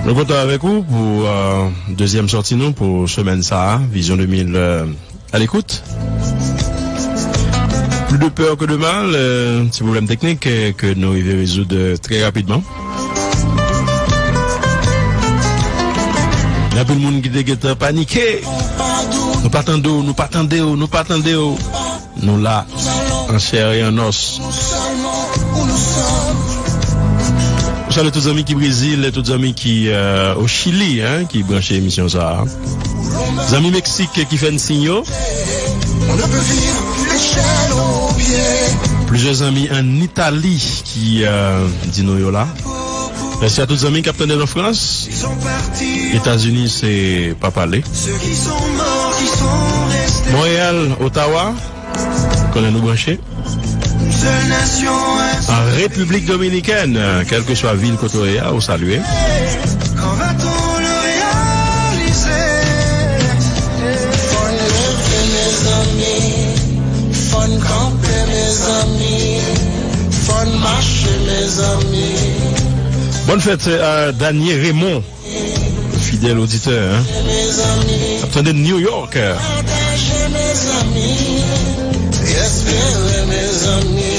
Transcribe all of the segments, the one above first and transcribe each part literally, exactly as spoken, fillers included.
Nou kontan avèk ou pou euh, dezyèm sòti nou pou semèn sa a, Vizyon de mil euh, à l'écoute. Plus de peur que de mal, euh, ti pwoblèm teknik euh, ke nou rive rezoud euh, trè rapidman. Gen anpil moun ki te gentan panike. Nou pa tande w, nou pa tande w, nou pa tande w. Nou la, an chè e an nòs. Salye tout zanmi ki Brezil, tout zanmi ki euh, o Chili, hein, ki branche emisyon sa a. Zanmi Meksik ki fè n siy yo. Plizyè zanmi ann Itali ki euh, di nou yo la. Mèsi a tout zanmi k ap tande nan Frans. Etazini se pa pale. Monreyal, Otawa, konnen nou branche. An Repiblik Dominikèn, kèlkeswa vil kote w ye a, ou salye. Fò n leve, mezanmi. Fò n kanpe, mezanmi. Fò n mache, mezanmi. Bòn fèt a Danie Raymond, fidèl oditè, hein. Ap tande New York. Pataje, mezanmi. Espere, mezanmi.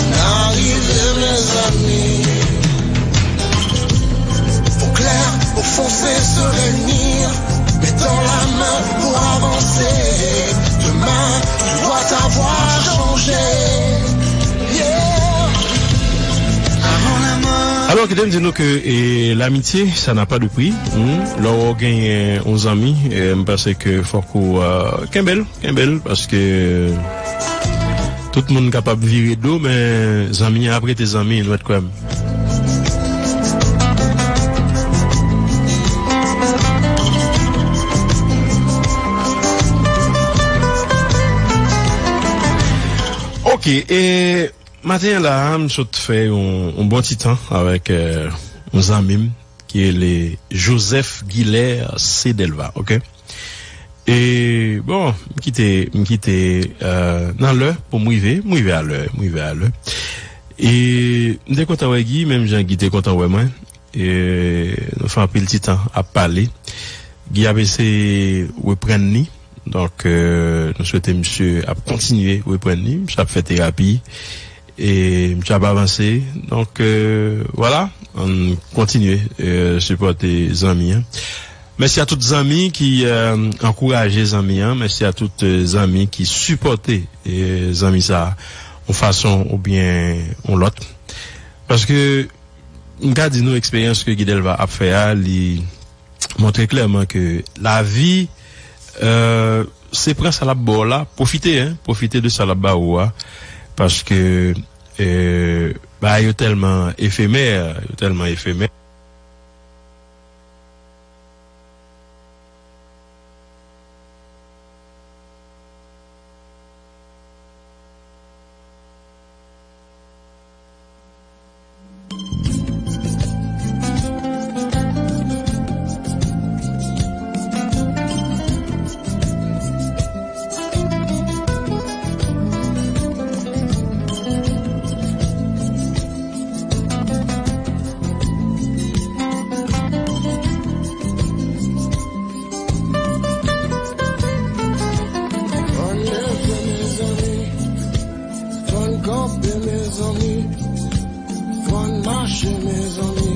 N a rive, mezanmi. Au clair, au foncé, se réunir. Mettons la main pour avancer. Demain, tu dois savoir changer. Yeah. Avant la mort. Alò, kite m di nou ke e, l'amitié, ça n'a pas de prix. Hmm? Lè w genyen yon zanmi, e, m panse ke fòk ou euh, kenbe l, kenbe l, paske tout moun kapab vire do, men zanmi an ap rete zanmi, nou mèt kwè m. Ok, e maten an la a, m sot fè yon, yon bon ti tan avèk euh, yon zanmi m ki rele Joseph Guilher Cedelva, ok? E bon, m kite, m kite euh, nan lè pou m rive, m rive a lè, m rive a lè. E m te kontan wè Guy, menm jan Guy te kontan wè mwen. E nou fè anpil ti tan ap pale. Guy ap eseye reprann li. Donk, euh, nou swete misye ap kontinye reprann li. Misye ap fè terapi. E misye ap avanse. Donk, euh, vwala. Ann kontinye euh, sipòte zanmi an. Mèsi a tout zanmi ki euh, ankouraje zanmi an. Mèsi a tout euh, zanmi ki sipòte euh, zanmi sa a, yon fason oubyen yon lòt. Paske m ka di nou eksperyans ke Guy Delva ap fè a, li montre klèman ke lavi euh, se pran sa l ap ba w la, pwofite, hein, pwofite de sa l ap ba ou a, paske euh, bagay yo tèlman efemè, yo tèlman efemè. Fò n leve, mezanmi. Fò n kanpe, mezanmi. Fò n mache, mezanmi.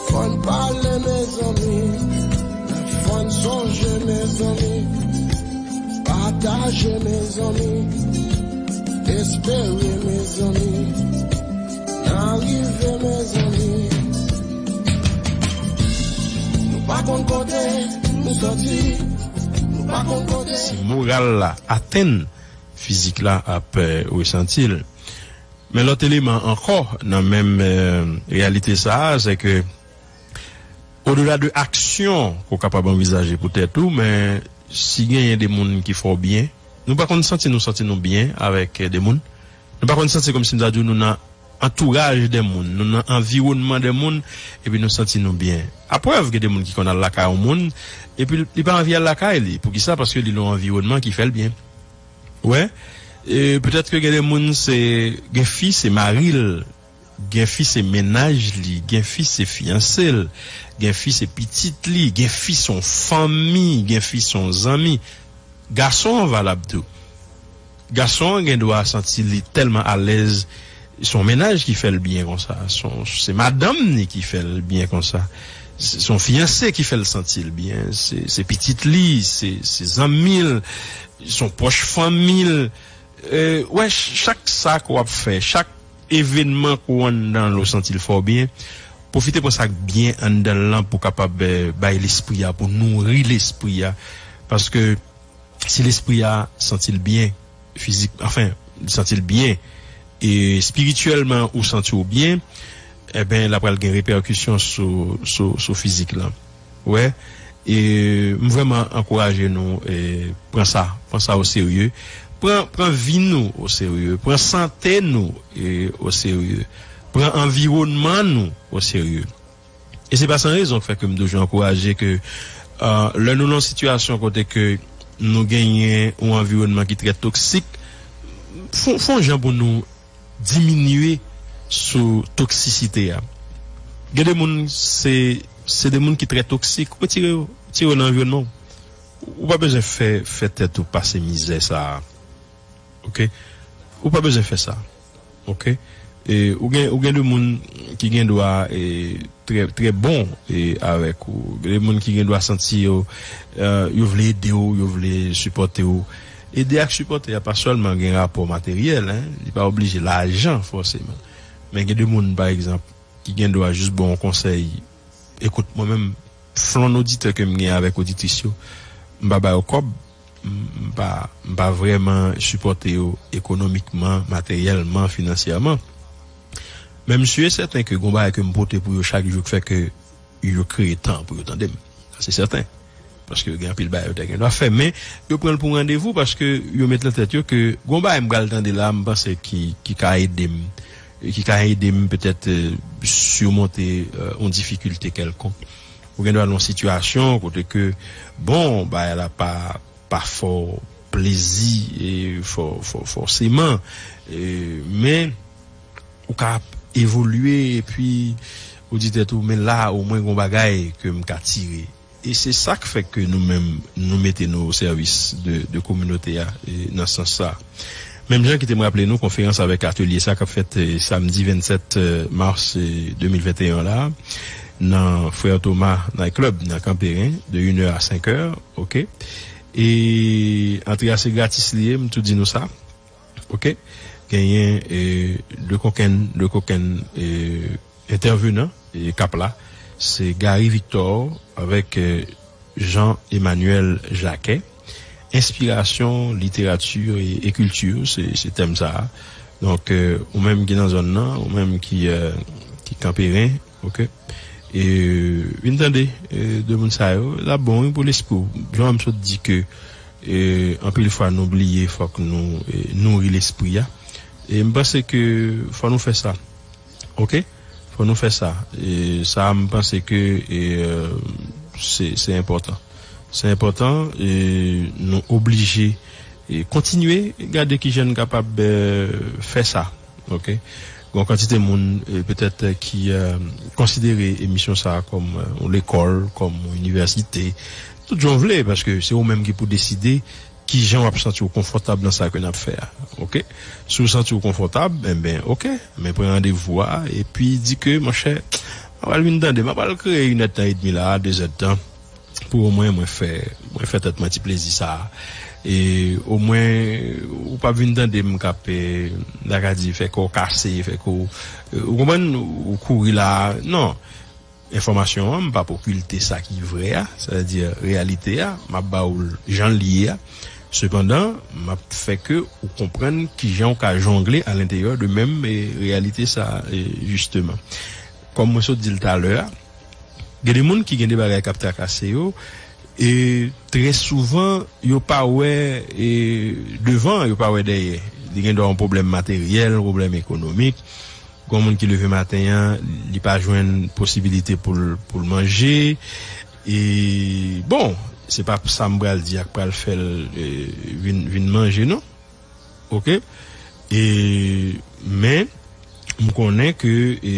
Fò n pale, mezanmi. Fò n sonje, mezanmi. Pataje, mezanmi. Espere, mezanmi. N a rive, mezanmi. Nou pa konn kote nou soti. Nou pa konn kote. Si moral la atenn, fizik la ap euh, resanti l. Men lòt eleman ankò nan menm euh, reyalite sa a, se ke odela de aksyon ke w kapab anvizaje pou tèt ou, men si genyen de moun ki fè w byen, nou pa konn santi nou santi nou byen avèk euh, de moun. Nou pa konn santi kòmsi m ta di w nou nan antouraj de moun, nou nan anviwònman de moun, epi nou santi nou byen. Aprèv, gen de moun ki konn al lakay yon moun, epi li pa anvi al lakay li. Poukisa? Paske li nan yon anviwònman ki fè l byen. Ou wè? E petèt ke gen de moun se gen fi, se mari l Gen fi se mennaj li, gen fi se fiyanse l, gen fi se pitit li, gen fi se yon fanmi, gen fi se yon zanmi. Gason an valab tou. Gason an gen dwa santi li tèlman alèz, se yon mennaj ki fè l byen konsa, se yon- se madanm ni ki fè l byen konsa, se se yon fiyanse ki fè l santi l byen, se se pitit li, se se zanmi l, se yon pwòch fanmi l. E, wè, ch- chak sa ke w ap fè, chak evenman ke w anndan l ou santi l fè w byen, pwofite pran sa k byen anndan l lan pou w kapab e, bay lespri a, pou nouri lespri a. Paske si lespri a santi l byen, fizik, anfen, li santi l byen, e espirityèlman ou santi w byen, enben, l ap pral gen repèkisyon sou, sou, sou fizik lan. Wè, e m vrèman ankouraje nou e, pran sa, pran sa o serye. Pran, pran vi nou o serye, pran sante nou e, o serye, pran anviwònman nou o serye. E se pa san rezon k fè ke m toujou ankouraje ke uh, lè nou nan yon sitiyasyon kote ke nou genyen yon anviwònman ki trè toksik, fon, fon jan pou nou diminye sou toksisite a. Gen de moun, se se de moun ki trè toksik. Retire yo, retire yo nan anviwònman w. Ou pa bezwen fè, fè tèt ou pase mizè sa a. Ok? Ou pa bezwen fè sa. Ok? E ou gen, ou gen de moun ki gen dwa e, trè, trè bon e, avèk ou. Gen de moun ki gen dwa santi yo, e, yo vle ede w, yo vle sipòte w. Ede ak sipòte a pa sèlman gen rapò materyèl, en, li pa oblije lajan fòseman. Men gen de moun, pa egzanp, ki gen dwa jis ba w yon konsèy. Ekout, mwen menm, flonn oditè ke m gen avèk oditris yo, m pa ba yo kòb, m m pa, m pa vrèman sipòte yo ekonomikman, materyèlman, finansyèman. Men m si e sèten ke gon bagay ke m pote pou yo chak jou k fè ke yo kreye tan pou yo tande m. Sa se sèten. Paske yo gen anpil bagay yo ta gen dwa fè, men yo pran l pou randevou paske yo met nan tèt yo ke gon bagay m pral tande la, m panse ki, ki ka ede m, ki ka ede m petèt e, simonte e, yon difikilte kèlkonk. Ou gen dwa nan yon sitiyasyon kote ke, bon, bagay la pa, pa fè w plezi e, fò, fò, fòseman, e, men ou ka evolye epi ou di tèt ou, men la, omwen gon bagay ke m ka tire. E se sa k fè ke nou menm, nou mete nou o sèvis de, de kominote a e, nan sans sa. Menm jan ki te m raple nou konferans avèk atelye sa k ap fèt e, samdi vennsèt e, mas e, de mil venteyen la, nan Frè Toma Night Club, nan Kanperen, de une heure à cinq heures, ok? E antre a se gratis li ye, m tou di nou sa. Ok? Genyen e, de kokenn, de kokenn e, entèvenan e, k ap la. Se Gary Victor avèk e, Jean Emmanuel Jacquet. Enspirasyon, literati e, e kilti, se, se tèm sa a. Donk, e, ou menm ki nan zòn nan, ou menm ki, e, ki Kanperen, ok? E, vin tande e, de moun sa yo, l ap bon wi pou lespri w. Jan m sot di ke e, anpil fwa nou bliye, fòk nou e, nouri lespri a. E m panse ke fò nou fè sa. Ok? Fò nou fè sa. E sa, m panse ke e, e, se se enpòtan. Se enpòtan e nou oblije e kontinye gade kijan n kapab e, fè sa. Ok? Gon kantite moun e, petèt e, ki e, konsidere emisyon sa a kòm e, yon lekòl, kòm yon inivèsite. Tout jan w vle, paske se ou menm ki pou deside kijan w ap santi w konfòtab nan sa ke n ap fè a. Ok? Si w santi w konfòtab, enben, ok, men pran randevou a, epi di ke, monchè, m ap al vin tande, m ap al kreye inèdtan edmi la, dezèdtan, pou omwen mwen fè, mwen fè tèt mwen ti plezi sa a. E omwen, ou p ap vin tande m k ap, e, m ta ka di, fè kò w kase, fè kò w, e, ou konprann, ou kouri la, non. Enfòmasyon an, m p ap okilte sa ki vrè a, sètadi reyalite a, m ap ba w l jan l ye a. Sepandan, m ap fè ke ou konprann kijan w ka jongle alenteryè de menm e, reyalite sa a, e, jisteman. Kòm mwen sot di l talè a, gen de moun ki gen de bagay k ap trakase yo, e trè souvan, yo pa wè e, devan, yo pa wè dèyè. Li gen dwa yon pwoblèm materyèl, pwoblèm ekonomik. Gon moun ki leve maten an, li pa jwenn posibilite pou l, pou l manje. E, bon, se pa sa m pral di a k pral fè l e, vin, vin manje, non. Ok? E, men, M konnen ke, e,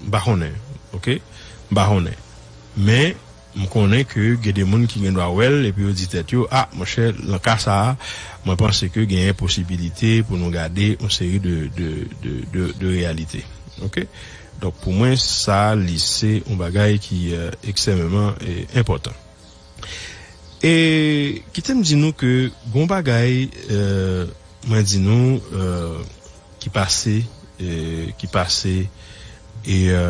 m pa konnen, oke? M pa konnen. Men, m konnen ke gen de moun ki gen dwa wè l, epi yo di tèt yo, a, monchè, nan ka sa a, mwen panse ke genyen posibilite pou nou gade yon seri de, de, de, de, de reyalite. Oke? Donk, pou mwen, sa, li se yon bagay ki, e, ekstrèmeman, e, enpòtan. E kite m di nou ke gon bagay, e, mwen di nou, e, ki pase, e, ki pase, e, e,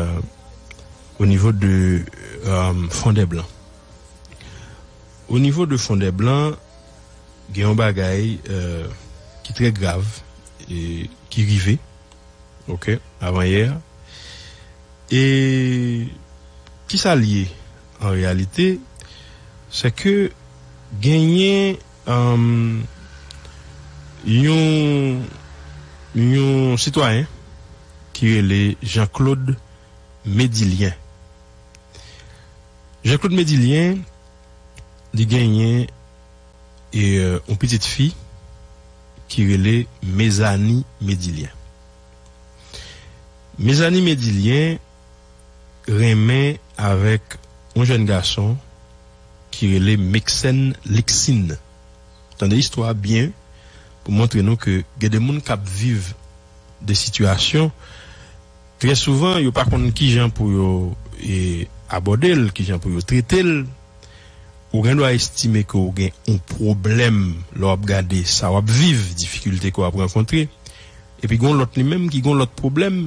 o nivo de, e, Fondè Blan. O nivo de Fondè Blan, gen yon bagay, e, ki trè grav, e, ki rive, oke, avan yè. E kisa l ye an reyalite? Se ke genyen, um, yon, yon sitwayen ki rele Jean-Claude Médilien. Jean-Claude Médilien, li genyen, e, yon pitit fi ki rele Mézanie Médilien. Mézanie Médilien renmen avèk yon jèn gason ki rele Meksenn Liksin. Tande istwa byen pou montre nou ke gen de moun k ap viv de sitiyasyon, trè souvan, yo pa konn kijan pou yo, e, abòde l, kijan pou yo trete l. Ou gen dwa estime ke w gen yon pwoblèm lè w ap gade sa w ap viv, difikilte ke w ap rankontre. Epi gen yon lòt li menm ki gen yon lòt pwoblèm.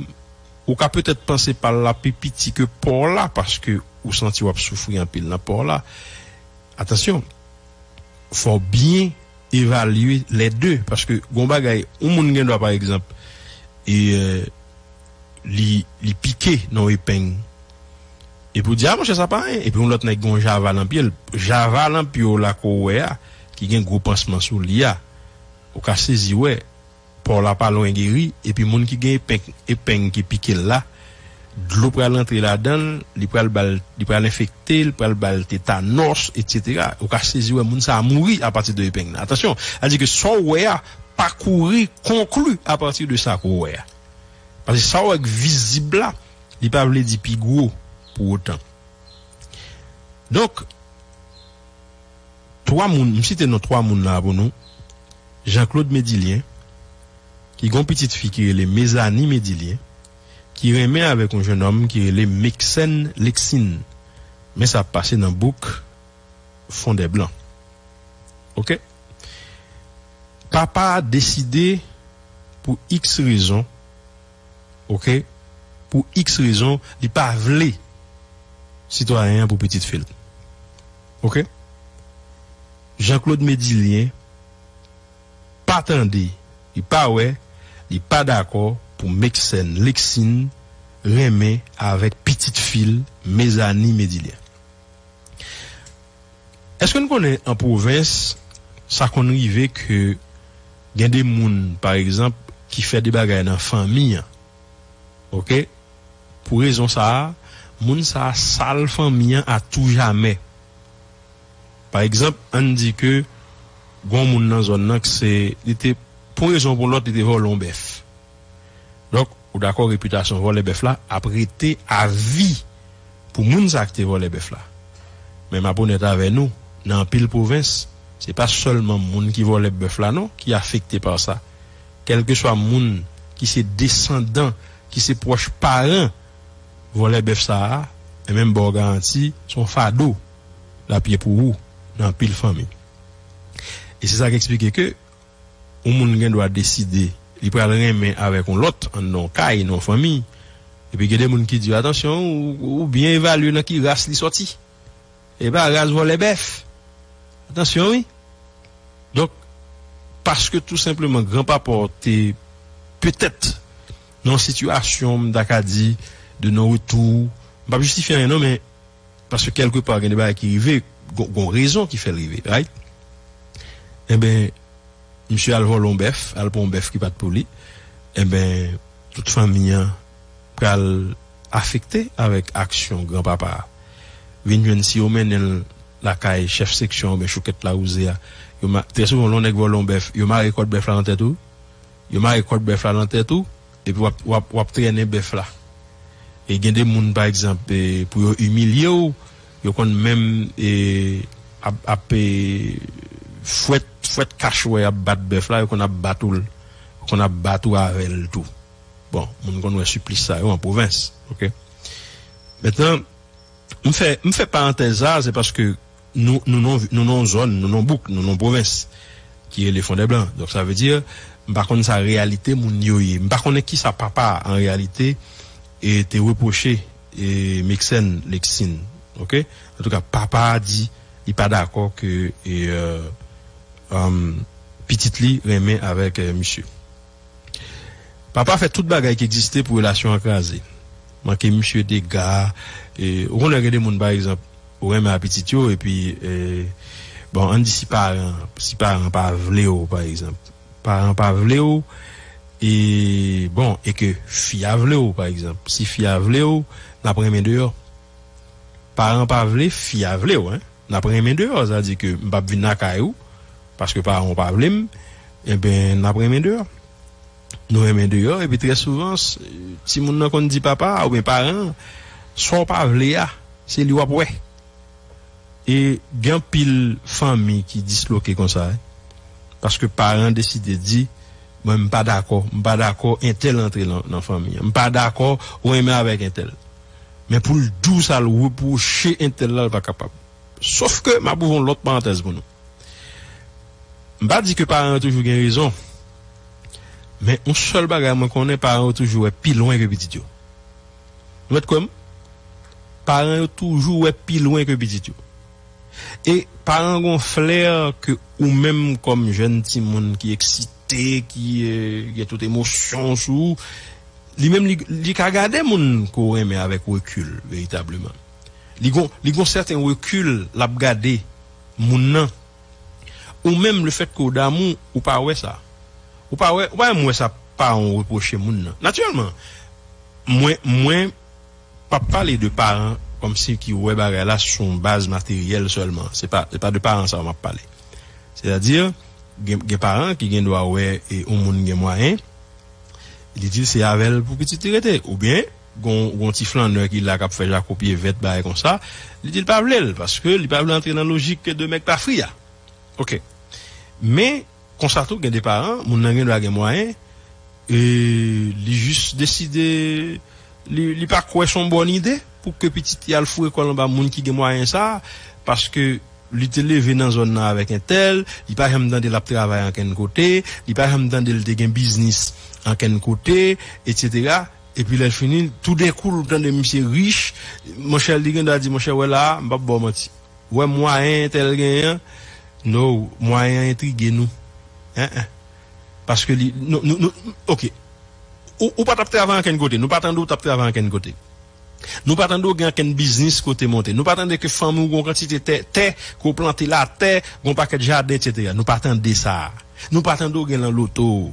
Ou ka petèt panse pa l la pi piti ke pa w la, paske ou santi w ap soufri anpil nan pa w la. Atansyon, fò w byen evalye lè de, paske gon bagay, yon moun gen dwa, pa egzanp, e, e, li, li pike nan yon epeng. Epi w di, a, monchè, sa pa anyen. Epi yon lòt nèg gen yon java nan pye l. Java nan pye w la ke w wè a, ki gen gwo pansman sou li a, ou ka sezi wè, pa w la pa lwen geri, epi moun ki gen epeng, epeng ki pike l la, dlo pral rantre ladan l, li pral ba l, li pral enfekte, li pral ba l tetanòs, etsetera. Ou ka sezi wè moun sa a mouri apati de epeng nan. Atansyon, sa di ke sa w wè a, pa kouri konkli apati de sa ke w wè a. Paske sa w wè k vizib la, li pa vle di pi gwo pou otan. Donk, twa moun, m site non twa moun la pou nou. Jean-Claude Médilien, ki gon pitit fi ki rele Mézanie Médilien, ki renmen avèk yon jennonm ki rele Meksenn Liksin. Men sa ap pase nan bouk Fondè Blan. Oke? Papa a deside pou iks rezon, oke, pou iks rezon, li pa vle sitwayen an pou pitit fi l. Oke? Jean-Claude Médilien pa tande, li pa wè, li pa dakò pou Meksenn Liksin renmen avèk pitit fi l, Mézanie Médilien. Èske n konnen an pwovens, sa konn rive ke gen de moun, pa egzanp, ki fè de bagay nan fanmi an? Oke? Pou rezon sa a, moun sa a sal fanmi an a tou jamè. Pa egzanp, ann di ke gon moun nan zòn nan ki se, li te, pou yon rezon ou pou yon lòt, li te vòlè yon bèf. Donk, ou dakò, repitasyon vòlè bèf la ap rete a vi pou moun sa a ki te vòlè bèf la. Men m ap onèt avè nou, nan anpil pwovens, se pa sèlman moun ki vòlè bèf la non ki afekte pa sa. Kèlkeswa moun ki se desandan, ki se pwòch paran vòlè bèf sa a, e menm ba w garanti, se yon fado l ap ye pou ou nan anpil fanmi. E se sa k eksplike ke yon moun gen dwa deside li pral renmen avèk yon lòt anndan yon kay, nan yon fanmi. Epi gen de moun ki di, atansyon, ou, ou byen evalye nan ki ras li sòti. E pa ras vòlè bèf. Atansyon, wi. Donk, paske tou senpleman granpapa w te petèt nan yon sitiyasyon, m ta ka di, de non retou, m p ap jistifye anyen non, men paske kèlkepa gen de bagay ki rive, gon, gon rezon ki fè l rive, right? Enben, misye al vòlè yon bèf, al pran yon bèf ki pa t pou li. Enben, tout fanmi an pral afekte avèk aksyon granpapa a. Vin jwenn si yo mennen l lakay chèf seksyon oubyen choukèt lawouze a. Yo ma-, trè souvan, lè yon nèg vòlè yon bèf, yo mare kòd bèf la nan tèt ou. Yo mare kòd bèf la nan tèt ou. epi w ap, w ap, w ap trennen bèf la. E gen de moun, pa egzanp, e, pou yo imilye w, yo konn menm, e, ap, ap, e, fwèt, fwèt kach wè y ap bat bèf la, yo konn ap bat ou l, yo konn ap bat ou avè l tou. Bon, moun konn wè siplis sa yo an pwovens, oke? Mentnan, m fè, m fè parantèz sa, se paske nou, nou nan, nou nan yon zòn, nou nan yon bouk, nou nan yon pwovens ki rele Fondèblan. Donk, sa vle di, m pa konn sa reyalite moun yo ye. M pa konnen kisa papa, an reyalite, e, te repwoche, e, Mixène Lexine. Oke? Antouka, papa a di li pa dakò ke, e, e, um, pitit li renmen avèk, e, misye. Papa fè tout bagay ki egziste pou relasyon an kraze. Manke misye dega, e, ou konnen gen de moun, pa egzanp, ou renmen a pitit yo, epi, e, bon, ann di si paran, si paran pa vle w, pa egzanp. Paran pa vle w, e, bon, e ke fi a vle w, pa egzanp. Si fi a vle w, n ap renmen deyò. Paran pa vle, fi a vle w, en. N ap renmen deyò, sa di ke m p ap vin lakay ou, paske paran w pa vle m, enben, n ap renmen deyò. Nou renmen deyò, epi trè souvan, s-, timoun nan konn di papa a oubyen paran an, sa w pa vle a, se li w ap wè. E gen anpil fanmi ki disloke konsa, wi. Paske paran an deside di, mwen, m pa dakò, m pa dakò entèl antre nan, nan fanmi an. M pa dakò ou renmen avèk entèl. Men pou l di w sa, l repwoche entèl la, l pa kapab. Sof ke m ap ouvri yon lòt parantèz pou nou. M pa di ke paran yo toujou gen rezon. Men yon sèl bagay mwen konnen, paran yo toujou wè pi lwen ke pitit yo. Nou mèt kwè m? Paran yo toujou wè pi lwen ke pitit yo. E paran gen yon flè ke ou menm kòm jèn timoun ki eksite, ki, e, gen tout emosyon sou ou, li menm li, li ka gade moun ke w renmen avèk rekil, veritableman. Li gon, li gon sèten rekil l ap gade moun nan. Ou menm, lefètke w damou, ou pa wè sa. Ou pa wè, ou pa menm wè sa paran w repwoche moun nan. Natirèlman, mwen, mwen p ap pale de paran kòmsi ki wè bagay la sou yon baz materyèl sèlman. Se pa, se pa de paran sa a m ap pale. Sètadi, gen, gen paran ki gen dwa wè e yon moun gen mwayen, li di l se avè l pou pitit li rete. Oubyen, gon, gon ti flannè ki la k ap fè jakopye vèt, bagay konsa, li di l pa vle l, paske li pa vle antre nan lojik de mèg pa fri a. Oke. Men, konsa tou, gen de paran, moun nan gen dwa gen mwayen, e li jis deside, li, li pa kwè se yon bòn ide pou ke pitit li al foure kò l anba moun ki gen mwayen sa, paske li te leve nan zòn nan avèk entèl, li pa janm tande l ap travay ankenn kote, li pa janm tande l te gen biznis ankenn kote, etsetera. Epi lè l fini, toudenkou, l tande misye rich, monchè, li gen dwa di, monchè, wè la a, m p ap ba w manti. Wè mwayen entèl genyen an, no, mwayen an entrige nou. En, en. Paske li, nou, nou, nou, oke. Ou, ou pa t ap travay ankenn kote, nou pa tande w t ap travay ankenn kote. Nou pa tande w gen ankenn biznis kote monte. Nou pa tande ke fanmi w gen yon kantite tè, tè ke w plante la, tè, gen yon pakèt jaden, etsetera. Nou pa tande sa. Nou pa tande w gen lan loto.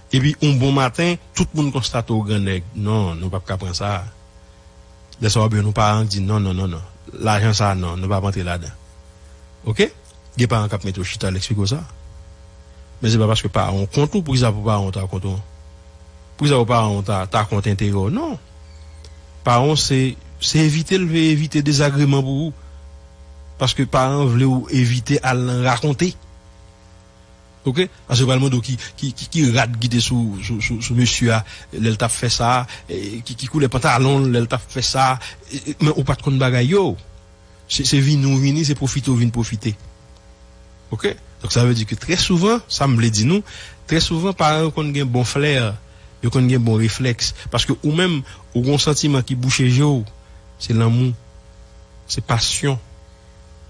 Epi, yon bon maten, tout moun konstate w grannèg. Non, nou p ap ka pran sa. Lè sa w ap jwenn yon paran k di, non, non, non, non. Lajan sa, non, nou p ap antre ladan. Oke? Gen paran k ap mete w chita, l eksplike w sa. Men se pa paske paran w kont ou, poukisa pou paran w ta kont ou? Poukisa pou paran w ta, ta kont enterè w? Non. Paran w se, se evite l vle evite dezagreman pou ou. Paske paran w vle w evite al nan rakonte. Oke? Paske yo pral mande w ki, ki, ki, ki rad ki te sou, sou, sou, sou mesye a lè l t ap fè sa, e, ki, ki koulè pantalon l lè l t ap fè sa, e, e, men ou pa t konn bagay yo. Se, se vini w vini, se pwofite w vin pwofite. Oke? Donk, sa vle di ke trè souvan, sa m vle di nou, trè souvan, paran yo konn gen bon flè, yo konn gen bon reflèks. Paske ou menm, ou gen yon santiman ki bouche je w, se lanmou, se pasyon.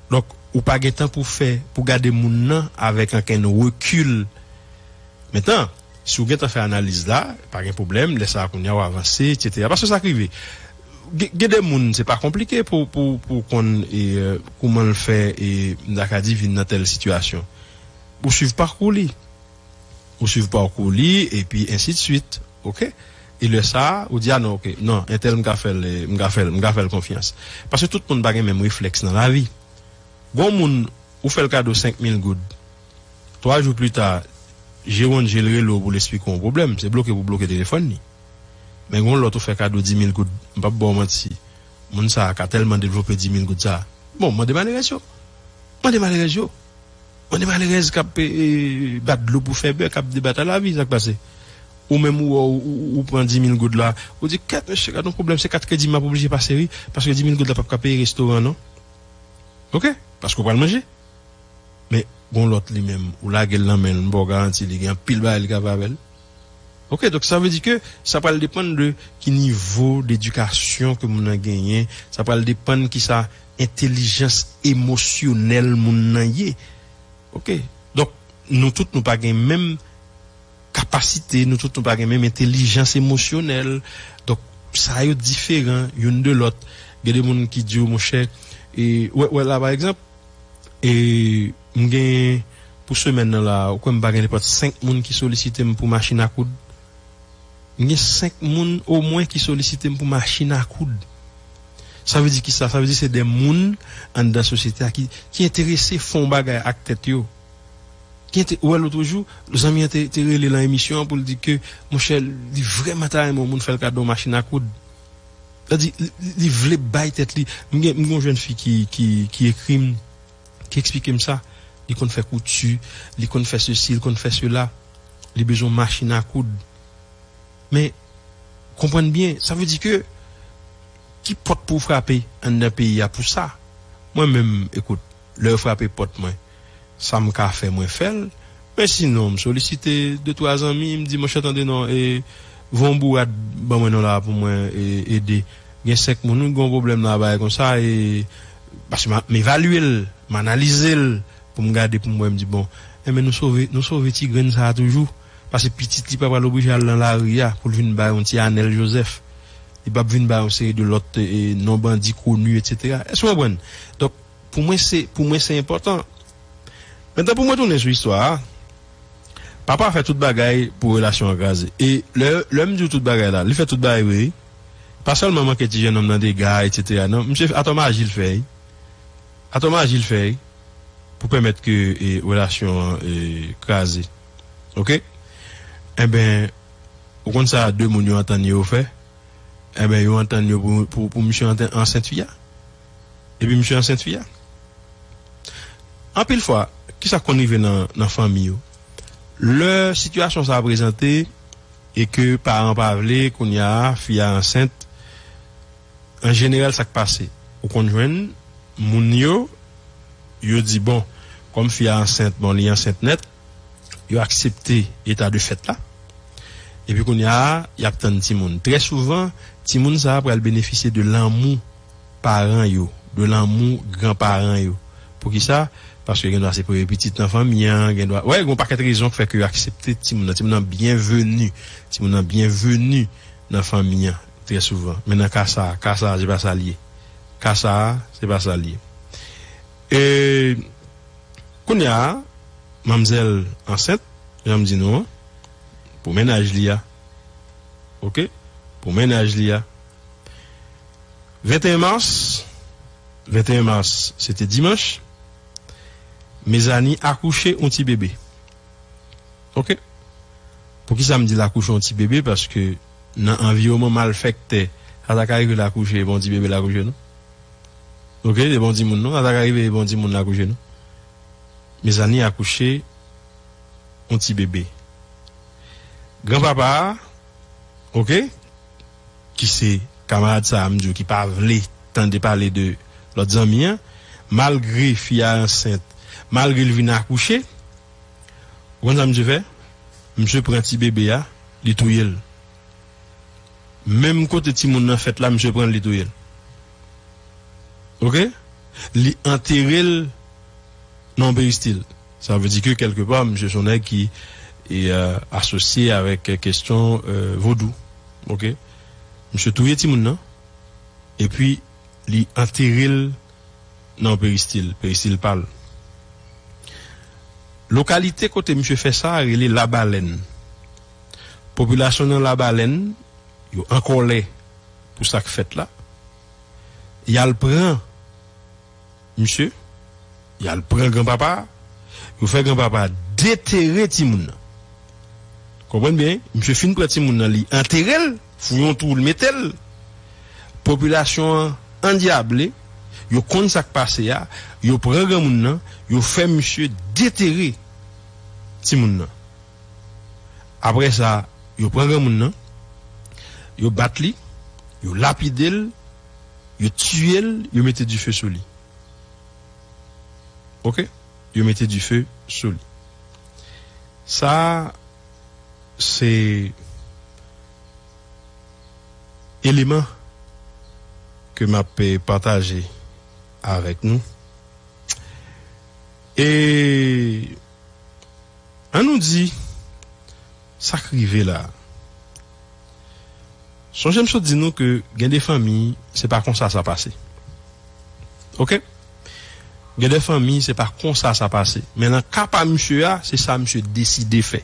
Donk, ou pa gen tan pou fè, pou gade moun nan avèk ankenn rekil. Mentnan, si w gentan fè analiz la, pa gen pwoblèm, lè sa a kounye a w avanse, etsetera. Paske sa k rive, gen, gen de moun, se pa konplike pou, pou, pou konn, e, e, kouman l fè, e, m ta ka di, vin nan tèl sitiyasyon. Ou swiv pakou li. Ou swiv pakou li, epi ensi de swit. Oke? E lè sa a, ou di, a non, oke, non, entèl m ka fè l, m ka fè l, m ka fè l konfyans. Paske tout moun pa gen menm reflèks nan lavi. Gon moun, ou fè l kado senk mil goud. Twa jou pita, Jewonn je l rele w pou l esplike w yon pwoblèm, se bloke pou bloke telefòn li. Men gen yon lòt ou fè kado di mil goud, m p ap ba w manti, moun sa a ka tèlman devlope di mil goud sa a. Bon, mande malerèz yo. Mande malerèz yo. Mande malerèz k ap e, e, bat dlo pou fè bè, k ap debat a lavi, sa k pase. Ou menm ou, ou, ou, ou pran di mil goud la, ou di, kèt, mesye, gad yon pwoblèm, se kat kredi m ap oblije pase, wi, paske di mil goud la p ap ka peye restoran, non. Oke? Paske w pral manje. Men, gon lòt li menm, ou lage l nan men l, m ba w garanti, li gen anpil bagay li ka fè avè l. Oke, donk sa vle di ke sa pral depann de ki nivo dedikasyon ke moun nan genyen, sa pral depann ki sa entèlijans emosyonèl moun nan ye. Oke, donk nou tout nou pa gen menm kapasite, nou tout nou pa gen menm entèlijans emosyonèl. Donk sa yo diferan youn de lòt. Gen de moun ki di w, monchè, e, wè, wè la, pa egzanp, e, m gen, pou semèn nan la, ou kwè m pa gen nenpòt senk moun ki solisite m pou machin a koud? M gen senk moun omwen ki solisite m pou machin a koud. Sa vle di ki sa? Sa vle di se de moun anndan sosyete a ki, ki enterese fè yon bagay ak tèt yo. Ki ente-, ou wè lòt jou, zanmi an te, te rele lan emisyon an pou l di ke, monchè, li vrèman ta renmen yon moun fè l kado yon machin a koud. Sa di, li, li vle bay tèt li. M gen, m gen yon jèn fi ki, ki, ki ekri m, ki eksplike m sa. Li konn fè kouti, li konn fè sesi, li konn fè sela. Li bezwen yon machin a koud. Men, konprann byen, sa vle di ke ki pòt pou w frape anndan peyi a pou sa? Mwen menm, ekout, lè yo frape pòt mwen, sa m ka fè, mwen fè l. Men sinon, m solisite de twa zanmi, m di, monchè, tande non, e, voye yon bourad ban mwen non la pou mwen, e, ede. Gen senk moun, wi, gen yon pwoblèm la, bagay konsa, e, paske m a, m evalye l, m analize l, pou m gade, pou m wè, m di, bon, enben, nou sove, nou sove ti grenn sa a toujou. Paske pitit li pa pral oblije al nan lari a pou l vin bay yon ti Anèl Jozèf. Li p ap vin bay yon seri de lòt, e, non bandi koni, etsetera. Èske w konprann? Donk, pou mwen, se, pou mwen, se enpòtan. Mentnan, pou mwen tounen sou istwa a, papa fè tout bagay pou relasyon an kraze. E lè, lè m di w tout bagay la, li fè tout bagay vre, wi. Pa sèlman manke ti jennonm nan dega, etsetera. Non, misye, atò maji l fè, wi. Atò maji l fè, wi, pou pèmèt ke, e, relasyon an, e, kraze. Oke? Enben, ou konn sa de moun yo antann yo fè? Enben, yo antann yo pou, pou, pou misye anten-, ansent fi a. Epi misye ansent fi a. Anpil fwa, kisa k konn rive nan, nan fanmi yo? Lè sitiyasyon sa a prezante e ke paran pa vle, kounye a, fi a ansent, an jeneral, sa k pase? Ou konn jwenn moun yo, yo di, bon, kòm fi a ansent, bon, li ansent nèt, yo aksepte eta de fèt la. Epi kounye a, y ap tann timoun. Trè souvan, timoun sa a pral benefisye de lanmou paran yo, de lanmou granparan yo. Poukisa? Paske gendwa se premye pitit nan fanmi an, gendwa, wè, gen yon pakèt rezon k fè ke yo aksepte timoun nan. Timoun nan byenveni. Timoun nan byenveni nan fanmi an, trè souvan. Men nan ka sa a, ka sa a, se pa sa l ye. Ka sa a, se pa sa l ye. E, kounye a, manmzèl ansent, jan m di nou an, pou mennaj li a. Oke? Pou mennaj li a. Venteyen mas, venteyen mas, se te dimanch, Mezani akouche yon ti bebe. Oke? Poukisa m di l akouche yon ti bebe? Paske nan anviwònman malfèktè, sa ta ka rive l akouche, e pa yon ti bebe l akouche, non? Oke? E pa yon timoun, non? Sa ta ka rive, e pa yon timoun l akouche, non? Mezani akouche yon ti bebe. Granpapa a, oke, ki se kamarad sa a, m di w, ki pa vle tande pale de lòt zanmi an, malgre fi a ansent, malgre l vin akouche, ou konn sa misye fè? Misye pran ti bebe a, li touye l. Menm kote timoun nan fèt la, misye pran l, li touye l. Oke? Li antere l nan yon peristil. Sa vle di ke, kèlkepa, misye se yon nèg ki e, euh, asosye avèk kestyon, euh, vodou. Oke? Misye touye timoun nan, epi li antere l nan yon peristil, peristil pa l. Lokalite kote misye fè sa a rele Labalèn. Popilasyon nan Labalèn, yo an kòlè pou sa k fèt la. Y al pran misye, y al pran granpapa a, yo fè granpapa a detere timoun nan. Konprann byen, misye fin pran timoun nan, li antere l, fouye yon twou, l mete l. Popilasyon an andyable, yo konn sa k pase a, yo pran granmoun nan, yo fè misye detere timoun nan. Apre sa, yo pran granmoun nan, yo bat li, yo lapide l, yo tiye l, yo mete dife sou li. Oke? Yo mete dife sou li. Sa, se eleman ke m ap, eh, pataje avèk nou. E ann nou di, sa k rive la. Sonje m sot di nou ke gen de fanmi, se pa konsa sa pase. Oke? Gen de fanmi, se pa konsa sa pase. Men nan ka pa misye a, se sa misye deside fè.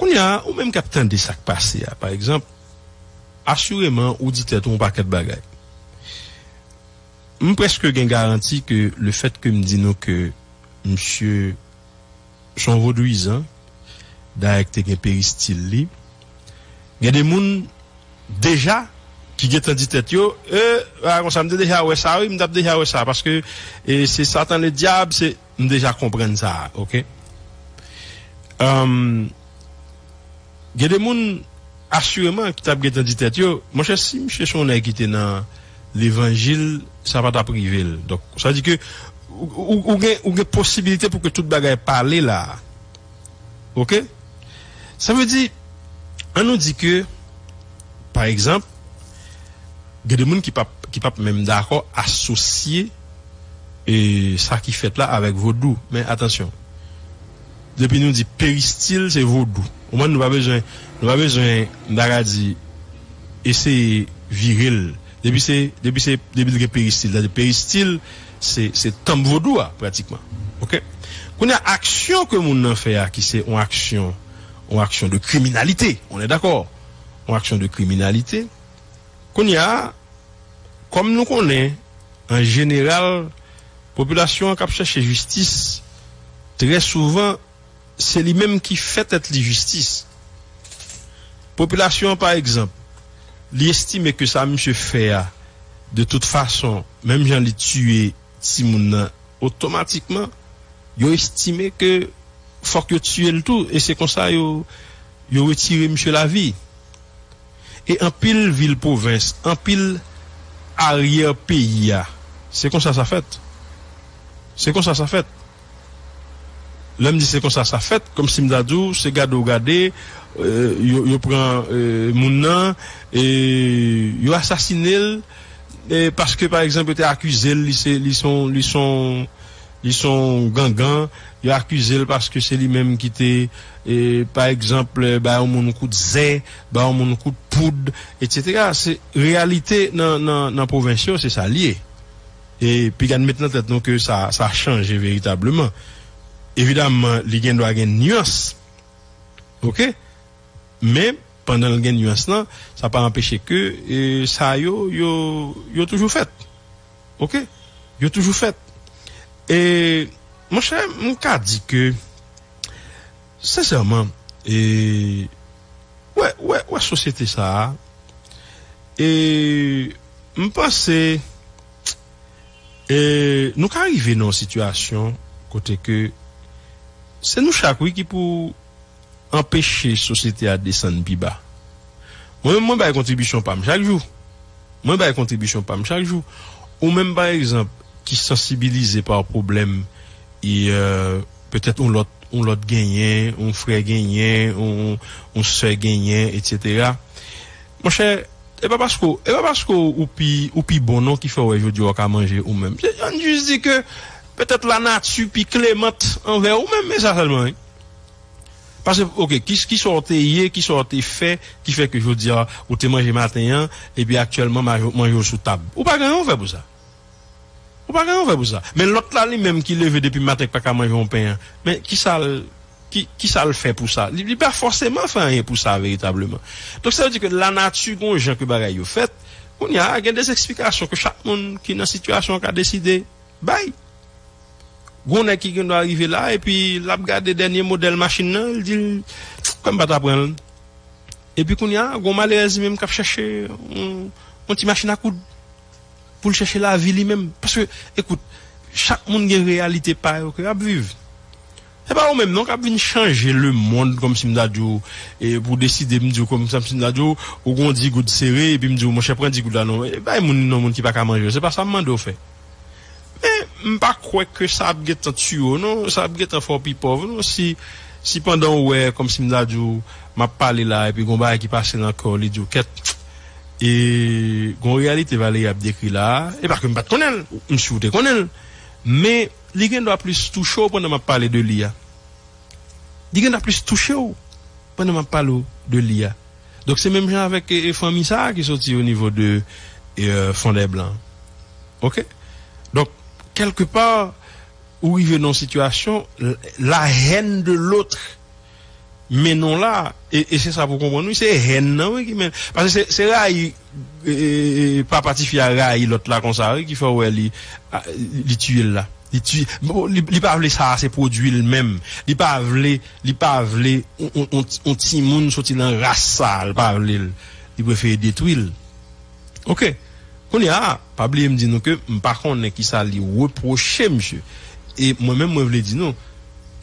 Kounye a, ou menm k ap tande sa k pase a, pa egzanp, asireman, ou di tèt ou yon pakèt bagay. M prèske gen garanti ke lefèt ke m di nou ke misye se yon vodouyizan, dayè ki te gen peristil li, gen de moun deja ki gentan di tèt yo, e, a, konsa, m te deja wè sa, wi, m t ap deja wè sa, paske, e, se Satan le dyab, se, m deja konprann sa, oke? Anm, gen de moun, asireman, ki t ap gentan di tèt yo, monchè, si misye se yon nèg ki te nan levanjil, sa pa t ap rive l. Donk, sa di ke ou, ou, ou gen, ou gen posibilite pou ke tout bagay pale la. Oke? Sa vle di, ann nou di ke, pa egzanp, gen de moun ki p ap, ki p ap menm dakò asosye, e, sa ki fèt la avèk vodou. Men atansyon, depi nou di peristil, se vodou. Ou konprann, nou pa bezwen, nou pa bezwen, m ta ka di, eseye vire l. Depi se, depi se, depi l gen peristil, sa di peristil, se, se tanp vodou a, pratikman. Oke? Kounye a, aksyon ke moun nan fè a, ki se yon aksyon, yon aksyon de kriminalite, on est d'accord? Yon aksyon de kriminalite. Kounye a, kòm nou konnen, an jeneral, popilasyon an k ap chèche jistis, trè souvan, se li menm ki fè tèt li jistis. Popilasyon an, pa egzanp, li estime ke sa misye fè a, de tout fason, menm jan li tiye timoun nan, otomatikman, yo estime ke fòk yo tiye l tou, e se konsa yo, yo retire misye lavi. E anpil vil pwovens, anpil aryè peyi a, se konsa sa fèt. Se konsa sa fèt. Lè m di se konsa sa fèt, kòmsi m ta di w, se gade w gade, e, yo, yo pran, e, moun nan, e, yo asasine l, e, paske, pa egzanp, yo te akize l, li se, li se yon, li se yon, li se yon gangan, yo akize l paske se li menm ki te, e, pa egzanp, bay yon moun kout zè, bay yon moun kout poud, etsetera. Se reyalite nan, nan, nan pwovens yo, se sa l ye. E piga n met nan tèt nou ke sa, sa chanje veritableman. Evidamman, li gen dwa gen nyans. Oke? Men, pandan l gen nyans lan, sa pa anpeche ke, e, sa yo, yo, yo toujou fèt. Oke? Yo toujou fèt. E, monchè, m ka di ke, sensèman, e, wè, wè, wè sosyete sa a, e, m panse, e, nou ka rive nan yon sitiyasyon kote ke se nou chak, wi, ki pou anpeche sosyete a desann pi ba. Mwen menm, mwen bay kontribisyon pa m chak jou. Mwen bay kontribisyon pa m chak jou. Ou menm, pa egzanp, ki sansibilize pa pwoblèm, e, e, petèt yon lòt, yon lòt genyen, yon frè genyen, yon, yon sè genyen, etsetera. Monchè, e pa paske, e pa paske ou pi, ou pi bon non ki fè w wè jodi a w ka manje ou menm. Se, ann jis di ke petèt lanati pi klemant anvè ou menm, e sa sèlman, wi. Paske, oke, ki, kisa w te ye, kisa w te fè, ki fè ke jodi a, ou te manje maten an, epi aktyèlman, manje, manje w sou tab. Ou pa gen anyen w fè pou sa. Ou pa gen anyen w fè pou sa. Men lòt la, li menm ki leve depi maten, ki pa ka manje yon pen an. Men kisa l, ki, kisa l fè pou sa? Li, li pa fòseman fè anyen pou sa, veritableman. Donk, sa vle di ke lanati gon jan ke bagay yo fèt. Kounye a, gen de eksplikasyon ke chak moun ki nan sitiyasyon an ka deside bay. Gon nèg ki gendwa rive la, epi l ap gade dènye modèl machin nan, l di l, kwè m pa ta pran l. Epi kounye a, gon malerèz li menm k ap chèche yon, yon ti machin a koud pou l chèche lavi li menm. Paske, ekout, chak moun gen reyalite pa yo ke y ap viv. Se pa ou menm non k ap vin chanje lemonn kòmsi m ta di w, e pou deside m di w kòmsi m ta di w, ou gon di goud sere, epi m di w, monchè, pran di goud la non, e bay moun non, moun ki pa ka manje, se pa sa m mande w fè. Men, m pa kwè ke sa ap gentan tiye w non, sa ap gentan fè w pi pòv non, si, si pandan w wè, kòmsi m ta di w, m ap pale la, epi gon bagay ki pase nan kè w, li di w, kèt, e gon reyalite Valery ap dekri la a, e pa ke m pa t konnen l, m si w te konnen l, men li gendwa plis touche w pandan m ap pale de li a. Li gendwa plis touche w pandan m ap pale w de li a. Donk, se menm jan avèk e, e, fanmi sa a ki soti o nivo de e, Fondèblan. Oke? Donk, kèlkepa, ou rive nan yon sitiyasyon, l- la haine de l'autre mennen w la, e, e se sa pou konprann, wi, se hèn nan, wi, ki mennen. Paske se, se rayi, e, e, e, papa tifi a rayi lòt la konsa, wi, ki fè w wè li, a, li tiye l la. Li tiye, bon, li, li pa vle sa, se pwodui l menm. Li pa vle, li pa vle on, on, on, on timoun soti nan ras sa, li pa vle l. Li prefere detwi l. Oke. Kounye a, pa bliye m di nou ke m pa konnen kisa li repwoche misye. E mwen menm, mwen vle di nou,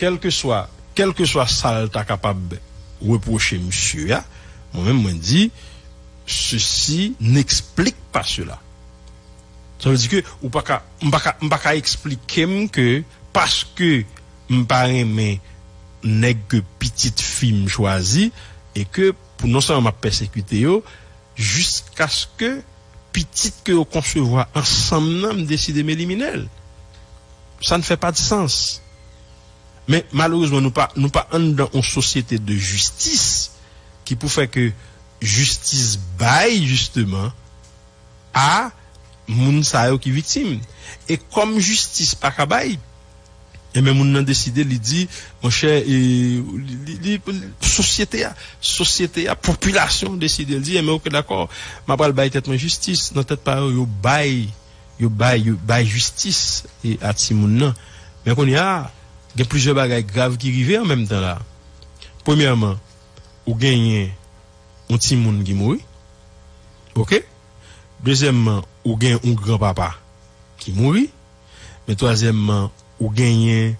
kèlkeswa, kèlkeswa sa l ta kapab repwoche misye a, mwen menm, mwen di, ceci n'explique pas cela. Sa vle di ke ou pa ka, m pa ka, m pa ka eksplike m ke paske m pa renmen nèg ke pitit fi m chwazi, e ke pou non sèlman m ap pèsekite yo, jiskaske pitit ke yo konsevwa ansanm nan, m deside m elimine l. Ça ne fait pas de sens. Men malerezman, nou pa, nou pa anndan yon sosyete de jistis ki pou fè ke jistis bay, jisteman, a moun sa yo ki viktim. E kòm jistis pa ka bay, ebyen, moun nan deside, li di, monchè, e, li, li, li, sosyete a, sosyete a, popilasyon deside, li di, ebyen, oke, dakò, m ap pral bay tèt mwen jistis. Nan tèt pa yo, yo bay, yo bay, yo bay jistis e, a timoun nan. Men kounye a, gen plizyè bagay grav ki rive an menm tan la. Premyèman, ou genyen yon timoun ki mouri. Oke? Dezyèmman, ou gen yon granpapa ki mouri. Men twazyèmman, ou genyen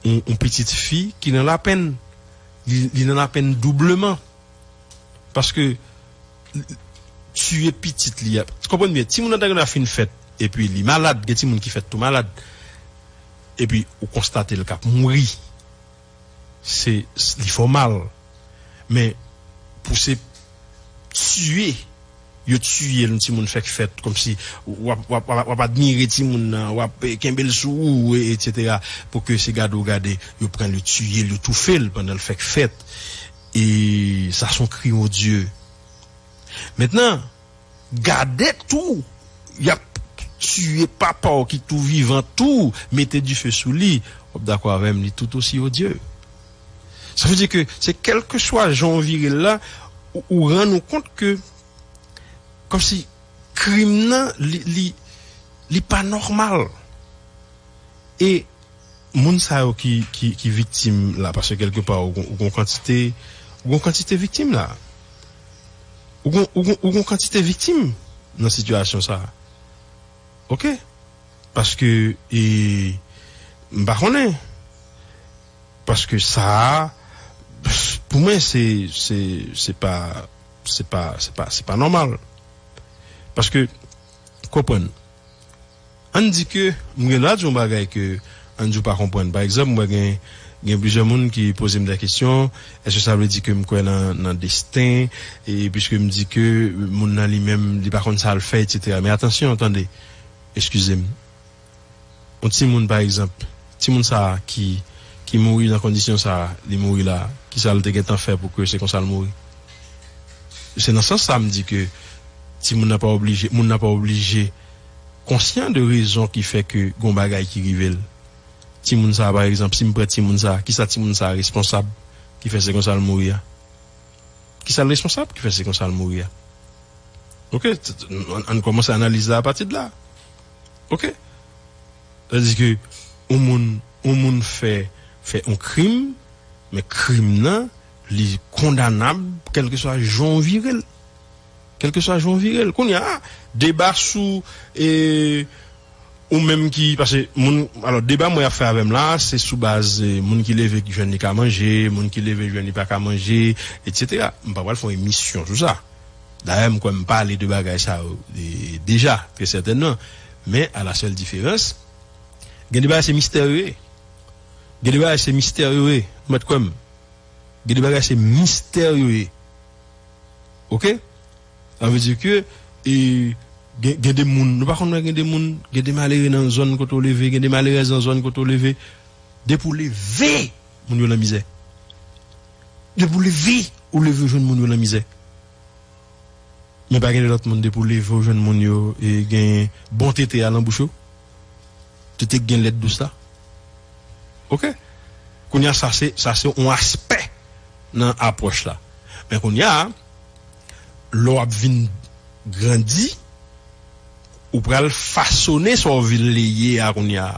yon, yon pitit fi ki nan lapenn. Li, li nan lapenn doubleman. Paske, tiye pitit li a. Konprann byen, timoun nan ta gen dwa fin fèt, epi li malad, gen timoun ki fèt tou malad. Epi, ou konstate l k ap mouri. Se, li fè w mal. Men, pou se tiye, yo tiye l, yon timoun fèk fèt, kòmsi w ap, w ap, w ap, w ap admire timoun nan, w ap, eh, kenbe l sou ou, e, etsetera, pou ke se gade w gade, yo pran l, yo tiye l, yo toufe l pandan l fèk fèt. E sa se yon krim odye. Mentnan, gade tou, y ap tiye papa w ki tou vivan tou, mete dife sou li, w ap dakò avè m, li tout osi odye. Sa vle di ke se kèlkeswa jan w vire l la, ou, ou rann ou kont ke, kòmsi krim nan, li, li, li pa nòmal. E moun sa yo ki, ki, ki viktim la, paske kèlkepa, ou gon, ou gon kantite, ou gon kantite viktim la. Ou gon, ou gon, ou gon kantite viktim nan sitiyasyon sa a. Oke? Paske, e, m pa konnen. Paske sa a, pou mwen, se, se, se pa, se pa, se pa, se pa nòmal. Paske, konprann, ann di ke, m gen dwa di yon bagay ke, ann di w pa konprann. Pa egzanp, mwen gen, gen plizyè moun ki poze m de kesyon, èske sa vle di ke m kwè nan, nan desten, e piske m di ke moun nan li menm, li pa konn sa l fè, etsetera. Men atansyon, tande, eskize m. Yon timoun, pa egzanp, timoun sa a ki, ki mouri nan kondisyon sa a, li mouri la, kisa l te gentan fè pou ke se konsa l mouri? Se nan sans sa m di ke timoun nan pa oblije, moun nan pa oblije konsyan de rezon ki fè ke gon bagay ki rive l. Timoun sa a, pa egzanp, si m pran timoun sa a, kisa timoun sa a responsab ki fè se konsa l mouri a? Kisa l responsab ki fè se konsa l mouri a? Oke, t- t- ann ann kòmanse analiz la apati de la. Oke? Sa vle di ke Yon moun, yon moun fè, fè yon krim, men krim nan, li kondanab, kèlkeswa jan w vire l. Kèlkeswa jan w vire l. Kounye a, deba sou, e, ou menm ki, paske moun, alò, deba mwen ap fè avè m la, se sou baz, e, moun ki leve jwenn li ka manje, moun ki leve jwenn li pa ka manje, etsetera. M pa pral fè yon emisyon sou sa. Dayè, m kwè m pale de bagay sa yo, e, deja, trè sètènman. Men, a la sèl diferans, gen de bagay se mistè yo ye. Gen de bagay se mistè yo ye. Ou mèt kwè m. Gen de bagay se mistè yo ye. Oke? Sa vle di ke, e, gen, gen de moun, nou pa konn wè gen de moun, gen de malere nan zòn kote w leve, gen de malerèz nan zòn kote w leve. Depi w leve, moun yo nan mizè. Depi w leve, ou leve w jwenn moun yo nan mizè. Men pa gen de lòt moun depi w leve w jwenn moun yo, e, gen bon tete a nan bouch yo. Tete k gen lèt dous la. Oke? Kounye a, sa se, sa se yon aspè nan apwòch la. Men kounye a, lè w ap vin grandi, ou pral fasone sa w vle ye a kounye a,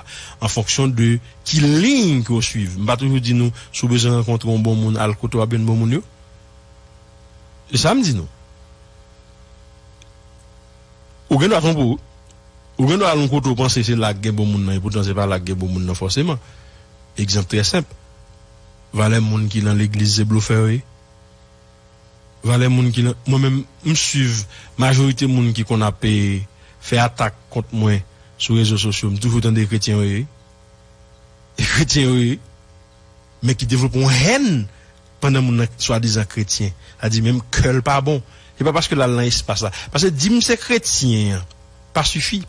an fonksyon de ki liy ke w swiv. M pa toujou di nou, si w bezwen rankontre yon bon moun, al kote w ap jwenn bon moun yo. Se sa m di nou. Ou gen dwa twonpe w. Ou gen dwa al yon kote w panse se la k gen bon moun nan, epoutan se pa la k gen bon moun nan fòseman. Egzanp trè senp. Valè moun ki nan legliz se blofè yo ye. Valè moun ki nan, mwen menm, m swiv majorite moun ki konn ap, e, fè atak kont mwen sou rezo sosyo, m toujou tande kretyen yo ye. E kretyen yo ye. Men ki devlope yon hèn pandan moun nan swadizan kretyen. Sa di menm kè l pa bon. Se pa paske l al nan espas la. Paske di m se kretyen an pa sifi.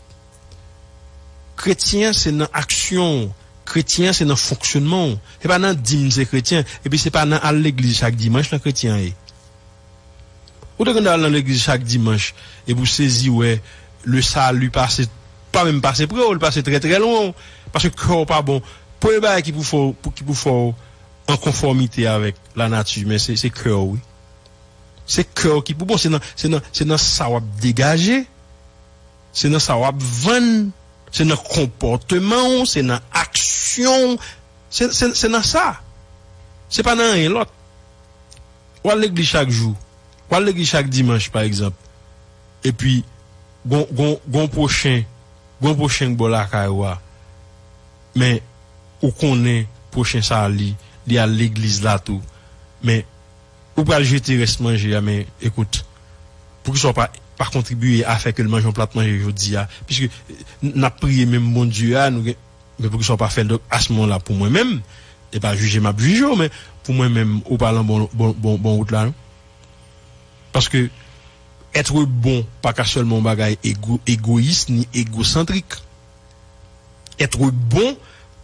Kretyen se nan aksyon w. Kretyen se nan fonksyonman w. Se pa nan di m se kretyen. Epi se pa nan al legliz chak dimanch nan kretyen an ye. Ou te konn al nan legliz chak dimanch, epi w sezi wè le salut pase, pa menm pase pre w, li pase trè, trè lwen w, paske kè w pa bon. Premye bagay ki pou fè w, pou, ki pou fè w an konfòmite avèk lanati, men se, se kè w, wi. Se kè w ki pou bon, se nan, se nan, se nan sa w ap degaje, se nan sa w ap vann, se nan konpòteman w, se nan aksyon w, se, se, se nan sa. Se pa nan anyen lòt. W al legliz chak jou. W al legliz chak dimanch, pa egzanp. Epi, gon, gon, gon pwochen, gon pwochen k bò lakay ou a. Men, ou konnen pwochen sa a li, li al legliz la tou. Men, ou pral jete rès manje a, men, ekout, poukisa w pa, pa kontribiye a fè ke l manje yon plat manje jodi a? Piske, n ap priye menm Bondye a, nou gen, men poukisa w pa fè l? Donk, a se moman la, pou mwen menm, e pa jije m ap jije w, men pou mwen menm, ou pa lan bon, bon, bon, bon wout la, non. Paske, être bon pa ka sèlman yon bagay ego, egoyis ni egosantrik. Être bon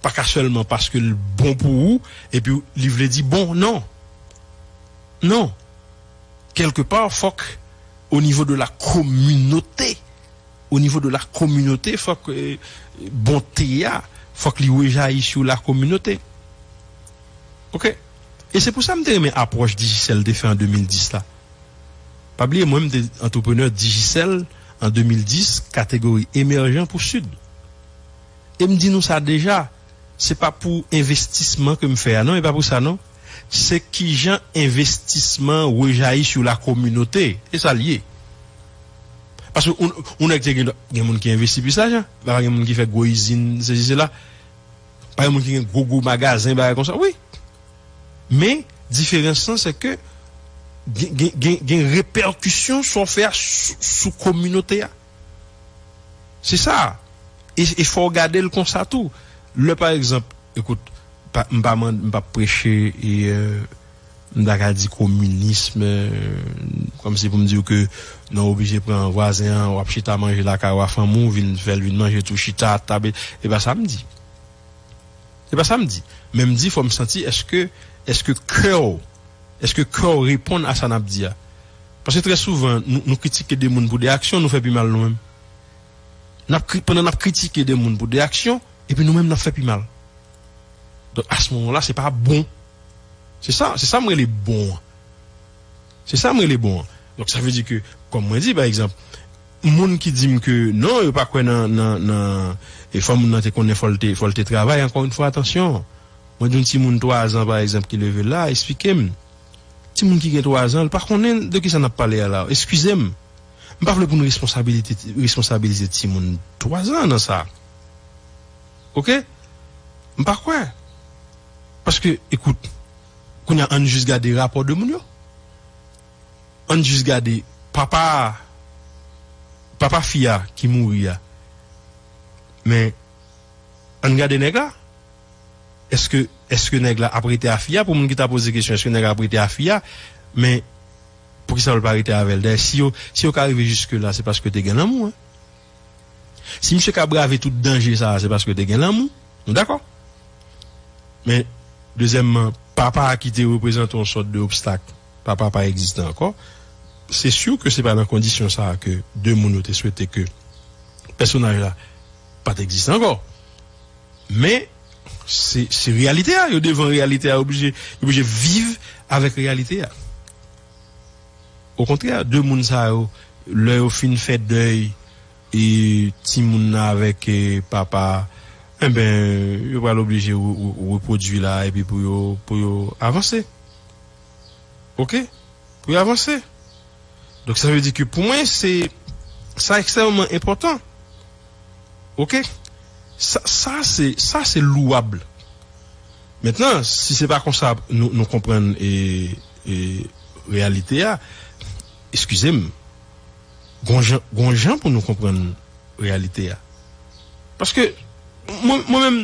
pa ka sèlman paske l bon pou ou, epi li vle di bon, non. Non. Kèlkepa, fòk, o nivo de la kominote, o nivo de la kominote, fòk, eh, bonte a, fòk li rejayi sou la kominote. Oke? E se pou sa m te renmen apwòch Digicel te fè an de mil dis la. Pa bliye, mwen, m te antreprenè Digicel an de mil dis, kategori emèjan pou Sid. E m di nou sa deja, se pa pou envestisman ke m fè a, non, e pa pou sa, non. Se kijan envestisman rejayi sou la kominote. E sa l ye. Paske yon, yon nèg te gen, gen moun ki envesti plis lajan, pa gen moun ki fè gwo izin, sesi, sela. Pa gen moun ki gen gwo, gwo magazen, bagay konsa. Wi. Men, diferans lan, se ke gen, gen, gen, gen repèkisyon sa w fè a sou, sou kominote a. Se sa. E, e fò w gade l konsa tou. Lè, pa egzanp, ekout, pa, m pa mande, m p ap preche, e, euh, m ta ka di kominism, euh, kòmsi pou m di w ke non, w oblije pran vwazen an, w ap chita manje lakay ou a fanmi w, vin fè l vin manje tou chita, tab, e pa sa m di. Se pa sa m di. Men m di, fò m santi, èske, èske kè w, èske kè w reponn a sa n ap di a? Paske trè souvan, nou, nou kritike de moun pou de aksyon, nou fè pi mal nou menm. N ap kri-, pandan n ap kritike de moun pou de aksyon, epi nou menm n ap fè pi mal. Donk, a se moman la, se pa bon. Se sa, se sa m rele bon an. Se sa m rele bon an. Donk, sa vle di ke, kòm mwen di, pa egzanp, Moun ki di m ke non, yo pa kwè nan, nan, nan, e fò moun nan te konnen, fò l te, fò l te travay, ankò yon fwa, atansyon. Mwen di yon timoun twa zan, pa egzanp, ki leve la, eksplike m. Timoun ki gen twa zan, li pa konnen de ki sa n ap pale a la. Eskize m. M pa vle pou n responsabilite, responsabilize timoun twa zan nan sa. Oke? M pa kwè. Paske, ekout, kounye a, ann jis gade rapò de moun yo. Ann jis gade papa, papa fi a ki mouri a. Men, ann gade nèg la. Èske, èske nèg la ap rete a fi a? Pou moun ki ta poze kesyon, èske nèg la ap rete a fi a? Men, poukisa yo pa rete avè l? Dayè, si yo, si yo ka rive jiske la, se paske te gen lanmou, en. Si misye ka brave tout danje sa a, se paske te gen lanmou. Nou dakò? Men, dezyèmman, papa a ki te reprezante yon sòt de obstak, papa pa egziste ankò. Se si ke se pa nan kondisyon sa a ke de moun yo te swete ke pèsonaj la pa t egziste ankò. Men, se, se reyalite a, yo devan reyalite a, yo oblije, yo oblije viv avèk reyalite a. Okontrè, de moun sa yo, lè yo fin fè dèy e timoun nan avèk, e, papa, enben, yo pral oblije re-, re-, repwodui la epi pou yo, pou yo avanse. Oke? Pou yo avanse. Donk, sa vle di ke pou mwen, se, sa ekstrèmeman enpòtan. Oke? Sa, sa, se, sa, se louwab. Mentnan, si se pa konsa nou, nou konprann, e, e, reyalite a, eskize m, gon jan, gon jan pou nou konprann reyalite a. Paske, mwen, mwen menm,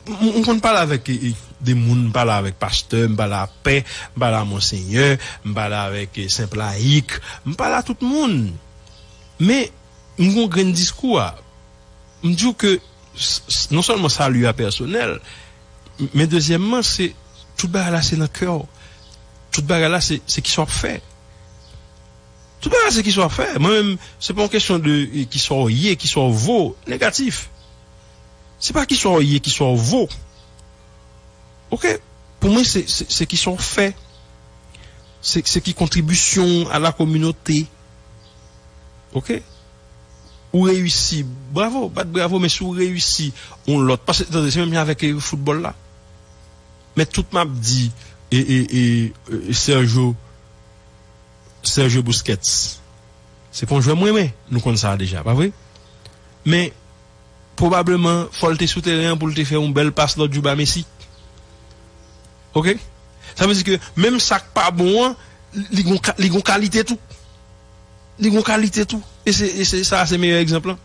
m, m konn pale avèk, e, e, de moun, m pale avèk pastè, m pale a pè, m pale a monsenyè, m pale avèk, e, senp layik, m pale a tout moun. Men, m gon grenn diskou a. M di w ke s-, s-, non sèlman sali a pèsonèl, men dezyèmman, se tout bagay la se nan kè w. Tout bagay la se, se kisa w ap fè. Tout bagay la se kisa w ap fè. Mwen menm, se pa yon kesyon de, e, kisa w ye, kisa w vo, negatif. Se pa kisa w ye, kisa w vo. Oke? Pou mwen, se, se, se kisa w fè. Se, se ki kontribisyon w a la kominote. Oke? Ou reyisi, bravo, bat bravo, men si w reyisi yon lòt, paske, tande, se menm jan avèk, e, foutbòl la. Men tout m ap di, e, e, e, e, Sergio, Sergio Busquets, se pa yon jwè m renmen, nou konn sa deja, pa vre? Men, pwobableman, fò l te sou teren an pou l te fè yon bèl pas lòt jou ba Messi. Oke? Sa vle di ke menm sa k pa bon an, li gon ka-, li gon kalite tou. Li gon kalite tou. E se, e se, sa se meyè egzanp lan.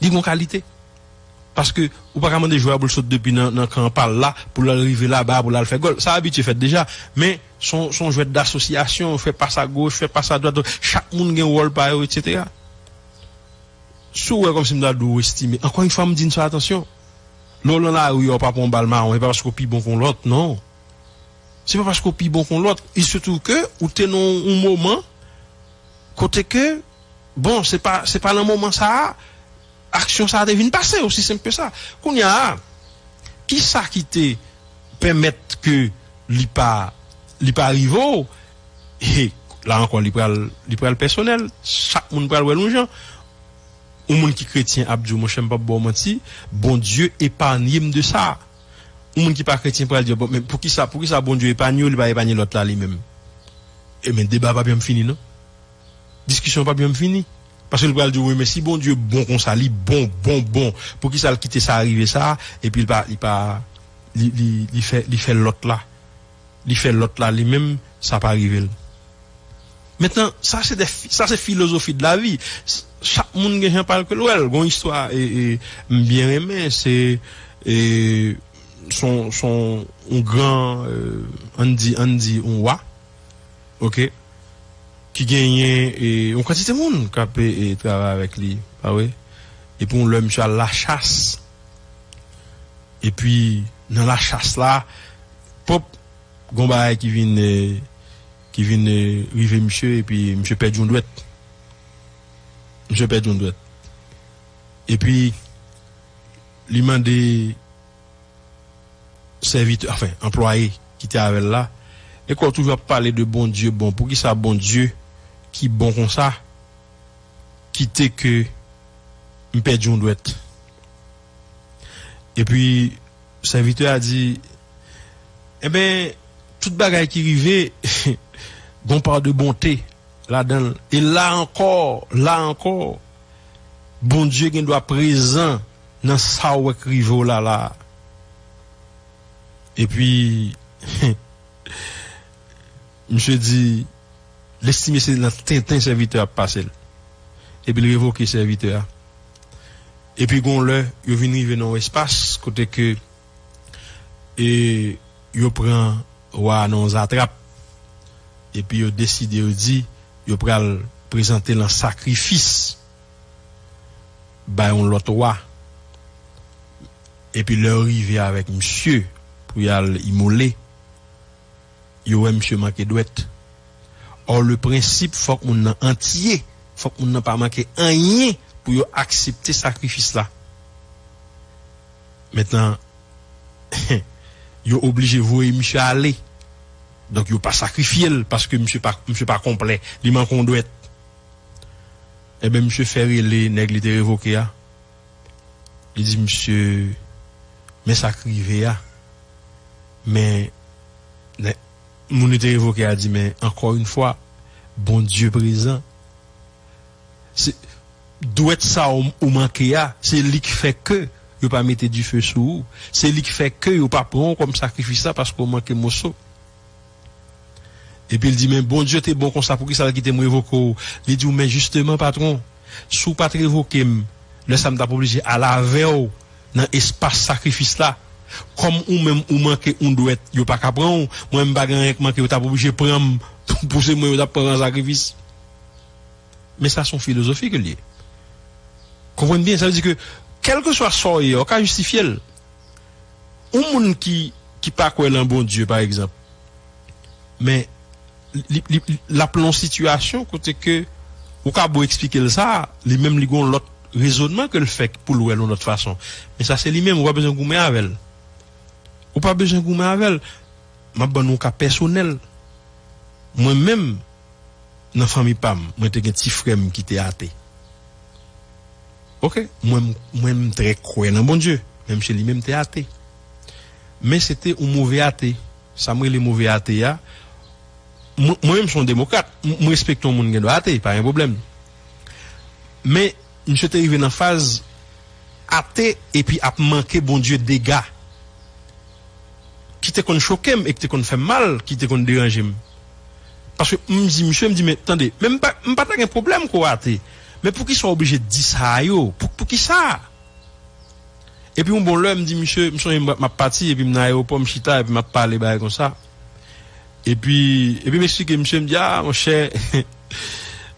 Li gon kalite. Paske ou pa ka mande jwè a pou l sot depi nan, nan kan pa l la, pou l al rive laba, pou l al fè gòl. Sa abitye fèt deja. Men, se yon, se yon jwèt dasosyasyon, fè pas a goch, fè pas a dwat. Chak moun gen wòl pa yo, etsetera. Si w wè kòmsi m ta di w estime, ankò yon fwa, m di n sa, atansyon. Lè w nan lari a, w pa pran yon bal mawon, se pa paske w pi bon ke yon lòt, non. Se pa paske w pi bon ke yon lòt. E sitou ke ou te nan yon moman kote ke, bon, se pa, se pa nan moman sa a, aksyon sa a te vin pase, osi senp ke sa. Kounye a, kisa ki te pèmèt ke li pa, li pa rive w? E la ankò, li pral, li pral pèsonèl. Chak moun pral wè l yon jan. Yon moun ki kretyen ap di w, monchè, m p ap ba w manti, Bondye epanye m de sa. Yon moun ki pa kretyen pral di w, bon, men poukisa, poukisa Bondye epanye w, li pa epanye lòt la li menm? E men deba p ap janm fini, non. Diskisyon p ap janm fini. Paske li pral di w, wi, men si Bondye bon konsa, li bon, bon, bon, poukisa l kite sa rive sa, epi li pa, li pa, li, li, li fè, li fè lòt la, li fè lòt la li menm, sa pa rive l. Mentnan, sa se de fi-, sa se filozofi de la vi. S-, chak moun gen jan pa l ke l wè l. Gon istwa, e, e, m byen renmen, se, e, son, son, yon gran, e, ann di, ann di, yon wa, oke, ki genyen, e, yon kantite moun k ap, e, e, travay avèk li, pa vre? Epi yon lè, misye al lachas. Epi, nan lachas la, pòp, gon bagay ki vin, e, ki vin, e, rive misye, epi misye pèdi yon dwèt. Misye pèdi yon dwèt. Epi, li mande sèvitè, anfen, anplwaye ki te avè l la, e kò toujou ap pale de Bondye bon. Poukisa Bondye ki bon konsa, kite ke m pèdi yon dwèt. Epi, sèvitè a di, enben, tout bagay ki rive, gon pa de bonte ladan l. E la ankò, la ankò, Bondye gen dwa prezan nan sa w wè k rive w la la. Epi, misye di, l estime se nan tenten sèvitè a ap pase l. Epi l revoke sèvitè a. Epi gon lè, yo vin rive nan yon espas kote ke e yo pran wa a nan yon zatrap. Epi yo deside, yo di, yo pral prezante l an sakrifis bay yon lòt wa. Epi lè yo rive avèk misye pou y al imole, yo wè misye manke dwèt. Or, le prensip, fòk moun nan antye, fòk moun nan pa manke anyen pou yo aksepte sakrifis la. Mentnan, yo oblije voye misye ale. Donk, yo pa sakrifye l paske misye pa, misye pa konplè. Li manke yon dwèt. Enben, misye fè rele nèg li te revoke a. Li di misye, men sa k rive a. Men, nè, moun li te revoke a di, men ankò yon fwa, Bondye prezan. Se, dwèt sa ou, ou manke a, se li k fè ke yo pa mete dife sou ou. Se li k fè ke yo pa pran w kòm sakrifis la paske w manke moso. Epi l di, men Bondye te bon konsa, poukisa l kite m revoke w? Li di w, men jisteman, patwon, si w pa t revoke m, lè sa a m t ap oblije al avè w nan espas sakrifis la. Kòm ou menm ou manke yon dwèt, yo pa ka pran w, mwen m pa gen anyen k manke, yo t ap oblije pran m pou se mwen yo t ap pran an sakrifis. Men sa se yon filozofi ke l ye. Konprann byen, sa vle di ke kèlkeswa sa w ye, w ka jistifye l. Yon moun ki, ki pa kwè nan Bondye, pa egzanp, men li, li, li, l ap nan yon sitiyasyon kote ke ou ka bon eksplike l sa, li menm li gen yon lòt rezònman ke l fè pou l wè l yon lòt fason. Men sa se li menm, ou pa bezwen goumen avè l. Ou pa bezwen goumen avè l. M ap ban nou yon ka pèsonèl. Mwen menm, nan fanmi pa m, mwen te gen ti frè m ki te ate. Oke, mwen, mwen m trè kwè nan Bondye, men misye li menm te ate. Men se te yon move ate. Sa m rele move ate a, mwen, mwen menm se yon demokrat, m, m respekte yon moun gen dwa ate, pa gen pwoblèm. Men, misye te rive nan faz ate epi ap manke Bondye dega. Ki te konn choke m e ki te konn fè m mal, ki te konn deranje m. Paske m di misye, m di, men tande, men m pa, m pa ta gen pwoblèm ke w ate. Men poukisa w oblije di sa yo? Pou, poukisa? Epi yon bon lè, m di misye, m sonje m, m ap pati, epi m nan ayewopò, m chita, epi m ap pale bagay konsa. Epi, epi m eksplike misye, m di, a, monchè,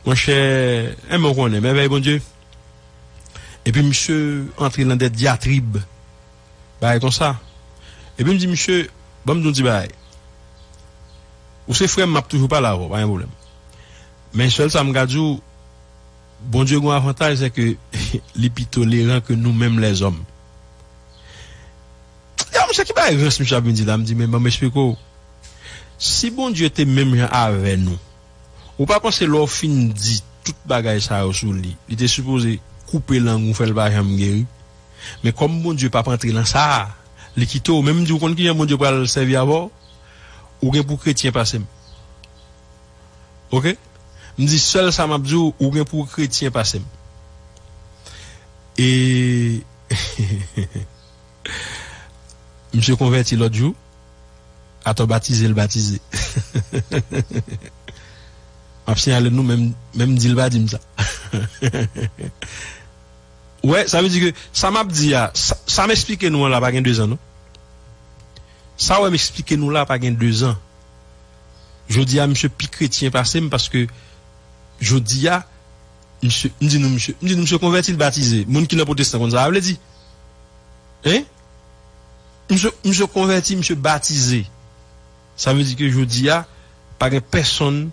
monchè, enben w konnen, mèvèy Bondye. Epi misye antre nan de dyatrib, bagay konsa. Epi m di misye, ban m di w ti bagay. Ou se frè m, m ap toujou pale avè w, pa gen pwoblèm. Men sèl sa m ka di w, Bondye gen yon avantaj, se ke li pi toleran ke nou menm lèzòm. Yo, misye, ki bagay rans misye ap vin di la? M di, men ban m esplike w. Si Bondye te menm jan avè nou, ou pa panse lè w fin di tout bagay sa yo sou li, li te sipoze koupe lang ou, fè l pa janm geri? Men kòm Bondye p ap antre nan sa a, li kite w. Men m di w, konn kijan Bondye pral sèvi avè w? Ou gen pou w kretyen pase m. Oke? M di sèl sa m ap di w, ou gen pou w kretyen pase m. E misye konvèti lòt jou. Atò batize l batize. M ap siyale nou, menm, menm di l pa di m sa. Ou wè, sa vle di ke sa m ap di a, sa, sa m eksplike nou an la pa gen dezan, non. Sa w wè m eksplike nou la pa gen dezan. Jodi a, misye pi kretyen pase m paske jodi a, misye, m di nou, misye, m di nou, misye konvèti, l batize. Moun ki nan pwotestan konn sa a vle di. Hein? Misye, misye konvèti, misye batize. Sa vle di ke jodi a, pa gen pèsonn,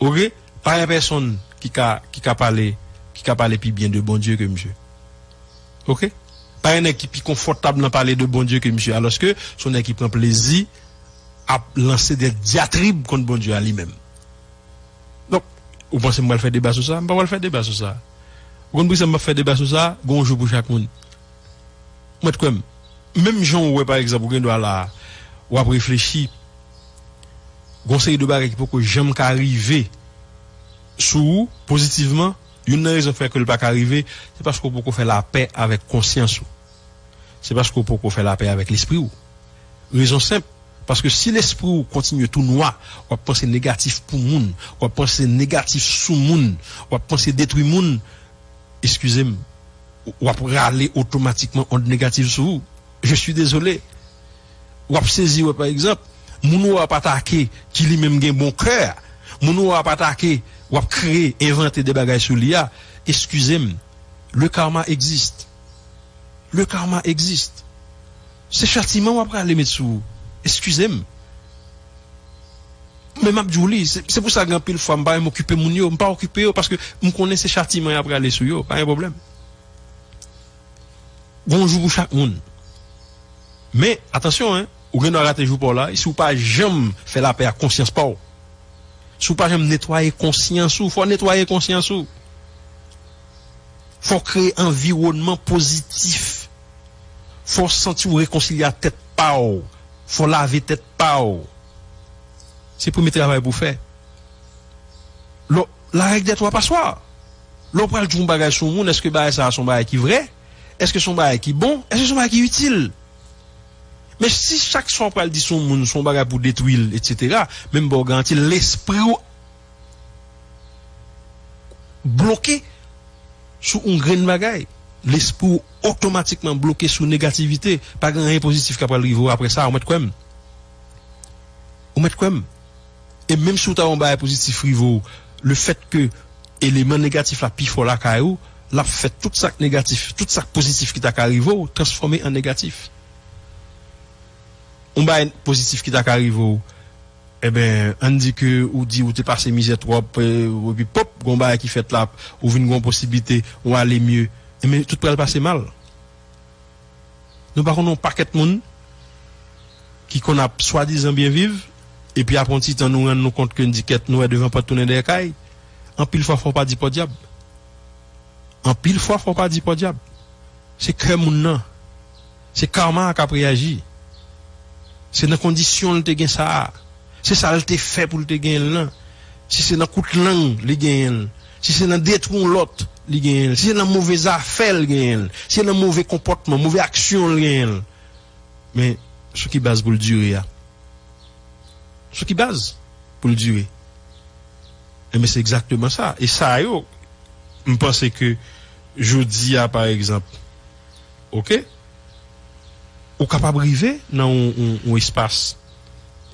oke? Pa gen pèsonn ki ka, ki ka pale, ki ka pale pi byen de Bondye ke misye. Oke? Pa gen nèg ki pi konfòtab nan pale de Bondye ke misye, alòske se yon nèg ki pran plezi ap lanse de dyatrib kont Bondye a li menm. Donk, Ou panse m pral fè deba sou sa? M pa pral fè deba sou sa. Ou konn poukisa m p ap fè deba sou sa? Gon jou pou chak moun. Ou mèt kwè m. Menm jan ou wè, pa egzanp, ou gen dwa la, w ap reflechi, gon seri de bagay ki poko janm ka rive sou ou pozitivman, youn nan rezon k fè ke l pa ka rive, se paske w poko fè lapè avèk konsyans ou. Se paske w poko fè lapè avèk lespri w. Rezon senp, paske si lespri w kontinye tou nwa, w ap panse negatif pou moun, w ap panse negatif sou moun, w ap panse detwi moun, eskize m, w ap rale otomatikman ond negatif sou ou. Je suis désolé. W ap sezi wè, pa egzanp, moun ou ap atake ki li menm gen bon kè, moun ou ap atake, w ap kreye, envante de bagay sou li a, eskize m, le karma existe. Le karma existe. Se chatiman w ap rale met sou ou. Eskize m. Men m ap di w li, se se pou sa gen anpil fwa m pa renmen okipe moun yo. M pa okipe yo paske m konnen se chatiman y ap rale sou yo. Pa gen pwoblèm. Gon jou pou chak moun. Men, atansyon, en, ou gen dwa rate jou pa w la, si w pa janm fè lapè ak konsyans pa w. Si w pa janm netwaye konsyans ou, fò w netwaye konsyans ou. Fò w kreye anviwònman pozitif. Fò w santi w rekonsilye ak tèt pa w. Fò w lave tèt pa w. Se premye travay pou w fè. Lè, la règle des trois passoires. Lè w pral di yon bagay sou yon moun, èske bagay sa a se yon bagay ki vrè? Èske se yon bagay ki bon? Èske se yon bagay ki itil? Men si chak sa w pral di sou yon moun se yon bagay pou detwi l, etsetera, men m ba w garanti, lespri w bloke sou yon grenn bagay. Lespri w otomatikman bloke sou negativite. Pa gen anyen pozitif k ap pral rive w apre sa, ou mèt kwè m. Ou mèt kwè m. E menm si w ta wè yon bagay pozitif rive w, lefètke eleman negatif la pi fò lakay ou, l ap fè tout sa k negatif, tout sa k pozitif ki ta ka rive w, transfòme an negatif. Yon bagay pozitif ki ta ka rive w, enben, ann di ke ou di ou te pase mizè twòp, e, epi pòp, gon bagay ki fèt la, ou vin gon posiblite, ou ale mye, enben, tout pral pase mal. Nou pa konn yon pakèt moun ki konn ap swadizan byen viv, epi apre yon ti tan nou rann nou kont ke n di kèt nou wè devan pòt tounen dèyè kay. Anpil fwa fò w pa di podyab. Anpil fwa fò w pa di podyab. Se kè moun nan. Se karma a k ap reyaji. Se nan kondisyon l te gen sa a. Se sa l te fè pou l te genyen l lan. Si se nan kout lang li genyen l. Si se nan detwi yon lòt li genyen l. Si se nan move zafè l genyen l. Si se nan move konpòtman, move aksyon l genyen l. Men, sou ki baz pou l dire a? Sou ki baz pou l dire? Enben, se egzakteman sa. E sa yo, m panse ke jodi a, pa egzanp, oke? Ou kapab rive nan yon, yon, yon espas,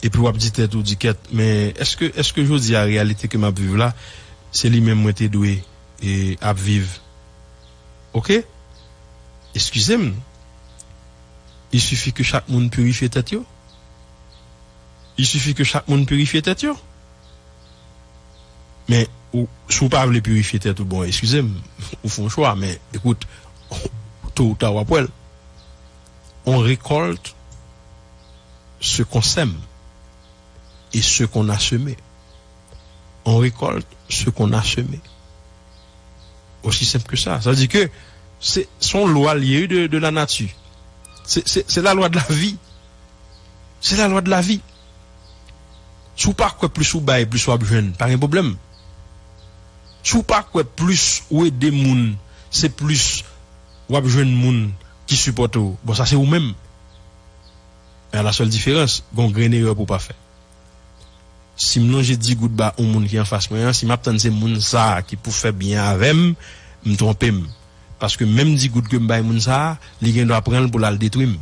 epi w ap di tèt ou, di kèt, men èske, èske jodi a, reyalite ke m ap viv la, se li menm mwen te dwe, e, ap viv? Oke? Eskize m. Il suffit ke chak moun pirifye tèt yo. Il suffit ke chak moun pirifye tèt yo. Men, ou, si w pa vle pirifye tèt ou, bon, eskize m, ou fè yon chwa, men, ekout, to ou ta w ap wè l. On récolte ce qu'on sème et ce qu'on a semé. On récolte ce qu'on a semé. Aussi simple que ça. Sa vle di ke se se yon lwa l ye, wi, de, de la nature. Se, se, se la lwa de la vi. Se la lwa de la vi. Si w pa kwè plis ou bay, plis w ap jwenn, pa gen pwoblèm. Si w pa kwè plis ou ede moun, se plis w ap jwenn moun ki sipòte w. Bon, sa se ou menm. Men a la sèl diferans, gon grenn erè pou w pa fè. Si m lonje di goud ba yon moun ki anfas mwen an, si m ap tann se moun sa a ki pou fè byen avè m, m twonpe m. Paske menm di goud ke m bay moun sa a, li gen dwa pran l pou l al detwi m.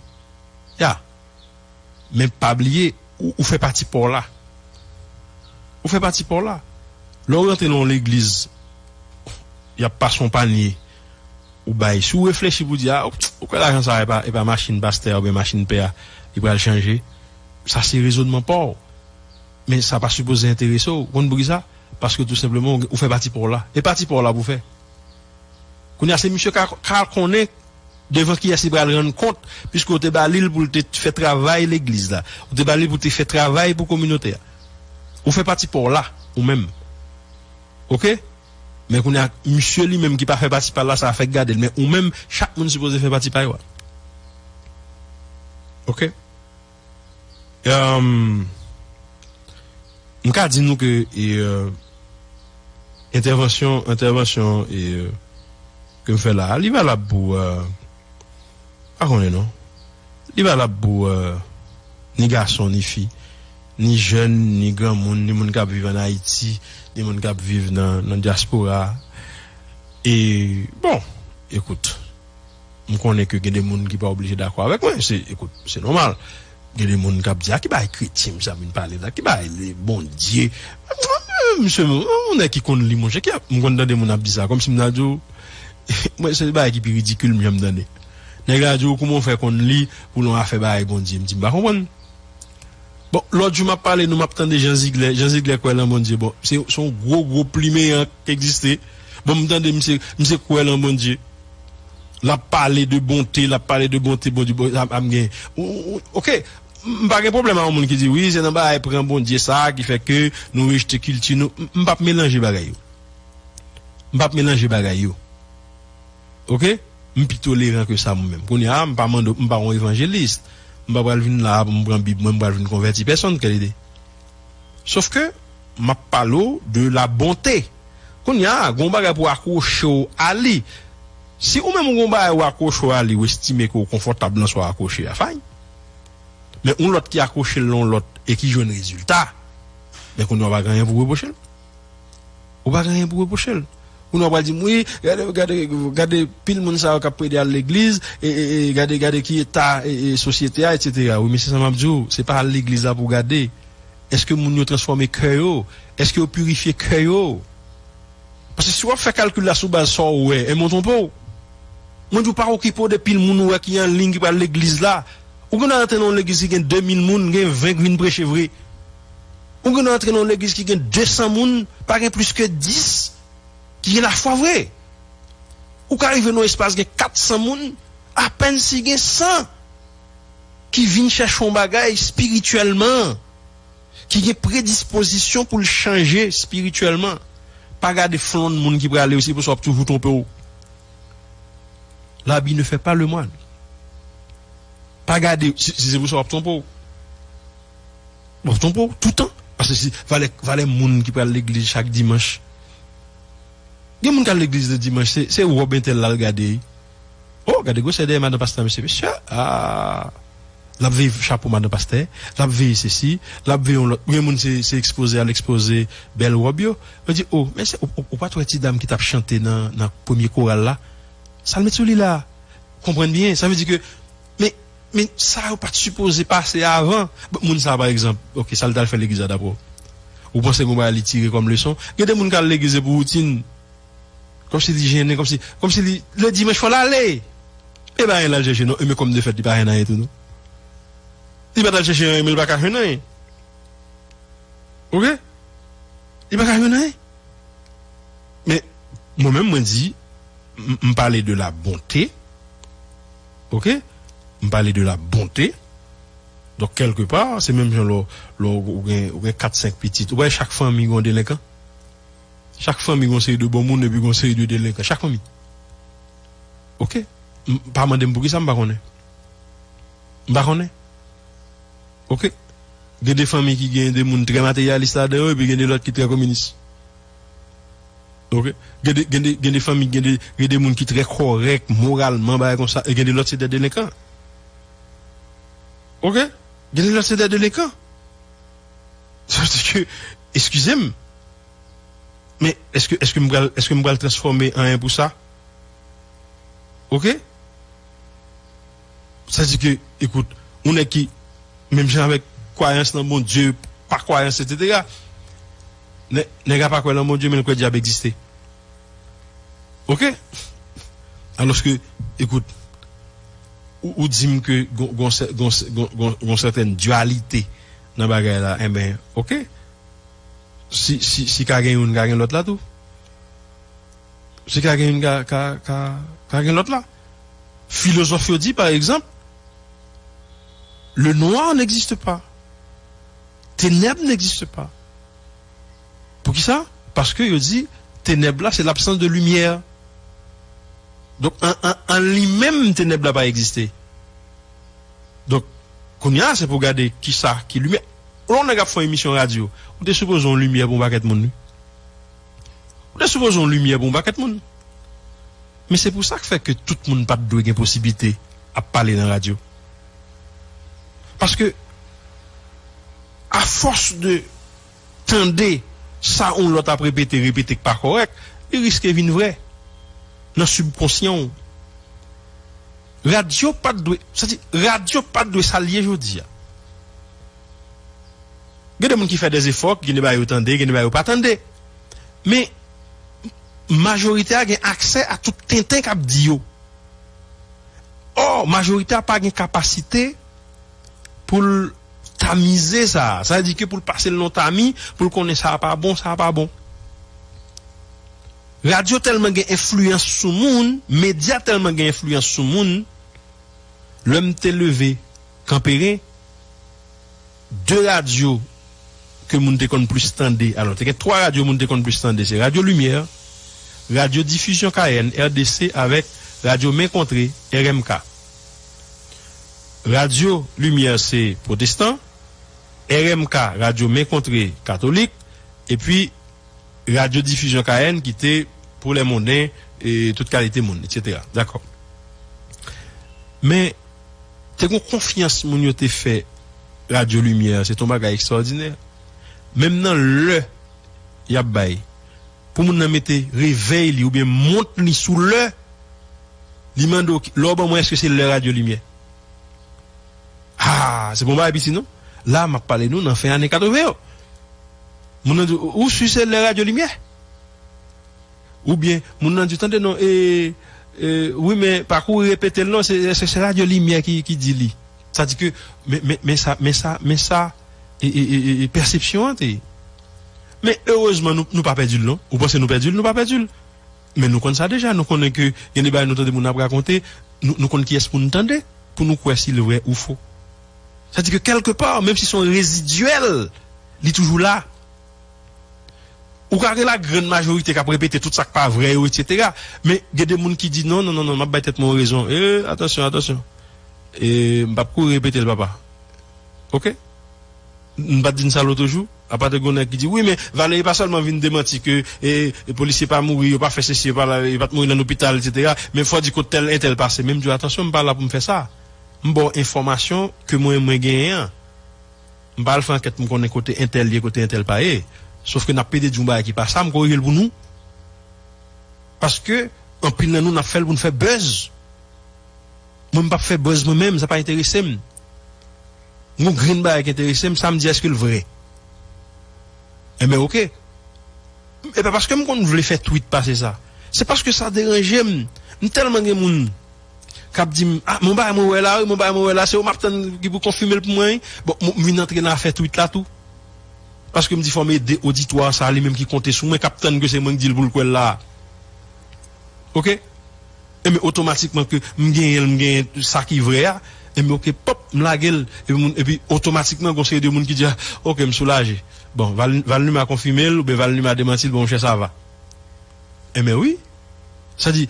Ya. Men pa bliye, ou, ou fè pati pa w la. Ou fè pati pa w la. Lè w rantre nan yon legliz, y ap pase yon panye, ou bay. Si w reflechi pou di, a, ou kwè lajan sa a, e pa, e pa machin pastè a oubyen machin pè a, li pral chanje. Sa se rezònman pa w. Men sa pa sipoze enterese w. Ou konn poukisa? Paske tou senpleman, ou, ou fè pati pa w la. E pati pa w la pou w fè. Kounye a, se misye ka, ka konnen devan kiyès li pral rann kont, piske w te ba li l pou l te fè travay legliz la. Ou te ba li pou te fè travay pou kominote a. Ou fè pati pa w la, ou menm. Ok? Men kounye a, misye li menm ki pa fè pati pa l la, sa fèk gade l. Men ou menm, chak moun sipoze fè pati pa yo a. Ok? Um, m ka di nou ke e, uh, entèvansyon, entèvansyon e, uh, ke m fè la a, li valab pou, uh, pa konnen non. Li valab pou, uh, ni gason, ni fi, ni jèn, ni granmoun, ni moun k ap viv ann Ayiti, ni moun k ap viv nan, nan dyaspora. E, bon, ekout, m konnen ke gen de moun ki pa oblije dakò avèk mwen. Se, ekout, se nòmal. Gen de moun k ap di, "A, ki bagay kretyen misye ap vin pale la? Ki bagay li, Bondye?" Mwen menm, se yon nèg ki konn li, monchè, ki ap, m konn tande moun ap di sa, kòmsi m ta di w, mwen, se bagay ki pi ridikil m janm tande. Nèg la di w, "Kouman w fè konn li pou l yon afè bagay Bondye?" M di, "M pa konprann." Bon, lòt jou m ap pale nou, m ap tande Jean Ziegler. Jean Ziegler kwè lan Bondye. Bon, se, se yon gwo, gwo plimeyan k egziste. Bon, m tande misye, misye kwè lan Bondye. L ap pale de bonte, l ap pale de bonte, Bondye, bon, ap, ap gen. Ou, ou, ok, m pa gen pwoblèm ak yon moun ki di, "Wi, se nan bagay pran Bondye sa ki fè ke nou rejte kilti nou." M, m p ap melanje bagay yo. M p ap melanje bagay yo. Ok? M pi toleran ke sa mwen menm. Kounye a, m pa mande, m pa yon evanjelis. M pa pral vin la pou m pran Bib mwen, m pral vin konvèti pèsonn, kèl ide. Sof ke m ap pale w de la bonte. Kounye a, gen yon bagay pou w akwoche w a li. Si ou menm ou gen yon bagay ou akwoche w a li, ou estime ke w konfòtab nan sa w akwoche a, fine. Men yon lòt ki akwoche l nan yon lòt e ki jwenn rezilta, men kounye a w pa gen anyen pou w repwoche l. Ou pa gen anyen pou repwoche l. Ou nan pral di m, "Wi, gade, gade, gade pil moun sa yo k ap plede al legliz, e, e, e gade, gade ki eta, e, e, sosyete a, etsetera." Wi, men se sa m ap di w, se pa al legliz la pou w gade. Èske moun yo transfòme kè yo? Èske yo pirifye kè yo? Paske si w ap fè kalkil la sou baz sa w wè, enben w twonpe w. Mwen di w pa okipe w de pil moun ou wè ki an liy ki pral legliz la. Ou gen dwa rantre nan yon legliz ki gen de mil moun, gen ven k vin preche vre. Ou gen dwa rantre nan yon legliz ki gen de san moun, pa gen plis ke dis ki gen lafwa vre. Ou ka rive nan yon espas gen kat san moun, apèn si gen san ki vin chèche yon bagay espirityèlman, ki gen predispozisyon pou l chanje espirityèlman. Pa gade flonn moun ki prale yo, se pou sa w ap toujou twonpe w. L'habit ne fait pas le moine. Pa gade, si, si se pou sa w ap twonpe w. W ap twonpe w toutan. Paske si valè, valè moun ki pral legliz chak dimanch. Gen moun k al legliz le dimanch, se, se wòb entèl l al gade. Oh, gade gwosè dèyè madan pastè, mesye, mesye. Ah, l ap veye chapo madan pastè, l ap veye sesi, l ap veye yon lòt. Gen moun se, se ekspoze al ekspoze bèl wòb yo. Yo di, oh, men se, ou, ou, ou pa t wè ti dam ki t ap chante nan, nan premye koral la? Sa l met sou li la? Konprann byen, sa vle di ke, men, men sa yo pa t sipoze pase avan. Bon, moun sa, pa egzanp, ok, sa l t al fè legliz la, daprè w? Ou panse gen yon bagay li tire kòm leson? Gen de moun k al legliz e pou woutin. Kòmsi li jennen, kòmsi, kòmsi li, le dimanch fò l ale. E pa anyen l al chèche non, e men kòm de fèt li pa jwenn anyen tou non. Li pa t al chèche anyen, men li pa ka jwenn anyen. Ok? Li pa ka jwenn anyen. Men, mwen menm, mwen di, m, m pale de la bonte. Ok? M pale de la bonte. Donk, kèlke pa, se menm jan lè w, lè w gen, ou gen kat, senk pitit. Ou wè, chak fanmi gen yon delenkan. Chak fanmi gen yon seri de bon moun, epi gen yon seri de delenkan. Chak fanmi. Ok? M, pa mande m poukisa, m pa konnen. M pa konnen. Ok? Gen de fanmi ki gen de moun trè materyalis ladan yo, epi gen de lòt ki trè kominis. Ok? Gen de, gen de, gen de fanmi, gen de, gen de moun ki trè kòrèk moralman, bagay konsa, e gen de lòt se de delenkan. Ok? Gen de lòt se de delenkan. Sa vle di ke, eskize m, men èske, èske m pral, èske m pral transfòme anyen pou sa? Ok? Sa di ke, ekout, yon nèg ki, menm jan avèk kwayans nan Bondye, pa kwayans, etsetera. Nè-, nèg la pa kwè nan Bondye, men l kwè dyab egziste. Ok? Alòske, ekout, ou, ou di m ke gon, gon sè-, gon sè-, gon, gon, gon sètèn dyalite nan bagay la, enben, ok. Si, si, si ka gen youn, ka gen lòt la tou. Si ka gen youn, ka, ka, ka, ka gen lòt la. Filozòf yo di, pa egzanp, le noir n'existe pas. Ténèbres n'existe pas. Poukisa? Paske yo di, tenèb la, se labsans de limyè. Donk, an, an, an li menm, tenèb la pa egziste. Donk, kounye a, se pou gade kisa ki limyè. Lè yon nèg ap fè yon emisyon radyo, ou te sipoze yon limyè pou yon pakèt moun, wi. Ou te sipoze yon limyè pou yon pakèt moun. Men se pou sa k fè ke tout moun pa t dwe gen posiblite ap pale nan radyo. Paske, afòs de tande sa yon lòt ap repete, repete k pa kòrèk, li riske vin vrè nan sibkonsyan w. Radyo pa t dwe, sa di, radyo pa t dwe sa l ye jodi a. Gen de moun ki fè dèzefò, gen de bagay yo tande, gen de bagay yo pa tande. Men, majorite a gen aksè a tout tenten k ap di yo. Ò, majorite a pa gen kapasite pou l tamize sa. Sa vle di ke pou l pase l nan tami, pou l konnen sa a pa bon, sa a pa bon. Radyo tèlman gen enfliyans sou moun, medya tèlman gen enfliyans sou moun, lè m te leve Kanperen, de radyo ke moun te konn plis tande. Alò, te gen twa radyo moun te konn plis tande. Se Radyo Limyè, Radyo Difizyon Kayèn, R D C, avèk Radyo Men Kontre, R M K. Radyo Limyè se pwotestan, R M K, Radyo Men Kontre, katolik, epi Radyo Difizyon Kayèn ki te pou lè monnen, e tout kalite moun, etsetera. Dakò. Men, te gon konfyans moun yo te fè Radyo Limyè, se te yon bagay ekstwòdinè. Menm nan lè y ap bay, pou moun nan mete revèy li oubyen mont li sou lè, li mande w, "Lè w ban mwen, èske se lè Radyo Limyè?" Ah, se pa yon bagay piti, non. La, m ap pale nou nan fen ane katreven yo. Moun nan di, "Ou si se lè Radyo Limyè?" Oubyen, moun nan di, "Tande non, e, e, wi, men pa kouri repete l non, se, se, se Radyo Limyè ki, ki di li." Sa di ke, men, men, men sa, men sa, men sa, e, e, e, e, e pèsepsyon an te ye. Men erezman, nou, nou pa pèdi l non. Ou panse nou pèdi l? Nou pa pèdi l. Men nou konn sa deja, nou konnen ke gen de bagay nou tande moun ap rakonte, nou, nou konn kiyès pou nou tande, pou nou kwè si l vrè ou fo. Sa di ke kèlkepa, menm si se yon rezidyèl, li toujou la. Ou ka gen la grann majorite k ap repete tout sa k pa vrè yo, etsetera. Men gen de moun ki di, "Non, non, non, non, m ap bay tèt mwen yon rezon." E, atansyon, atansyon. E, m p ap kouri repete l, papa. Oke? M pa t di n sa lòt jou? Apa te gen yon nèg ki di, "Wi, men Valery pa sèlman vin demanti ke, e, e, polisye pa mouri, yo pa fè sesi, yo pa la, yo pa t mouri nan lopital, etsetera. Men fò di kot tèl entèl pase." Men m di yo, "Atansyon, m pa la pou m fè sa. M ba w enfòmasyon ke mwen, mwen genyen an." M pa al fè ankèt pou m konnen kote entèl ye, kote entèl pa ye. Sof ke n ap plede di yon bagay ki pa sa, m korije l pou nou. Paske, anpil nan nou, n ap fè l pou n fè buzz. Mwen, m p ap fè buzz mwen menm, sa pa enterese m. Yon grenn bagay ki enterese m, sa m di, èske l vrè? Enben, oke. E pa paske m konn vle fè tweet pase sa. Se paske sa deranje m. M tèlman gen moun k ap di m, "Ah, men yon bagay mwen wè la, wi, men yon bagay mwen wè la, se ou m ap tann ki pou konfime l pou mwen, wi." Bon, m, m vin antre nan afè tweet la tou. Paske m di fò m ede oditwa sa, li menm ki konte sou mwen, k ap tann ke se mwen k di l pou l kwè l la. Oke? Enben, otomatikman ke m genyen l, m genyen sa ki vrè a, enben, oke, pòp, m lage l. Epi, moun, epi otomatikman, gon seri de moun ki di, "Ah, oke, m soulaje." Bon, Val, Valnuma konfime l, oubyen Valnuma demanti l, bon, monchè, sa va. Enben, wi. Sa di,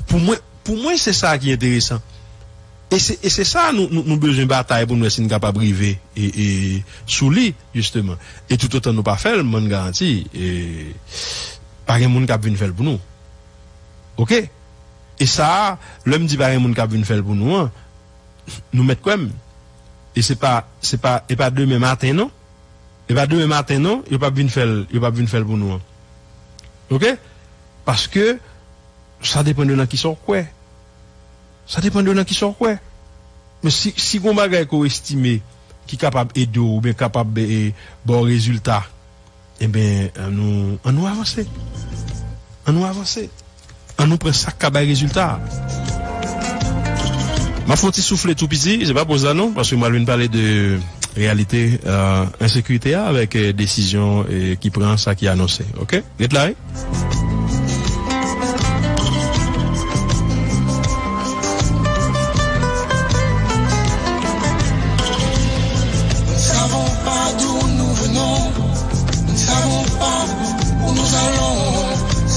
pou mwen, pou mwen, se sa ki enteresan. E se, e se sa nou, nou, nou bezwen batay pou n wè si n kapab rive e, e, sou li, jisteman. E toutotan nou pa fè l, mwen garanti, e, pa gen moun k ap vin fè l pou nou. Oke? E sa a, lè m di pa gen moun k ap vin fè l pou nou an, nou mèt kwè m. E se pa, se pa, e pa demen maten, non. E pa demen maten, non, yo p ap vin fè l, yo p ap vin fè l pou nou an. Oke? Paske sa depann de nan kisa w kwè. Sa depann de nan kisa w kwè. Men si, si gon bagay ke w estime ki kapab ede w oubyen kapab, e, ba w rezilta, enben, ann nou, ann nou avanse. Ann nou avanse. Ann nou pran sa k ka bay rezilta. M ap fè yon ti soufle tou piti, se pa poz la non, paske m al vin pale de reyalite, euh, ensekirite a avèk, euh, desizyon, euh, ki pran, sa ki anonse. Oke? Ret la, wi. Nous ne savons pas d'où nous venons, nous ne savons pas où nous allons.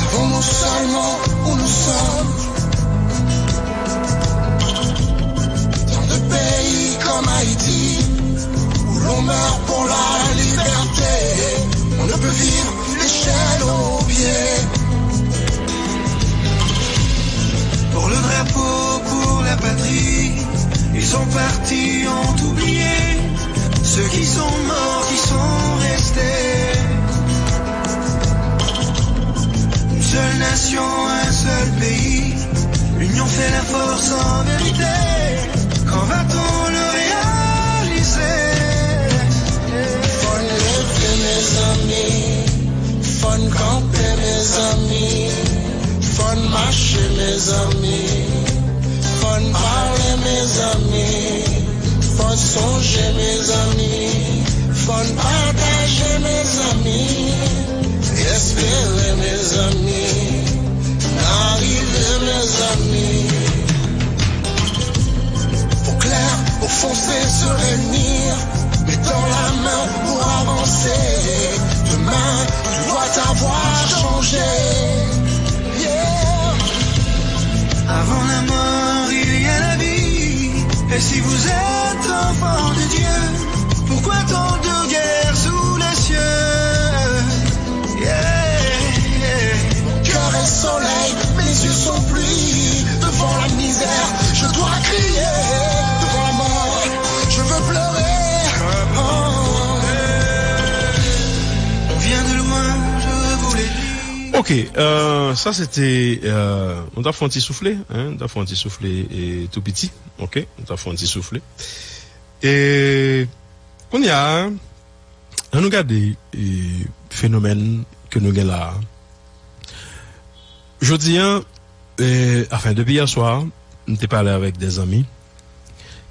sont morts, qui sont restés. Une seule nation, un seul pays. L'union fait la force en vérité. Quand va-t-on le réaliser? Fò n leve, mezanmi. Fò n kanpe, mezanmi. Fò n mache, mezanmi. Fò n pale, mezanmi. Fò n sonje, mezanmi. Fò n pataje, mezanmi. Espere, mezanmi. N a rive, mezanmi. Faut clair, faut foncer, se réunir. Mettons la main pour avancer. Demain, tu dois t'avoir changé. Yeah. Avant la mort, il y a la vie. Et si vous êtes enfant de Dieu, pourquoi tant de guerre sous les cieux? Yeah, yeah. Mon cœur est soleil, mes yeux sont pluie. Devant la misère, je dois crier. Devant la mort, je veux pleurer. On vient de loin, je vous l'ai dit. Ok, euh, sa se te, euh, nou t ap fè yon ti soufle, hein, nou t ap fè yon ti soufle e tou piti, ok, nou t ap fè yon ti soufle. E kounye a, ann nou gade e, fenomèn ke nou gen la a. Jodi a, e, anfen, depi yè swa, m te pale avèk de zanmi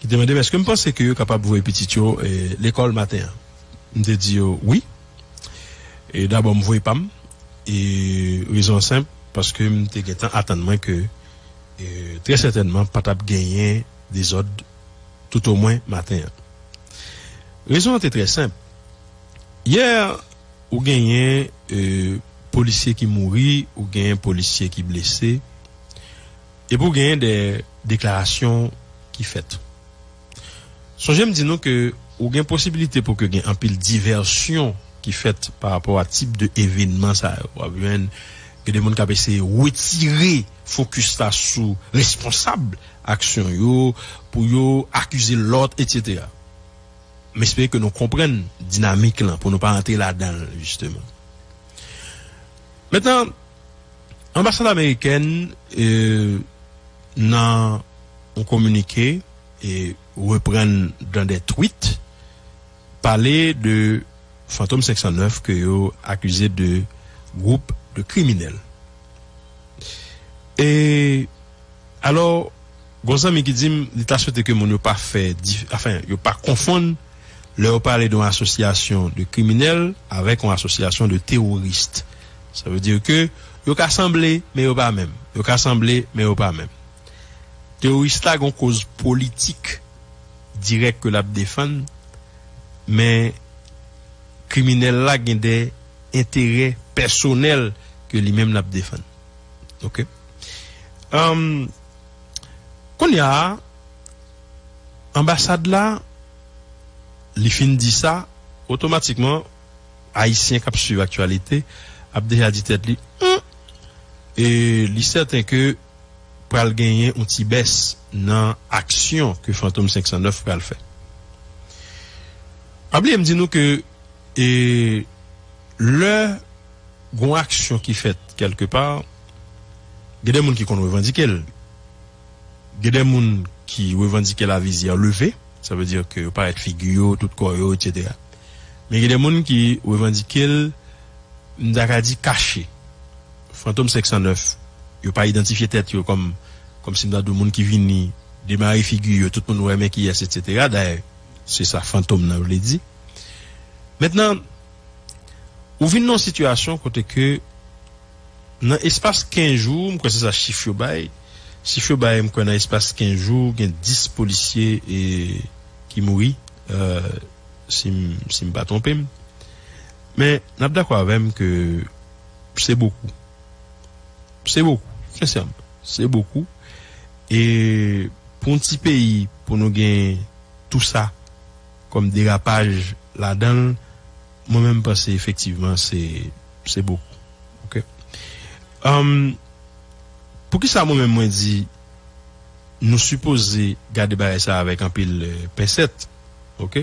ki te mande m èske m panse ke yo kapab voye pitit yo e, lekòl maten an. M te di yo wi. E dabò m voye pa m. E rezon an senp, paske m te gentan atann mwen ke e, trè sètènman pa t ap genyen dezòd toutomwen maten an. Rezon an te trè senp. Yè, ou genyen e, polisye ki mouri, ou genyen polisye ki blese, epi ou genyen de deklarasyon ki fèt. Sonje m di nou ke ou gen posibilite pou ke gen anpil divèsyon ki fèt pa rapò a tip de evenman sa yo. W ap jwenn gen de moun k ap eseye retire fokis la sou responsab aksyon yo, pou yo akize lòt, etsetera. M espere ke nou konprann dinamik lan pou nou pa rantre ladan l, jisteman. Mentnan, anbasad amerikèn e, nan yon kominike e reprann dan de tweet pale de Fantom senk san nèf ke yo akize de gwoup de kriminèl. E alò, gon zanmi ki di m li ta swete ke moun yo pa fè, anfen, yo pa konfonn lè yo pale de yon asosyasyon de kriminèl avèk yon asosyasyon de teworis. Sa vle di ke yo ka sanble, men yo pa menm. Yo ka sanble, men yo pa menm. Teworis la gen yon koz politik dirèk ke l ap defann, men kriminèl la gen de enterè pèsonèl ke li menm l ap defann. Ok? Anm, kounye a, anbasad la, li fin di sa, otomatikman, Ayisyen k ap swiv aktyalite ap deja di tèt li, hmm, e li sèten ke pral genyen yon ti bès nan aksyon ke Fantom senk san nèf pral fè. Pa bliye m di nou ke e, lè gon aksyon ki fèt kèlkepa, gen de moun ki konn revandike l. Gen de moun ki revandike l a vizyè leve, sa vle di ke yo parèt figi yo, tout kò yo, etsetera. Men gen de moun ki revandike l, m ta ka di kache. Fantom senk san nèf, yo pa idantifye tèt yo kòm, kòmsi m ta di w moun ki vini demare figi yo, tout moun wè men kiyès, etsetera. Dayè, se sa Fantom nan vle di. Mentnan, ou vin nan yon sitiyasyon kote ke nan espas kenz jou, m kwè se sa chif yo bay, chif yo bay, m kwè nan espas kenz jou, gen dis polisye e, ki mouri, e, si m, si m pa twonpe m. Men, n ap dakò avè m ke se bokou. Se bokou, sensèman. Se bokou. E pou yon ti peyi, pou nou gen tou sa kòm derapaj ladan l, mwen menm m panse efektivman se, se bokou. Ok? Anm, poukisa mwen menm mwen di nou sipoze gade bagay sa avèk anpil e, pensèt? Ok?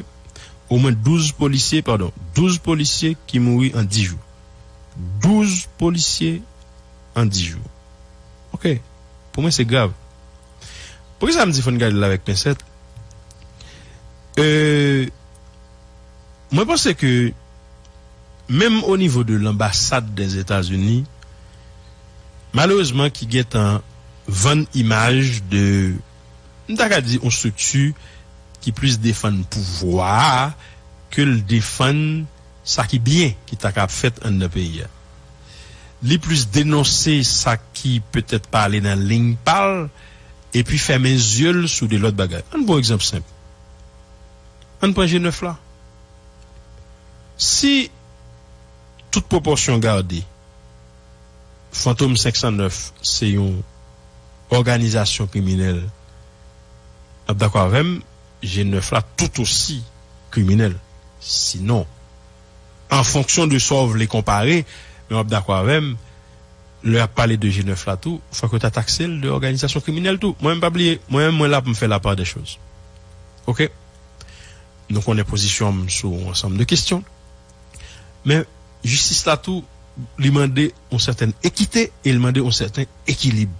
omwen douz polisye, padon, douz polisye ki mouri an dis jou. Douz polisye an dis jou. Ok. Pou mwen, se grav. Poukisa m di fò n gade l avèk pensèt? Euh, mwen panse ke menm o nivo de lanbasad dèzetazini, malerezman, ki gentan vann imaj de, m ta ka di, yon estrikti ki plis defann pouvwa a ke l defann sa ki byen ki ta ka ap fèt anndan peyi a. Li plis denonse sa ki petèt pa ale nan liy pa l, epi fèmen zye l sou de lòt bagay. Ann pran yon egzanp senp. Ann pran G nèf la. Si tout pwopòsyon gade, Fantom senk san nèf se yon òganizasyon kriminèl, w ap dakò avè m, G nèf la tout osi kriminèl. Sinon, an fonksyon de sa w vle konpare, men w ap dakò avè m, lè y ap pale de G nèf la tou, fòk yo ta takse l de òganizasyon kriminèl tou. Mwen menm, pa bliye, mwen menm, mwen la pou m fè la part des choses. Ok? Nou konnen pozisyon m sou yon ansanm de kesyon. Men, jistis la tou, li mande yon sètèn ekite e li mande yon sèten ekilib.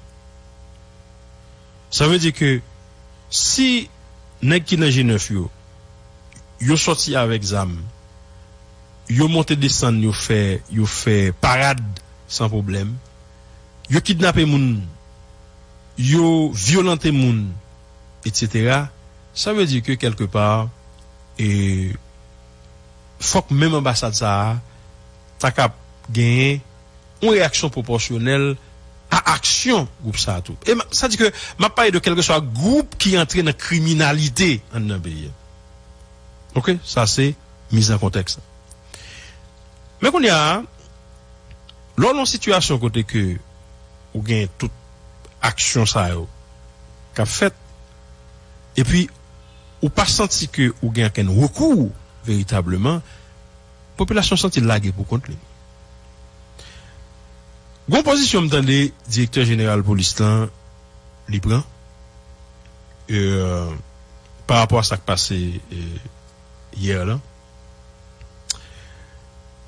Sa vle di ke si nèg ki nan G nèf yo, yo sòti avèk zam, yo monte desann, yo fè, yo fè parad san pwoblèm, yo kidnape moun, yo vyolante moun, etsetera, sa vle di ke kèlkepa, e, fòk menm anbasad sa a ta kab genyen yon reyaksyon pwopòsyonèl a aksyon gwoup sa a tou. E m- sa di ke m ap pale de kèlkeswa gwoup ki antre nan kriminalite anndan peyi a. Ok, sa se miz an kontèks la. Men kounye a, lè w nan yon sitiyasyon kote ke ou gen tout aksyon sa yo k ap fèt, epi ou pa santi ke ou gen okenn rekou veritableman, popilasyon santi l lage pou kont li. Gon pozisyon m tande direktè jeneral polis lan li pran, euh, pa rapò a sa k pase, euh, yè lan.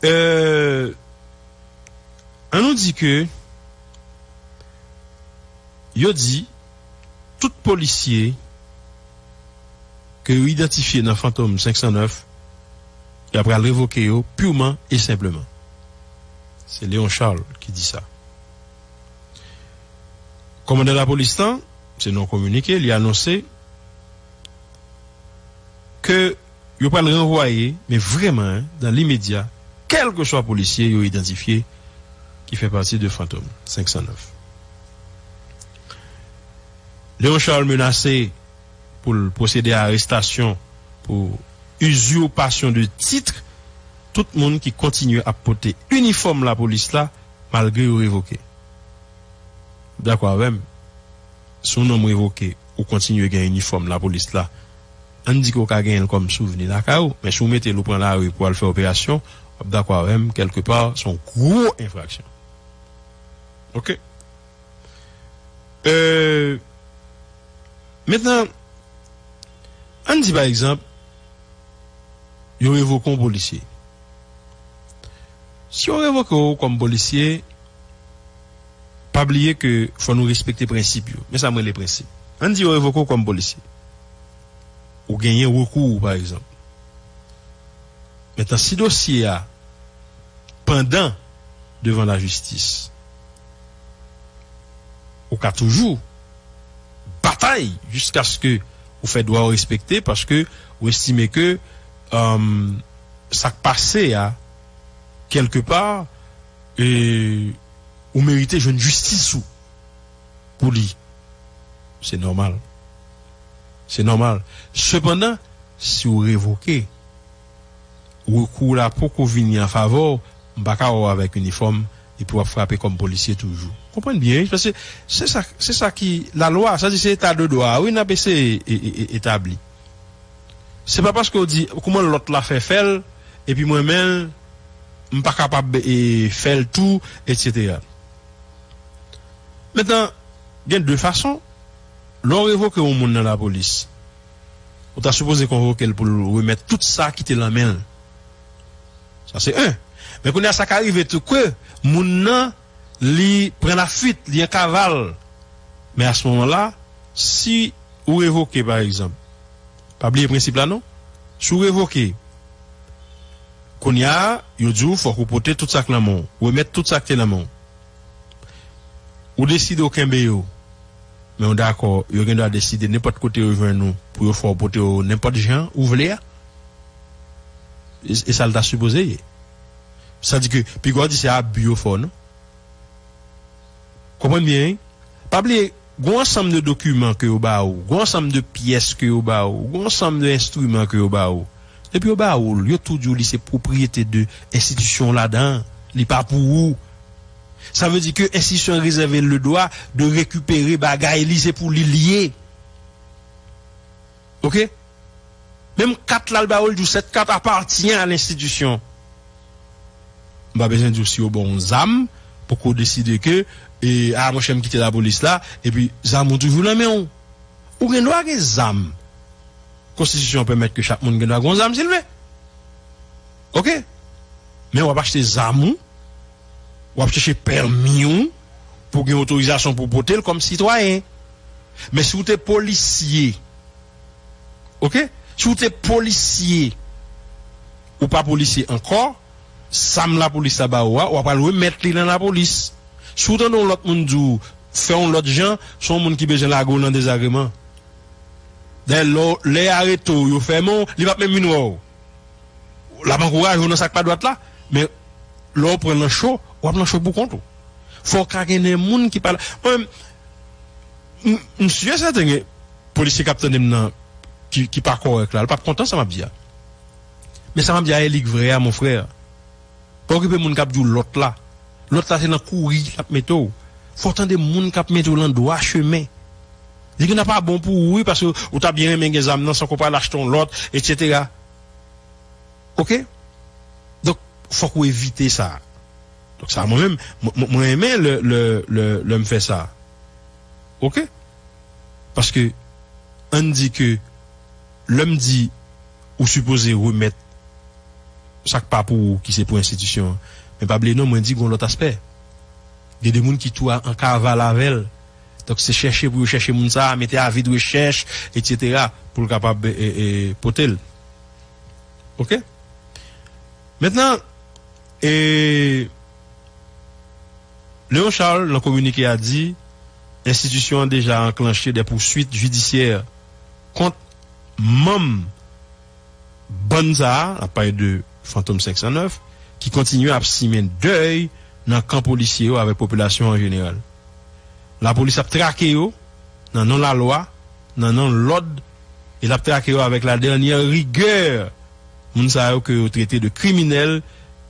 Euh, ann nou di ke yo di tout polisye ke yo idantifye nan Fantom senk san nèf, y ap pral revoke yo pirman e senpleman. Se Léon Charles ki di sa. Kòmandan lapolis lan, se nan yon kominike, li anonse ke yo pral ranvwaye, men vrèman, en, dan limedya, kèlkeswa polisye yo idantifye ki fè pati de Fantom senk san nèf. Léon Charles menase pou l pwosede a arestasyon pou uzurpasyon de titre tout moun ki kontinye ap pote inifòm lapolis la malgre yo revoke. Dakò avè m, si yon nonm revoke, ou kontinye gen inifòm lapolis la, ann di ke w ka genyen l kòm souvni lakay ou, men si w mete l, ou pran lari pou w al fè operasyon, w ap dakò avè m, kèlkepa, se yon gwo enfraksyon. Ok? Euh, mentnan, ann di pa egzanp, yo revoke yon polisye. Si yo revoke w kòm polisye, pa bliye ke fò nou respekte prensip yo. Men sa m rele prensip. Ann di yo revoke w kòm polisye. Ou genyen rekou w, pa egzanp. Mentnan, si dosye a pandan devan lajistis, ou ka toujou batay jiskaske ou fè dwa w respekte, paske ou estime ke, um, sa k pase a, kèlkepa, e, ou merite jwenn jistis ou pou li. Se nòmal. Se nòmal. Sepandan, si w revoke, rekou w la poko vini an favè w, m pa ka wè w avèk inifòm, epi w ap frape kòm polisye toujou. Konprann byen, wi, paske se sa, se sa ki lalwa, sa di se eta de dwa, wi, n ap eseye e, e, e, etabli. Se pa paske w di, kouman lòt la fè fè l, epi mwen menm, m pa kapab, e, fè l tou, etsetera. Mentnan, gen de fason, lè w revoke yon moun nan lapolis, Ou ta sipoze konvoke l pou l remèt tout sa ki te nan men l. Sa se en. Men kounye a sa ka rive tou ke moun nan li pran lafuit, li an kaval. Men a se moman la, si ou revoke pa egzanp, pa bliye prensip la non. Si ou revoke, kounye a, yo di w fòk ou pote tout sa k nan men w, remèt tout sa k te nan men w. Ou deside w kenbe yo, men w dakò, yo gen dwa deside nenpòt kote yo jwenn ou pou yo fè w pote yo nenpòt jan ou vle a. E, e sa l ta sipoze ye. Sa di ke, piga w di se abi yo fè w non. Konprann byen, wi. Pa bliye, gon ansanm de dokiman ke yo ba ou, gon ansanm de pyès ke yo ba ou, gon ansanm de enstriman ke yo ba ou. Depi yo ba ou l, yo tou di w li se pwopriyete de enstitisyon w ladan, li pa pou ou. Sa vle di ke enstitisyon an rezève le dwa de rekipere bagay li, se pou li l ye. Oke? Menm kat la l ba ou, l di w cette carte appartient à l'institution. M pa bezwen di w si yo ba w yon zam pou ke w deside ke, e, a, monchè, m kite lapolis la, epi zam ou toujou nan men w. Ou gen dwa gen zam. Konstitisyon an pèmèt ke chak moun gen dwa gen yon zam si l vle. Oke? Men w ap achte zam ou, w ap chèche pèmi w pou gen otorizasyon pou w pote l kòm sitwayen. Men si w te polisye, oke? Si w te polisye, ou pa polisye ankò, zam lapolis la ba ou a, w ap al remèt li nan lapolis. Si w tande yon lòt moun di w fè yon lòt jan, se yon moun ki bezwen lage w nan dezagreman. Dayè, lè, lè y arete w, yo fèmen w, li p ap menm vin wè w. L ap ankouraje w nan sa k pa dwat la, men lè w pran nan cho, w ap nan cho pou kont ou. Fò w ka gen de moun ki pa la. Mwen, m, m si e sèten gen polisye k ap tande m nan, ki, ki pa kòrèk la, l p ap kontan sa m ap di a. Men sa m ap di a, e li k vrè a, mon frè. Pa okipe moun k ap di w lòt la. Lòt la se nan kouri l ap mete w. Fò w tande moun k ap mete w nan dwa chemen. Li gen pa bon pou ou, wi, paske ou ta byen renmen gen zam nan, san ke w pral achte yon lòt, etsetera. Oke? Donk, fòk ou evite sa. Donk, sa, mwen menm, mwen, mwen, mwen renmen lè, lè, lè, lè m fè sa. Oke? Paske, ann di ke lè m di ou sipoze remèt sa k pa pou ou, ki se pou enstitisyon an. Men pa bliye non, mwen di gon lòt aspè. Gen de moun ki tou a, an kaval avè l. Donk, se chèche pou yo chèche moun sa a, mete avi de rechèch, etsetera, pou l kapab, e, e, pote l. Oke? Mentnan, e, Léon Charles, nan kominike a, di enstitisyon an deja anklanche de pouswit jidisyè kont manm bann sa a, n ap pale de Fantom senk san nèf, ki kontinye ap simen dèy nan kan polisye yo avèk popilasyon an jeneral. Lapolis ap trake yo nan non lalwa, nan non lòd, e l ap trake yo avèk la dènyè rigè. Moun sa yo ke yo trete de kriminèl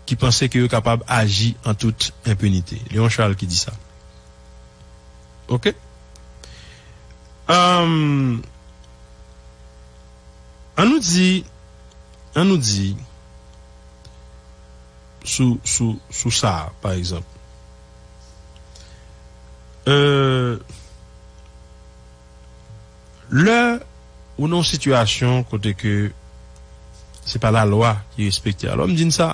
ki panse ke yo kapab aji an tout enpinite. Léon Charles ki di sa. Oke? Anm, ann nou di, ann nou di, sou, sou, sou sa, pa egzanp. Euh, lè ou nan yon sitiyasyon kote ke se pa lalwa ki respekte, alò m di n sa,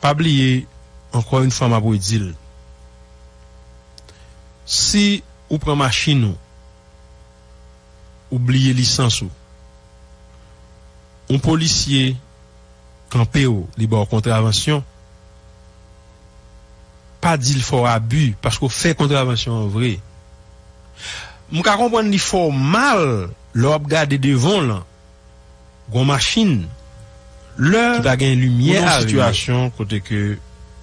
pa bliye, ankò yon fwa m ap redi l, si ou pran machin ou, ou bliye lisans ou, yon polisye kanpe w, li ba w kontravansyon, pa di l fè w abi, paske w fè kontravansyon an vre. M ka konprann li fè w mal lè w ap gade devan w lan, gon machin, lè ki pa gen limyè a, sitiyasyon kote ke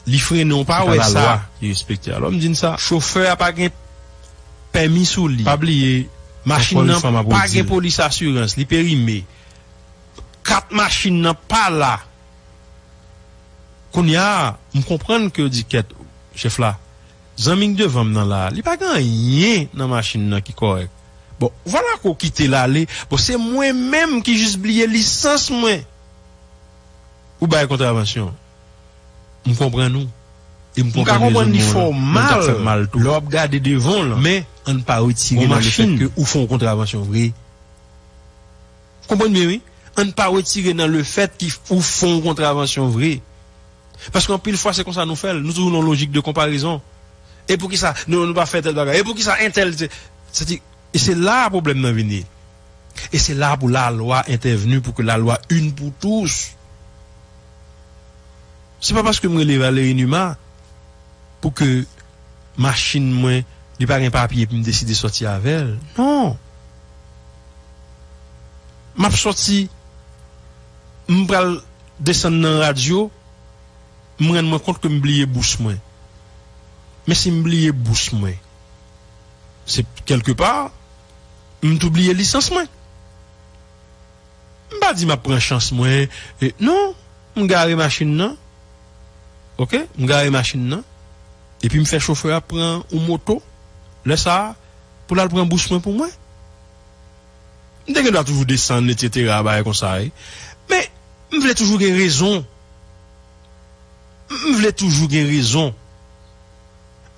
li frennen, w pa wè sa, ki respekte. Alò, m di n sa, chofè a pa gen pèmi sou li. Pa bliye, machin nan pa gen polis asirans, li perime. Kat machin nan pa la. Kounye a, m konprann ke yo di, kèt, chèf la, zanmi k devan m nan la, li pa gen anyen nan machin nan ki kòrèk. Bon, vwala ke w kite l ale. Bon, se mwen menm ki jis bliye lisans mwen. Ou bay kontravansyon. M konprann ou. E m konprann rezonman w lan. Men l t ap fè m mal tou. Lè w ap gade devan w lan. Men, ann pa retire nan lefèt ke ou fè yon kontravansyon vre. Konprann byen, wi. Ann pa retire nan lefèt ki ou fè yon kontravansyon vre. Paske anpil fwa, se konsa nou fè l. Nou toujou nan lojik de konparezon. E poukisa nou, nou pa fè tèl bagay? E poukisa entèl? Se, se ti, e se la pwoblèm nan vini. E se la pou lalwa entèvni, pou ke lalwa une pour tous. Se pa paske m rele Valery Numa pou ke machin mwen, li pa gen papye, epi m deside sòti avè l. Non. M ap sòti, m pral desann nan radyo, m rann mwen kont ke m bliye bous mwen. Men si m bliye bous mwen, se kèlkepa, m tou bliye lisans mwen. M pa di m ap pran chans mwen. E, non, m gare machin nan. Oke? M gare machin nan. Epi m fè chofè a pran yon moto. Lè sa a, pou l al pran bous mwen pou mwen. M te gen dwa toujou desann, etsetera, bagay konsa, wi. Men, m vle toujou gen rezon. M, m vle toujou gen rezon.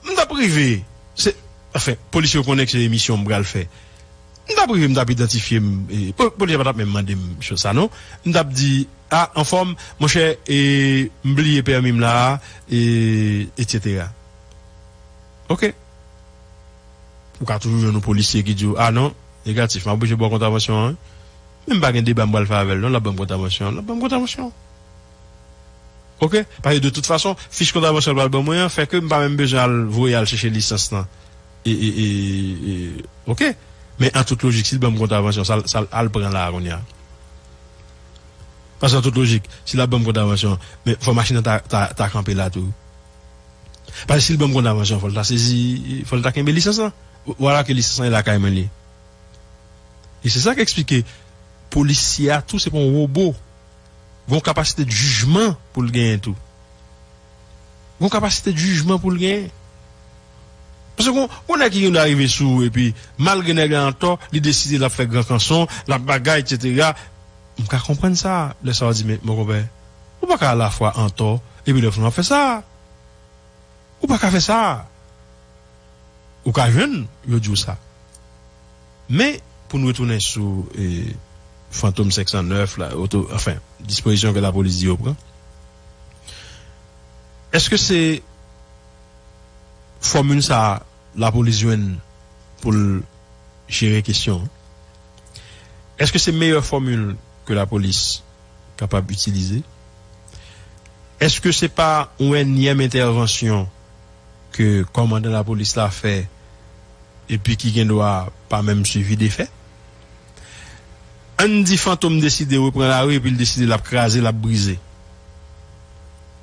M t ap rive, se, anfen, polisye yo konnen ke se emisyon m pral fè. M t ap rive, m t ap idantifye m, e, po-, polisye pa t ap menm mande m sa, non. M t ap di, a, anfòm, monchè, e, m bliye pèmi m la a, e, etsetera. Oke. Ou ka toujou jwenn yon polisye ki di w, a non, negatif, m ap oblije ba w kontravansyon an, wi. Men m pa gen deba m pral fè avè l, non, l ap ban m kontravansyon an, l ap ban m kontravansyon an. Oke? Paske de tout fason, fich kontravansyon l pral ban mwen an, fè ke m pa menm bezwen al voye al chèche lisans lan. E, e, e, e, oke? Men an tout lojik, si l ban m kontravansyon, sa l, sa l al pran la a kounye a. Paske an tout lojik, si l ap ban m kontravansyon, men fò machin nan ta, ta, ta kanpe la tou. Paske si l ban m kontravansyon, fò l ta sezi, fò l ta kenbe lisans lan. Vwala ke lisans lan e lakay mwen li. E se sa k eksplike polisye a tou, se pa yon wobo. Gen yon kapasite de jijman pou l genyen tou. Gen yon kapasite de jijman pou l genyen. Paske gen, gen nèg ki gen dwa rive sou ou, epi malgre nèg la antò, li deside l ap fè gran kanson, l ap bagay, etsetera. M ka konprann sa, lè sa w di, men, monkonpè, ou pa ka alafwa antò, epi lè w fin w ap fè sa. Ou pa ka fè sa. Ou ka jwenn, yo di w sa. Men, pou n retounen sou, e, Fantom senk san nèf la, oto-, anfen, dispozisyon ke lapolis di yo pran, èske se fòmil sa a lapolis jwenn pou l jere kesyon an? Èske se meyè fòmil ke lapolis kapab itilize? Èske se pa yon ènyèm entèvansyon ke kòmandan lapolis la fè epi ki gen dwa pa menm swivi de fè? Ann di Fantom deside repran lari epi l deside l ap kraze, l ap brize.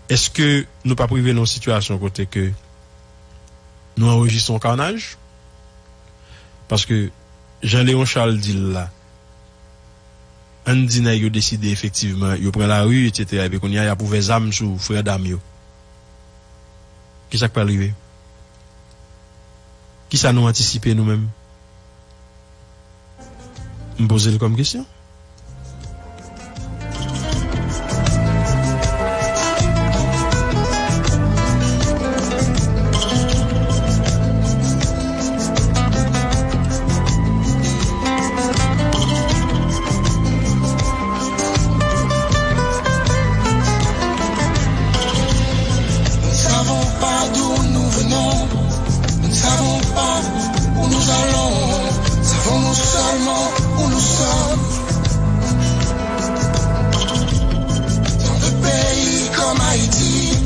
Èske nou p ap rive nan yon sitiyasyon kote ke nou anrejistre yon kanaj? Paske, jan Léon Charles di l la, ann di nèg yo deside efektivman, yo pran lari, etsetera, epi kounye a, y ap ouvè zam sou frè dam yo. Kisa k pral rive? Kisa nou antisipe nou menm? M poze l kòm kesyon. Nous ne savons pas d'où nous venons, nous ne savons pas où nous allons, savons-nous seulement où nous sommes. Dans des pays comme Haïti,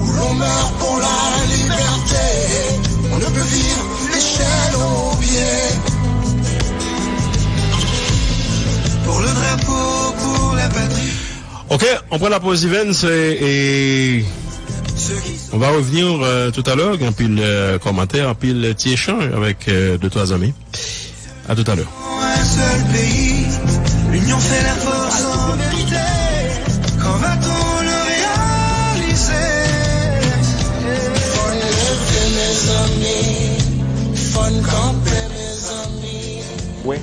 où l'on meurt pour la liberté, on ne peut vivre l'échelle aux pieds. Pour le drapeau, pour la patrie. Ok, on prend la pause, Evans, et, et on va revenir euh, tout à l'heure. Gen anpil euh, kòmantè, anpil ti echanj avèk euh, de twa zanmi. À tout à l'heure. Un seul pays, l'union fait la force en vérité. Quand va-t-on le réaliser? Fò n leve, mezanmi. Fò n kanpe, mezanmi. Wè,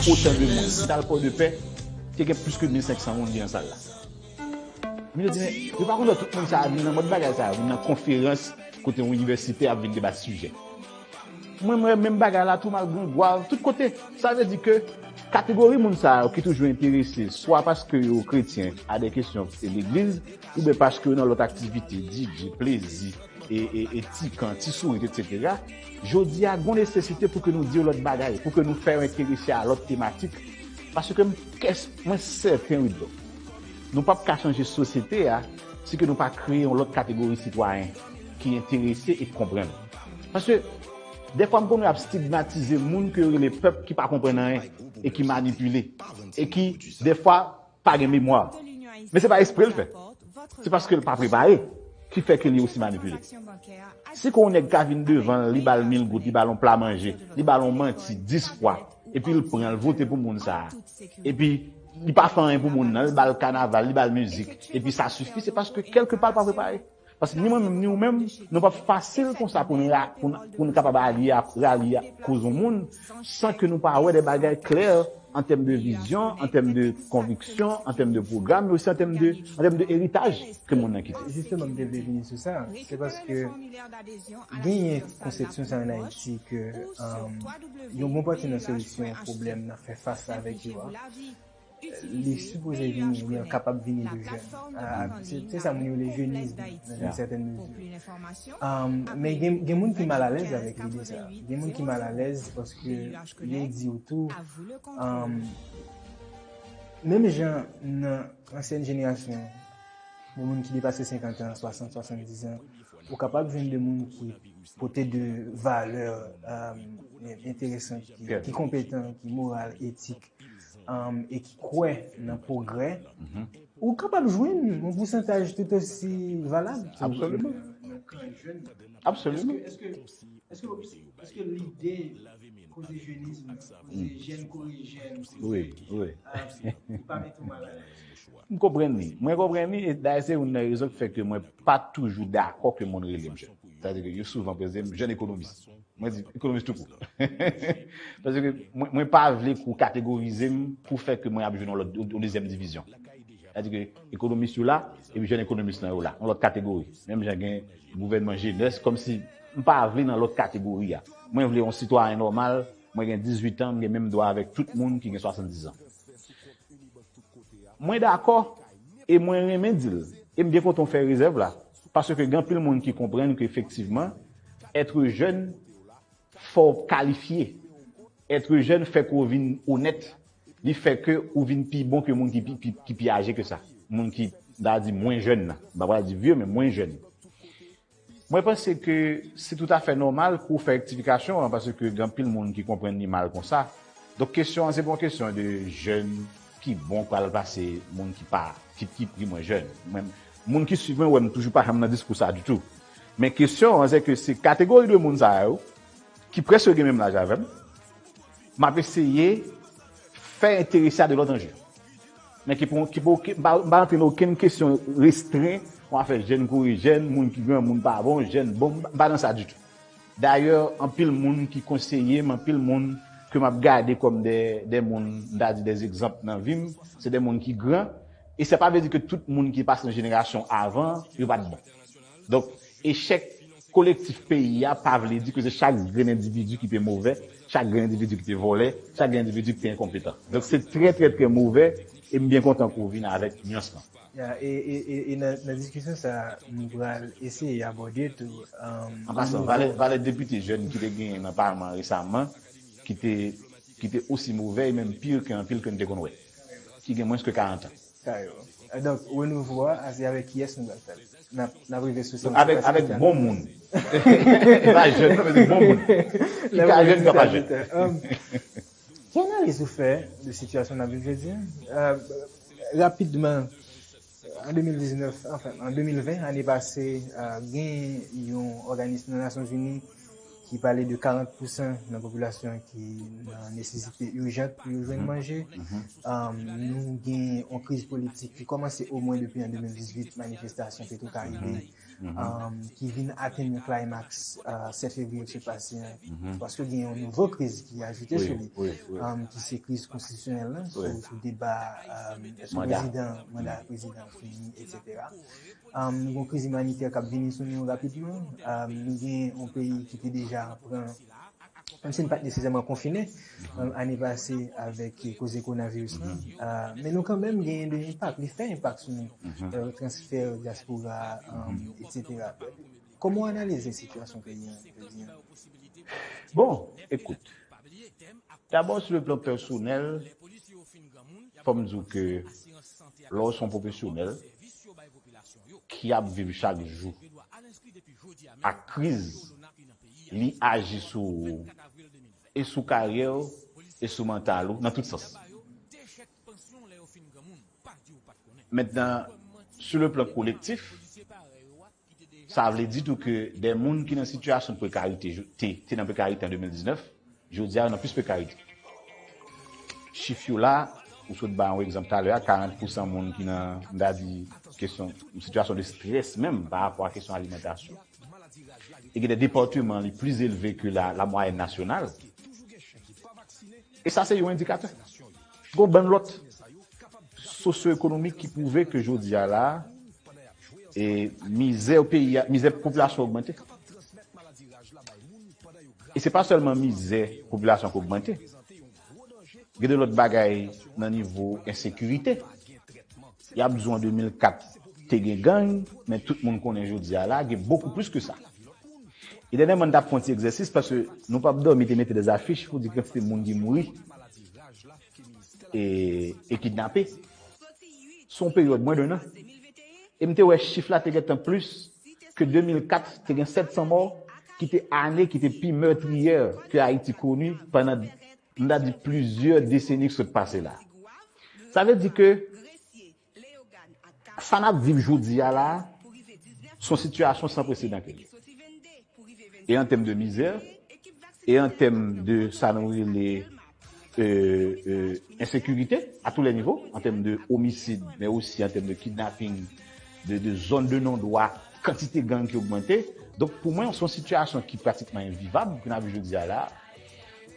pou otan de moun ki t al Pòdepè, te gen plis ke mil senk san moun ki nan sal la. Men yo di, men, yo pa konn tout moun sa a vin nan mòd bagay sa a, vin nan konferans kote yon inivèsitè ap vin deba sijè. Mwen, mwen, menm bagay la tou, m al Gran Gwav, tout kote. Sa vle di ke kategori moun sa yo ki toujou enterese, swa paske yo kretyen a de kesyon legliz, oubyen paske yo nan lòt aktivite, D J, plezi, e, e, e ti kan, ti sourit, etsetera. Jodi a, gon nesesite pou ke nou di yo lòt bagay, pou ke nou fè yo enterese a lòt tematik. Paske m, kès-, mwen sèten, Widlo, nou p ap ka chanje sosyete a si ke nou pa kreye yon lòt kategori sitwayen ki enterese e ki konprann. Paske, dèfwa, m konn wè y ap stigmatize moun ke yo rele pèp ki pa konprann anyen e ki manipile e ki, dèfwa, pa gen memwa. Men se pa espre l fè. Se paske l pa prepare ki fè ke li osi manipile. Si ke yon nèg ka vin devan l, li ba l mil goud, li ba l yon pla manje, li ba l yon manti dis fwa, epi l pran l vote pou moun sa a, epi li pa fè anyen pou moun nan, li ba l kanaval, li ba l mizik, epi sa sifi, se paske kèlke pa l pa prepare. Paske ni mwen menm, ni ou menm, nou p ap fasil konsa pou nou, ra- pou nou, pou nou kapab alye, ralye koz yon moun san ke nou pa wè de bagay klè an tèm de vizyon, an tèm de konviksyon, an tèm de pwogram, men osi an tèm de, an tèm de eritaj ke moun nan kite. Jisteman, m te vle vini sou sa. Se paske genyen konsepsyon sa ann Ayiti ke, um, yon bon pati nan solisyon pwoblèm nan fè fas avèk yo a, li sipoze vini, oubyen kapab vini de jèn. Ah, se, se sa moun yo rele jenism, nan yon sètèn mezi. Um, men gen, gen moun ki mal alèz avèk lide sa. Gen moun ki mal alèz paske yo di w tou, um, menm jan nan ansyèn jenerasyon, gen moun ki depase senkant an, swasant, swasanndiz an, ou kapab jwenn de moun ki pote de valè, um, enteresan, ki, ki konpetan, ki moral, etik, um, e ki kwè nan pwogrè, ou kapab jwenn yon pousantaj tout osi valab. Absoliman. Absoliman. Èske, èske, èske lide koze jenism, koze jèn kore jèn, koze, wi, wi, ah, li pa mete w mal alèz? M konprann li. Mwen konprann li, e dayè se youn nan rezon ki fè ke mwen pa toujou dakò ke moun rele m jèn. Sètadi ke yo souvan poze m jèn ekonomis. Mwen di ekonomis toukou. Paske mwen, mwen pa vle ke w kategorize m pou fè ke mwen ap jwe nan lòt, yon dezyèm divizyon. Sètadi ke ekonomis yo la, epi jèn ekonomis lan yo la, yon lòt kategori. Menm jan gen gouvènman jenès, kòmsi m pa vle nan lòt kategori a. Mwen vle yon sitwayen nòmal, mwen gen dizuit an, m gen menm dwa avèk tout moun ki gen swasanndiz an. Mwen dakò, e mwen renmen di l, e m byen kontan w fè rezèv la, paske gen anpil moun ki konprann ke efektivman, être jeune, fò w kalifye. Être jeune fè ke w vin onèt, li fè ke ou vin pi bon ke moun ki pi, pi, ki pi aje ke sa. Moun ki, m ta di mwen jèn nan. M pa pral di vye, men mwen jèn. Mwen panse ke se toutafè nòmal pou w fè rektifikasyon an, paske gen anpil moun ki konprann li mal konsa. Donk, kesyon an, se pa yon kesyon de jèn ki bon pral pase moun ki pa, ki, ki pi mwen jèn. Mwen, moun ki swiv mwen wè m toujou pa janm nan diskou sa ditou. Men kesyon an, se ke se kategori de moun sa yo, ki prèske gen menm laj avè m, m ap eseye fè enterese a de lòt anje. Men ki pou, ki pou, ki, m pa, m pa rantre nan okenn kesyon restren, yon afè jèn kore jèn, moun ki granmoun pa bon, jèn bon, m pa nan sa ditou. Dayè, anpil moun ki konseye m, anpil moun ke m ap gade kòm de, de moun, m ta di de egzanp nan vi m, se de moun ki gran, e sa pa vle di ke tout moun ki pase nan jenerasyon avan, yo pa t bon. Donk, echèk kolektif peyi a pa vle di ke se chak grenn endividi ki te movè, chak grenn endividi ki te vòlè, chak grenn endividi ki te enkonpetan. Donk, se trè, trè, trè movè, e m byen kontan ke w vin avèk nyans lan. Ya, e, e, e, e nan, nan diskisyon sa a, nou pral eseye abòde tou, um, an pasan, valè, valè depite jèn ki te genyen nan palman resaman, ki te, ki te osi movè e menm pi ke anpil ke n te konn wè, ki gen mwens ke karant an. Sa yo. Donk, renouvo a, se avèk kiyès nou pral fè l? N ap, n ap rive sou sa. Avèk, avèk bon moun. Pa jèn, non, men se bon moun. Ki ka jèn, ki ka pa jèn. Um, ki analiz ou fè de sitiyasyon n ap viv jodi a? Euh, rapidman, an de mil diznèf, anfen, an de mil ven, ane pase, euh, gen yon òganis nan Nasyonzini ki pale de karant pousan nan popilasyon ki nan nesesite ijant pou yo jwenn manje. Um, nou gen yon kriz politik ki kòmanse omwen depi an de mil dizuit, manifestasyon Petro Karibe, um, ki vin atenn yon climax, euh, sèt fevriye ki sot pase an, paske gen yon nouvo kriz ki ajoute sou li, um, ki se kriz konstitisyonèl lan, sou, sou deba, um, èske prezidan, manda prezidan fini, etsetera. Um, nou gen yon kriz imanitè k ap vini sou nou rapidman. Um, nou gen yon peyi ki te deja pran menm si n pa t nesesèman konfinen, um, ane pase avèk koze kowonaviris lan, uh, men nou kanmenm genyen de enpak, li fè enpak sou nou, uh, transfè dyaspora, um, etsetera. Kòman w analize sitiyasyon peyi an jodi a? Bon, écoute, d'abord sur le plan personnel, fò m di w ke lè w se yon pwofesyonèl ki ap viv chak jou ak kriz, li aji sou ou, e sou karyè w, e sou mantal ou, nan tout sans. Mentnan, sur le plan kolektif, sa vle di tou ke de moun ki nan sitiyasyon de prekarite, te, te nan prekarite an de mil diznèf, jodi a yo nan plis prekarite. Chif yo la, ou sot ba yon egzanp talè a, karant pousan moun ki nan, m ta di, kesyon, yon sitiyasyon de strès menm pa rapò a kesyon alimantasyon. E gen de depatman li plis elve ke la, la mwayèn nasyonal. E sa se yon endikatè. Gon bann lòt sosyo-ekonomik ki pwouve ke jodi a la, e mizè peyi a, mizè popilasyon ogmante. E se pa sèlman mizè popilasyon k ogmante. Gen de lòt bagay nan nivo ensekirite. Y ap di w an de mil kat te gen gang, men tout moun konnen jodi a la, gen bokou plis ke sa. E dènyèman, n t ap fè yon ti egzèsis paske nou p ap dòmi te mete de afich pou di kantite moun ki mouri e, e kidnape. Se yon peryòd mwen de nan. E m te wè chif la te gentan plis ke de mil kat, te gen sèt san mò, ki te ane ki te pi meurtrière ke Ayiti koni pandan, m ta di, plizyè deseni ki sot pase la. Sa vle di ke sa n ap viv jodi a la, se yon sitiyasyon san presedan ke li ye. E an tèm de mizè, e an tèm de sa nou rele, e, e, ensekirite a tou lè nivo, an tèm de omisid, men osi an tèm de kidnaping, de, de zòn de non dwa, kantite gang ki ogmante. Donk, pou mwen, se yon sitiyasyon ki pratikman envivab ke n ap viv jodi a la,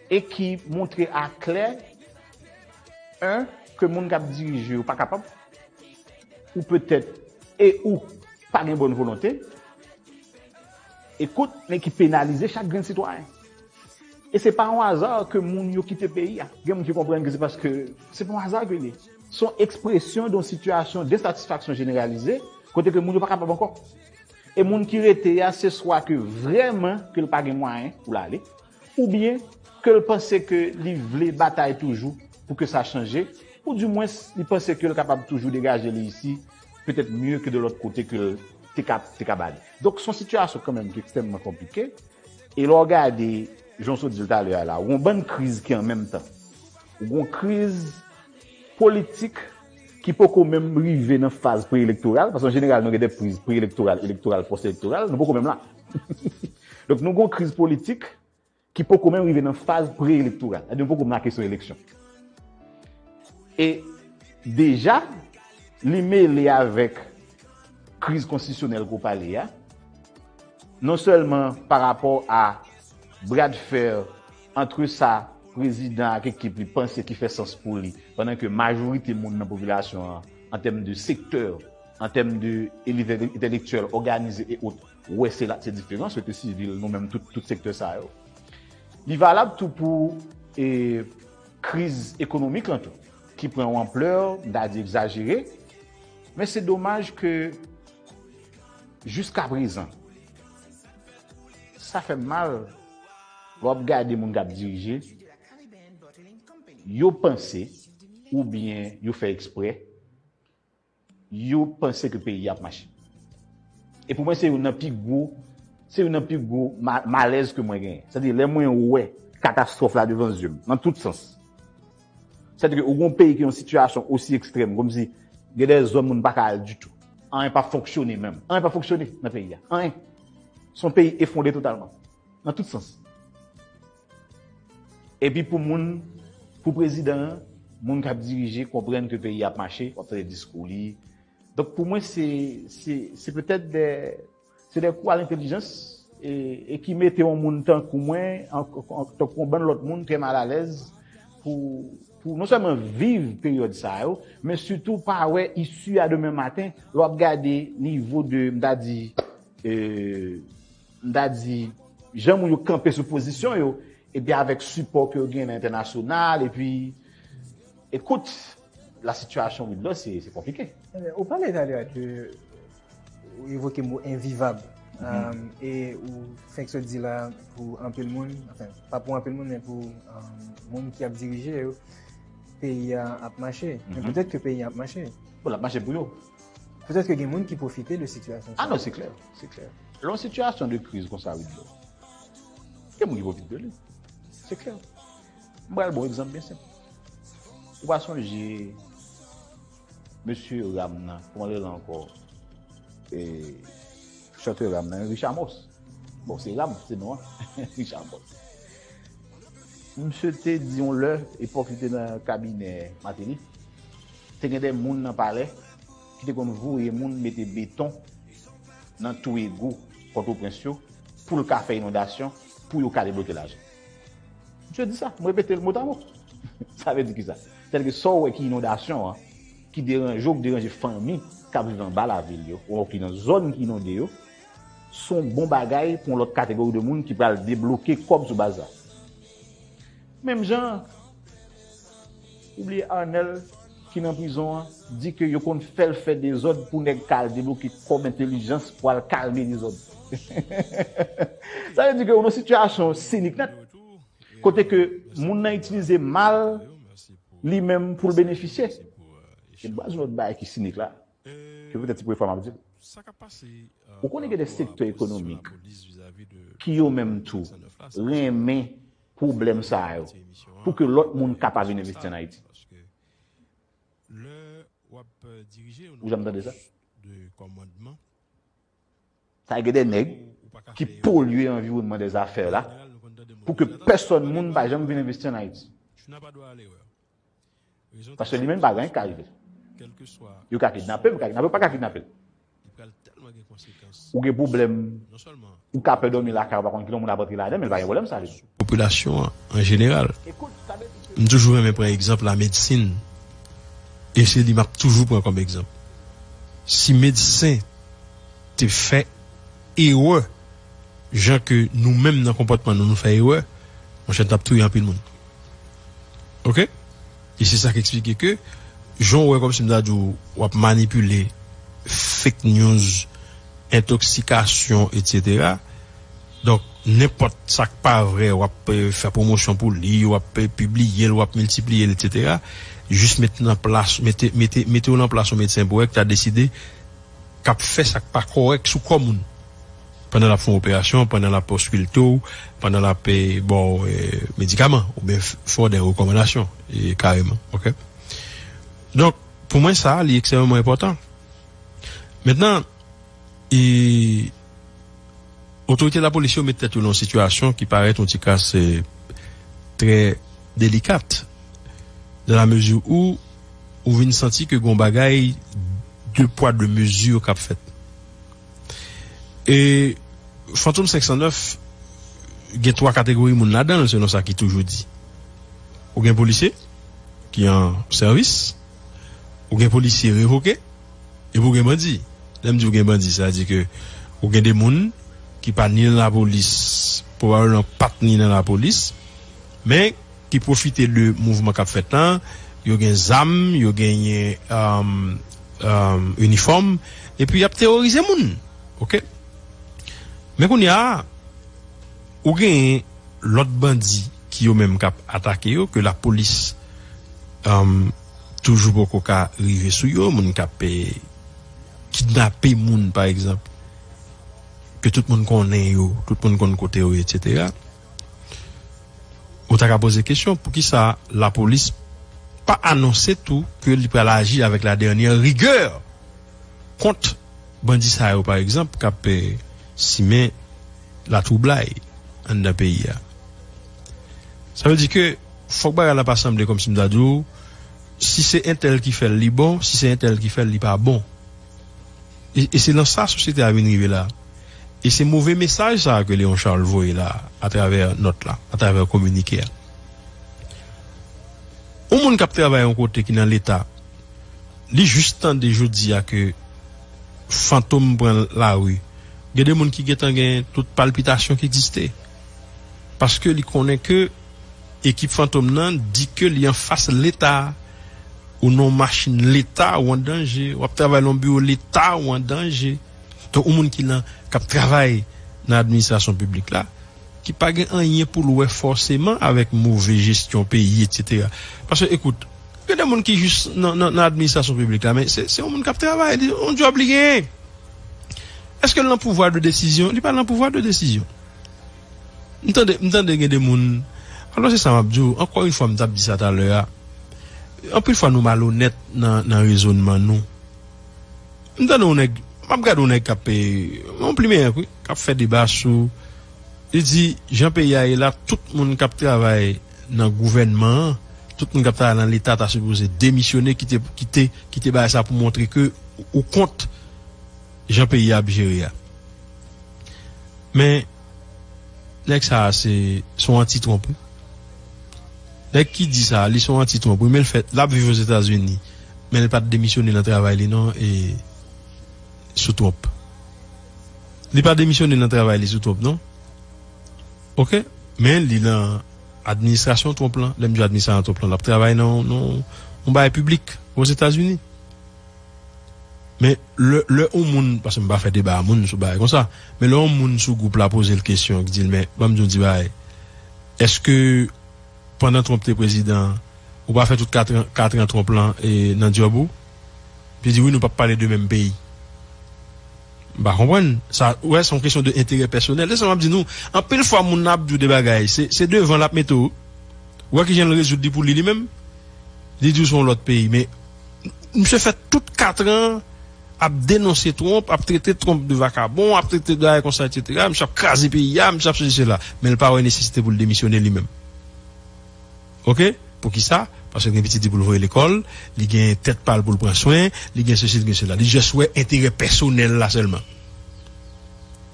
e ki montre aklè, en, ke moun k ap dirije yo pa kapab, ou petèt, e ou pa gen bòn volonte, ekout, men ki penalize chak grenn sitwayen. E se pa yon aza ke moun yo kite peyi a. Gen moun ki konprann ke se paske se pa yon aza ke li ye. Se yon ekspresyon de yon sitiyasyon de ensatisfaksyon jeneralize, kote ke moun yo pa kapab ankò. E moun ki rete a, se swa ke vrèman ke l pa gen mwayen pou l ale, oubyen ke l panse ke li vle batay toujou pou ke sa chanje, ou dimwens li panse ke l kapab toujou degaje li isi, petèt mye ke de lòt kote ke l te ka, te ka ba li. Donk, se yon sitiyasyon kanmenm ki ekstrèmman konplike. E lè w gade, jan w sot di l talè a la, ou gon bann kriz ki an menm tan. Ou gon kriz politik ki poko menm rive nan faz pre-elektoral, paske an jeneral, nou gen de kriz pre-elektoral, elektoral, pòs-elektoral, nou poko menm la. Donk, nou gon kriz politik ki poko menm rive nan faz pre-elektoral. Sa vle di nou poko menm nan kesyon eleksyon. E deja, li mele avèk kriz konstitisyonèl ke w pale a, non sèlman pa rapò a bra de fè ant sa prezidan ak ekip li panse ki fè sans pou li, pandan ke majorite moun nan popilasyon an, an tèm de sektè, an tèm de elit entèlektyèl òganize e ot, wè se la, se diferan, sosyete sivil, nou menm, tout, tout sektè sa yo. Li valab tou pou, e, kriz ekonomik lan tou, ki pran yon anplè, m ta di egzajere, men se domaj ke jiskaprezan, sa fè m mal lè w ap gade moun k ap dirije, yo panse, oubyen yo fè eksprè, yo panse ke peyi a ap mache. E pou mwen, se youn nan pi gwo, se youn nan pi gwo ma-, malèz ke mwen genyen. Sètadi, lè mwen wè katastwòf la devan zye m, nan tout sans. Sètadi ke ou gon peyi ki nan yon sitiyasyon osi ekstrèm, kòmsi gen de zòn moun pa ka al ditou. Anyen pa fonksyone menm. Anyen pa fonksyone nan peyi a. Anyen. Se yon peyi efondre totalman. Nan tout sans. Epi pou moun, pou prezidan an, moun k ap dirije, konprann ke peyi a ap mache, w ap tande diskou li. Donk, pou mwen, se, se, se petèt de, se de kou a lentèlijans, e, e ki mete yon moun tankou mwen, an, an, tankou yon bann lòt moun, trè malalèz pou, pou non sèlman viv peryòd sa yo, men sitou pa wè isi a demen maten, lè w ap gade nivo de, m ta di, e, m ta di, jan moun yo kanpe sou pozisyon yo, epi avèk sipò ke yo gen nan entènasyonal, epi, ekout, la sitiyasyon Ridlo, se, se konplike. Ebyen, ou pale talè de, ou evoke mo envivab. Um, e ou fenk sot di la pou anpil moun, anfen, pa pou anpil moun, men pou um, moun ki ap dirije yo, peyi a ap mache. Men petèt ke peyi a ap mache. Bon, l ap mache pou yo. Petèt ke gen moun ki pwofite de sitiyasyon sa. Ah non, se klè, se klè. Lè yon sitiyasyon de kriz konsa, Ridlo, gen moun ki pwofite de li. Se klè. M pral ba w egzanp byen senp. Ou pa sonje mesye Ram nan, kòman l rele ankò? E, chantè Ram nan, Richard Morse. Bon, se Ram, se non an. Richard Morse. Misye te di yon lè, epòk li te nan kabinè Martelly, te gen de moun nan palè ki te konn voye moun mete beton nan twou egou Pòtoprens yo pou l ka fè inondasyon, pou yo ka debloke lajan. Misye di sa, m repete l motamo. Sa vle di ki sa? Sètadi ke sa w wè ki inondasyon an, ki deranje w, ki deranje fanmi k ap viv anba lavil yo, ou ki nan zòn ki inonde yo, se yon bon bagay pou yon lòt kategori de moun ki pral debloke kòb sou baz sa. Menm jan, ou bliye Arnel ki nan prizon an, di ke yo konn fè l fè dezòd pou nèg ka al debloke kòb entèlijans pou al kalme dezòd. Sa vle di ke ou nan sitiyasyon sinik nèt, kote ke moun nan itilize mal li menm pou l benefisye. E baz yon lòt bagay ki sinik la, ke petèt se premye fwa m ap di l. Ou konnen gen de sektè ekonomik ki yo menm tou renmen pwoblèm sa yo pou ke lòt moun ka pa vin envesti ann Ayiti. Ou janm tande sa? Sa gen de nèg ki polye anviwònman dèzafè la pou ke pèsòn moun pa janm vin envesti ann Ayiti. Paske li menm pa gen anyen ki ka rive l. Yo ka kidnape l, yo ka kidnape l, yo pa ka kidnape l. Ou gen pwoblèm, ou ka pè dòmi lakay ou, pa konn kilè moun ap rantre ladan, men l pa gen pwoblèm sa li. Popilasyon an, an jeneral. M toujou renmen pran egzanp lamedsin. E se li m ap toujou pran kòm egzanp. Si medsen te fè erè, jan ke nou menm nan konpòtman nou, nou fè erè, monchè, n t ap touye anpil moun. Oke? E se sa k eksplike ke, jan w wè kòmsi m ta di w, w ap manipile, fake news, entoksikasyon, etsetera. Donk, nenpòt sa k pa vrè, w ap eh, fè pwomosyon pou li, w ap eh, pibliye l, w ap miltipliye l, etsetera. Jis met nan plas, mete, mete, mete w nan plas yon medsen pou wè k ta deside k ap fè sa k pa kòrèk sou kò moun. Pandan l ap fè yon operasyon, pandan l ap oskilte w, pandan l ap eh, ba w eh, medikaman, oubyen f- fè w de rekòmandasyon, eh, kareman. Oke? Donk, pou mwen, sa a, li ekstrèmeman enpòtan. Mentnan, eh, otorite lapolis yo met tèt yo nan yon sitiyasyon ki parèt yon ti kras eh, trè delikat, dans la mesure où ou vin santi ke gon bagay de pwa de mezi k ap fèt. E Fantom senk san nèf gen twa kategori moun ladan l, selon sa ki toujou di. Ou gen polisye ki an sèvis, ou gen polisye revoke, epi ou gen bandi. Lè m di ou gen bandi, sa vle di ke ou gen de moun ki pa ni nan lapolis, pwobableman pa t ni nan lapolis, men ki pwofite de mouvman k ap fèt lan, yo gen zam, yo genyen um, um, inifòm, epi y ap teworize moun. Oke? Men kounye a, ou genyen lòt bandi ki yo menm k ap atake yo, ke lapolis um, toujou poko ka rive sou yo, moun k ap eh, kidnape moun, pa egzanp, ke tout moun konnen yo, tout moun konn kote yo, etsetera. Ou ta ka poze kesyon, poukisa lapolis pa anonse tou ke li pral aji avèk la dènyè rigè kont bandi sa yo, pa egzanp, k ap eh, simen latwoublay anndan peyi a? Sa vle di ke fòk bagay la pa sanble kòmsi m ta di w, si se entèl ki fè l, li bon, si se entèl ki fè l, li pa bon. E, e se nan sa sosyete a vin rive la. E se move mesaj sa a ke Léon Charles voye la, atravè nòt la, atravè kominike a. Yon moun k ap travay yon kote ki nan Leta, li jis tande jodi a ke Fantom pran lari. Gen de moun ki gentan gen tout palpitasyon ki egziste. Paske li konnen ke ekip Fantom nan di ke li anfas Leta. Ou nan yon machin Leta, ou an danje. W ap travay nan yon biwo Leta, ou an danje. Donk, yon moun ki nan, k ap travay nan administrasyon piblik la, ki pa gen anyen pou l wè fòseman avèk move jesyon peyi, etsetera. Paske, ekout, gen de moun ki jis nan, nan, nan administrasyon piblik la, men se, se yon moun k ap travay, li, yon djòb li genyen. Èske l nan pouvwa de desizyon? Li pa nan pouvwa de desizyon. M tande, m tande gen de moun. Alò, se sa m ap di w. Ankò yon fwa, m t ap di sa talè a. Anpil fwa, nou malonèt nan, nan rezònman nou. M tande yon nèg, m ap gade yon nèg k ap, yon plimen, wi, k ap fè deba sou, li di, jan peyi a ye la, tout moun k ap travay nan gouvènman an, tout moun k ap travay nan Leta ta sipoze demisyone, kite, kite, kite bagay sa pou montre ke ou kont jan peyi a ap jere a. Men, nèg sa a se, se yon anti-Trump, wi. Nèg ki di sa, li se yon anti-Trump, wi, men l fèt, l ap viv Ozetazini. Men l pa t demisyone nan travay li, non, e sou Trump. Li pa demisyone nan travay li sou Trump, non. Oke? Men li nan administrasyon Trump lan. Lè m di administrasyon Trump lan, l ap travay nan, nan yon bagay piblik Ozetazini. Men lè, lè yon moun, paske m pa fè deba a moun sou bagay konsa, men lè yon moun sou gwoup la poze l kesyon, ki di l, men, ban m di w ti bagay, èske pandan Trump te prezidan, ou pa fè tout katran, katran Trump lan, e, nan djòb ou? Li di, wi, nou p ap pale de menm peyi. M pa konprann. Sa, ou wè, se yon kesyon de enterè pèsonèl. Se sa m ap di nou. Anpil fwa, moun nan ap di w de bagay. Se, se devan l ap mete w. Ou wè ki jan l rezoud li pou li, li menm? Li di w se yon lòt peyi. Men, misye fè tout katran ap denonse Trump, ap trete Trump de vakabon, ap trete de bagay konsa, etsetera. Misye ap kraze peyi a, misye ap sezi sela. Men l pa wè nesesite pou l demisyone li menm. Oke? Poukisa? Paske l gen pitit li pou l voye lekòl, li gen tèt pa l pou l pran swen, li gen sesi, li gen sela. Li jis wè enterè pèsonèl la sèlman.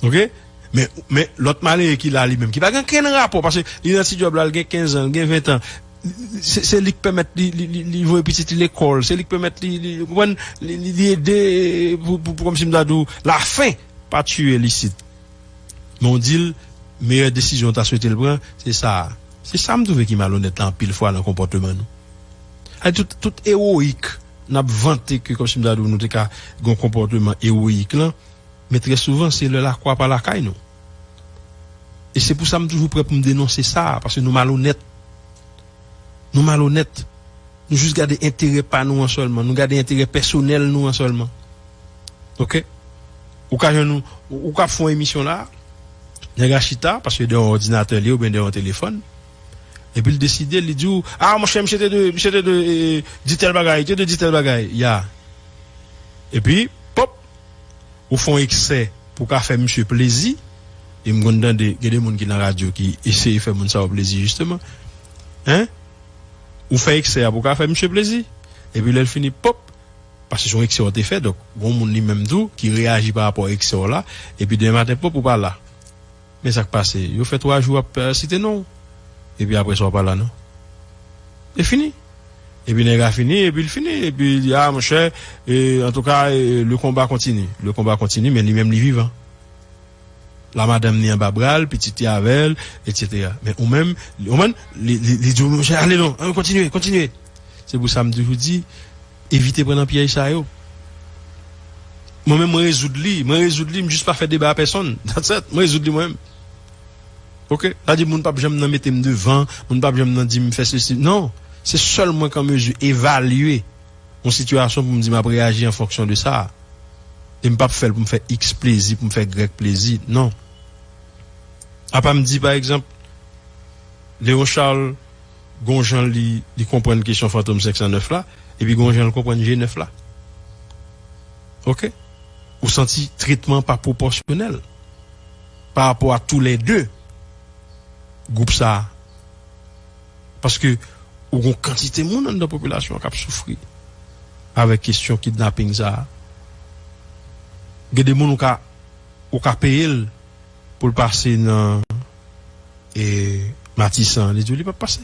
Oke? Men, men lòt malere ki la li menm, ki pa gen kenn rapò, paske li nan ti djòb la, li gen kenz an, li gen ven an, se, se li k pèmèt li, li, li, li voye pitit li lekòl, se li k pèmèt li, li, ou konprann, li, li, li ede pou, pou, pou, kòmsi m ta di w, lafen pa tiye l isit. Men w di l, meyè desizyon w ta swete l pran, se sa a. Se sa m twouve ki malonèt la anpil fwa nan konpòteman nou. Ay, tout, tout ewoyik n ap vante ke, kòmsi m ta di w, nou te ka gen yon konpòteman ewoyik lan, men trè souvan, se lè lakwa pa lakay nou. E se pou sa m toujou prè pou m denonse sa, paske nou malonèt. Nou malonèt. Nou jis gade enterè pa nou an sèlman. Nou gade enterè pèsonèl nou an sèlman. Oke? Ou ka jwenn ou, ou, ou ka fè yon emisyon la, nèg la chita, paske de yon òdinatè li oubyen de yon telefòn, epi l deside, li di w, a, monchè, misye te dwe, misye te dwe, e, di tèl bagay, te dwe di tèl bagay. Ya. Epi, pòp, ou fè yon eksè pou w ka fè misye plezi, e m konn tande, gen de moun ki nan radyo ki eseye fè moun sa yo plezi, jisteman. Hein? Ou fè eksè a pou w ka fè misye plezi, epi lè l fini, pòp, paske se yon eksè w te fè, donk, gen yon moun li menm tou ki reyaji pa rapò a eksè w la, epi demen maten, pòp, ou pa la. Men sa k pase, yo fè twa jou ap, euh, site non w, epi apre sa, w pa la non. E fini. Epi nèg la fini, epi l fini, epi li di, a, monchè, e, antouka, e, le combat continue. Le combat continue, men li menm li vivan. La madanm li anba bra l, pitit li avè l, etsetera. Men ou menm, ou menm, li, li, li di w, monchè, ale non, an, kontinye, kontinye. Se pou sa m toujou di, evite pran nan pyèj sa yo. Mwen menm, mwen rezoud li, mwen rezoud li, m jis pa fè deba a pèsonn. That's it, mwen rezoud li mwen menm. Oke? Sa di moun p ap janm nan mete m devan, moun p ap janm nan di m fè sesi. Non, se sèl mwen k an mezi evalye yon sitiyasyon pou m di m ap reyaji an fonksyon de sa. E m p ap fè l pou m fè X plezi, pou m fè Y plezi. Non. Apa m di, pa egzanp, Léon Charles, gon jan li, li konprann kesyon Fantom senk san nèf la, epi gon jan l konprann G nèf la. Oke? Ou santi tretman pa pwopòsyonèl pa rapò a toulède gwoup sa a. Paske ou gon kantite moun anndan popilasyon an k ap soufri avèk kesyon kidnaping sa a. Gen de moun ou ka, ou ka peye l pou l pase nan, e, Matisan, li di w li p ap pase.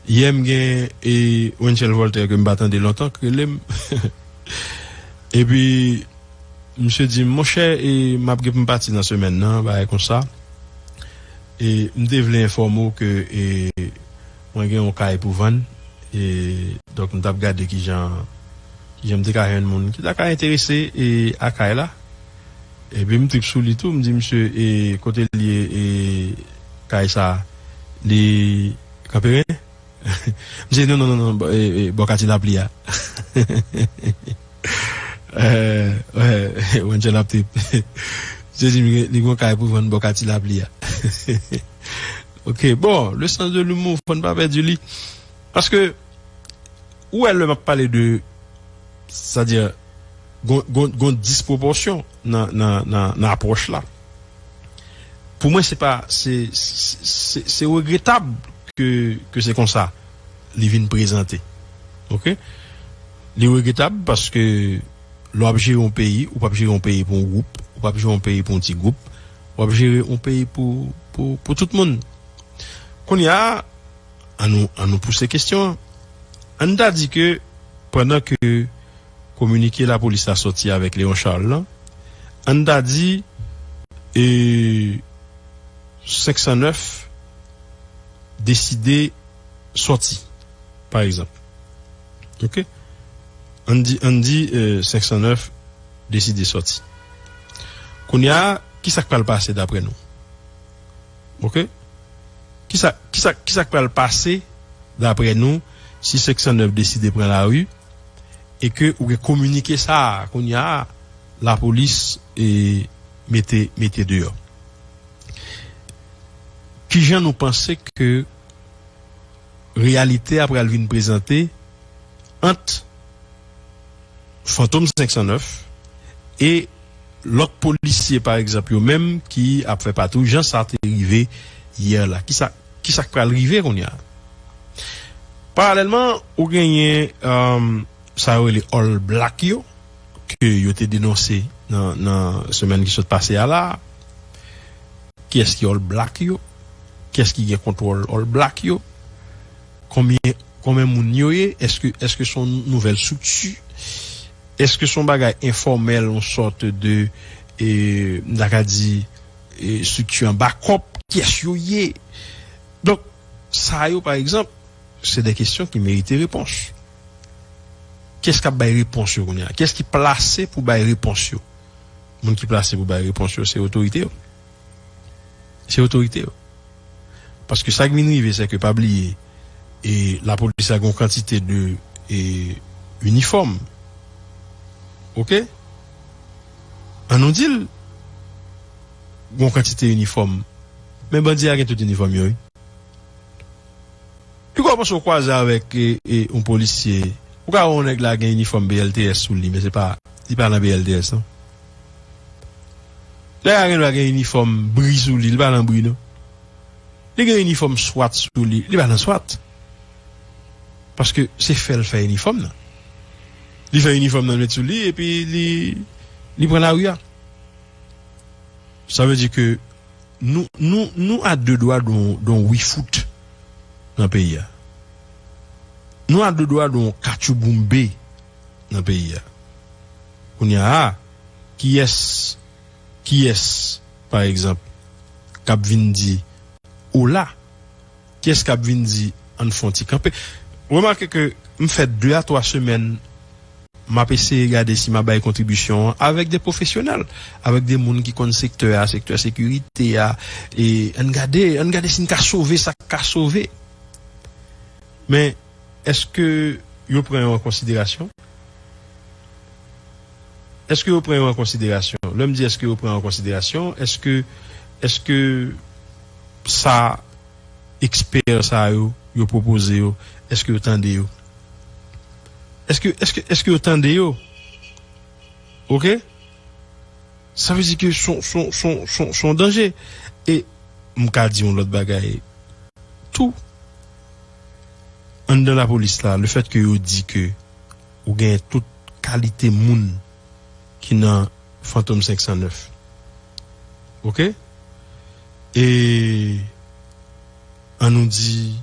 Yè m gen, e, Wenchel Voltaire ke m pa tande lontan, k rele m. Epi, misye di m, monchè, e, m ap gen pou m pati nan semèn nan, bagay konsa. E m te vle enfòme w ke e, mwen gen yon kay pou vann. E donk m t ap gade kijan kijan m te ka jwenn moun ki ta ka enterese e a kay la. Epi m trip sou li tou, m di misye e kote l ye e kay sa li Kanperen? Misye di non non non non bò- e, e, bò katye lapli a. Wè, Wenchel ap trip. Misye di li gen yon kay pou vann bò katye lapli a. Ok, bon, le sens de l'humour, fò n pa pèdi li. Paske ou wè lè m ap pale de, sètadi gon gon gon dispwopòsyon nan nan nan nan apwòch la. Pou mwen se pa se se se regretab ke ke se konsa li vin prezante. Ok? Li regretab paske lè w ap jere yon peyi, ou p ap jere yon peyi pou yon gwoup, ou p ap jere yon peyi pou yon ti gwoup, w ap jere yon peyi pou pou pou tout moun. Kounye a, an nou an nou pouse kestyon an. An n ta di ke pandan ke kominike lapolis la sòti avèk Leon Charles lan, an n ta di e senk san nèf deside sòti, pa egzanp. Ok? An n di an n di e senk san nèf deside sòti. Kounye a, kisa k pral pase dapre nou? Ok? Kisa kisa kisa k pral pase dapre nou si senk san nèf deside pran lari e ke ou gen kominike sa a kounye a lapolis e mete mete deyò? Kijan nou panse ke reyalite a pral vin prezante ant Fantom senk san nèf e lòt polisye pa egzanp yo menm ki ap fè patwouy jan sa te rive yè la? Kisa kisa k pral rive kounye a? Paralèlman ou genyen sa yo rele All Black yo ke yo te denonse nan nan semèn ki sot pase a la. Kiyès ki All Black yo? Kiyès ki gen kontwòl All Black yo? Konbyen konbyen moun yo ye? Èske èske se yon nouvèl estrikti? Èske se yon bagay enfòmèl, yon sòt de e, m ta ka di e, estrikti an bakòp? Kiyès yo ye? Donk sa yo pa egzanp se de kesyon ki merite repons. Kiyès k ap bay repons yo kounye a? Kiyès ki plase pou bay repons yo? Moun ki plase pou bay repons yo se otorite yo. Se otorite yo. Paske sa k vin rive se ke pa bliye e lapolis la gen yon kantite de e inifòm. Ok? An nou di l gen yon kantite inifòm. Men bandi a gen tout inifòm yo wi. Piga w panse w kwaze avèk e, e, yon polisye. Ou ka wè yon nèg la gen inifòm B L T S sou li, men se pa, li pa nan B L T S non. Nèg la gen dwa gen inifòm bri sou li, li pa nan bri non. Li gen inifòm swat sou li, li pa nan swat. Paske se fè l fè inifòm nan. Li fè inifòm nan met sou li epi li li pran lari a. Sa vle di ke nou nou nou a de dwa don don wifout nan peyi a. Nou a de dwa don katchouboumbe nan peyi a. Kounye a, kiyès kiyès pa egzanp k ap vin di ola? Kiyès k ap vin di ann fè yon ti kanpe? Remake ke m fè de a twa semèn m ap eseye gade si m ap bay kontribisyon an avèk de pwofesyonèl, avèk de moun ki konn sektè a, sektè sekirite a, e ann gade, ann gade si n ka sove sa k ka sove. Men èske yo pran yo an konsiderasyon? Èske yo pran yo an konsiderasyon? Lè m di èske yo pran yo an konsiderasyon, èske èske sa ekspè sa yo yo pwopoze yo, èske yo tande yo? Èske èske èske yo tande yo? Ok? Sa vle di ke son son son son son danje. E m ka di yon lòt bagay tou. Anndan lapolis la, lefèt ke yo di ke ou gen tout kalite moun ki nan Fantom senk san nèf. Ok? E ann nou di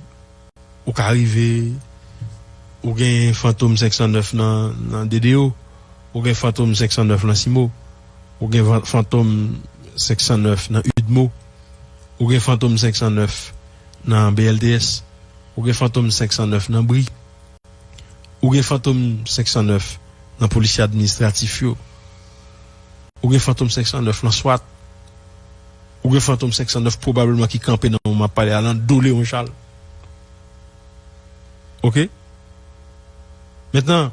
ou ka rive ou gen Fantom senk san nèf nan nan D D O, ou gen Fantom senk san nèf nan Simo, ou gen Fantom senk san nèf nan Udmo. Ou gen Fantom senk san nèf nan B L T S. Ou gen Fantom senk san nèf nan Bri. Ou gen Fantom senk san nèf nan polisye administratif yo. Ou gen Fantom senk san nèf nan swat. Ou gen Fantom senk san nèf pwobableman ki kanpe nan moman m ap pale a, nan do Leon Charles. Oke? Mentnan,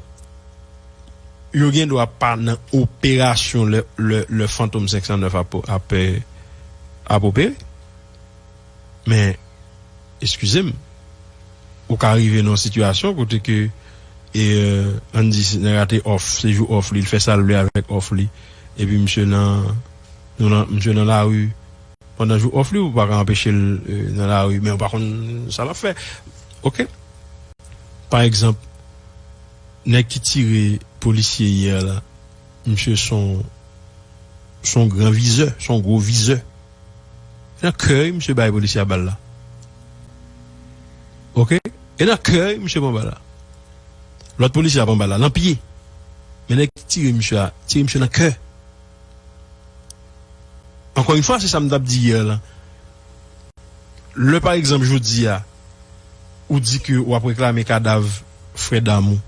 yo gen dwa pa nan operasyon lè, lè, lè Fantom senk san nèf ap, ap, ap opere. Men, eskize m, ou ka rive nan yon sitiyasyon kote ke, e, ann di, nèg la te off, se jou off li, l fè sa l vle avèk off li, epi misye nan, nou nan, misye nan lari, pandan jou off li, ou pa ka anpeche l, e, nan lari, men ou pa konn sa l ap fè. Oke? Pa egzanp, nèg ki tire polisye yè la, misye se yon, se yon gran vizè, se yon gwo vizè. E nan kè misye bay polisye a bal la. Oke? E nan kè misye pran bal la. Lòt polisye a pran bal la, nan pye. Men nèg ki tire misye a, tire misye nan kè. Ankò yon fwa, se sa m t ap di yè la. Lè, pa egzanp, jodi a, ou di ke w ap reklame kadav frè dam ou,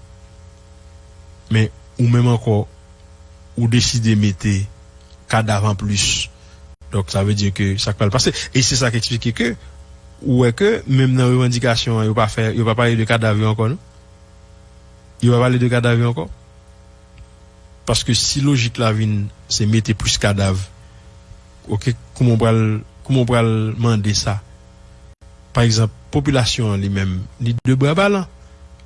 men ou menm ankò, ou deside mete kadav anplis. Donk, sa vle di ke sa k pral pase. E se sa k eksplike ke, ou wè ke, menm nan revandikasyon an, yo pa fè, yo pa pale de kadav yo ankò, non? Yo pa pale de kadav yo ankò. Paske si lojik la vin, se mete plis kadav, oke, kouman w pral, kouman w pral mande sa? Pa egzanp, popilasyon an li menm, li de bra balan.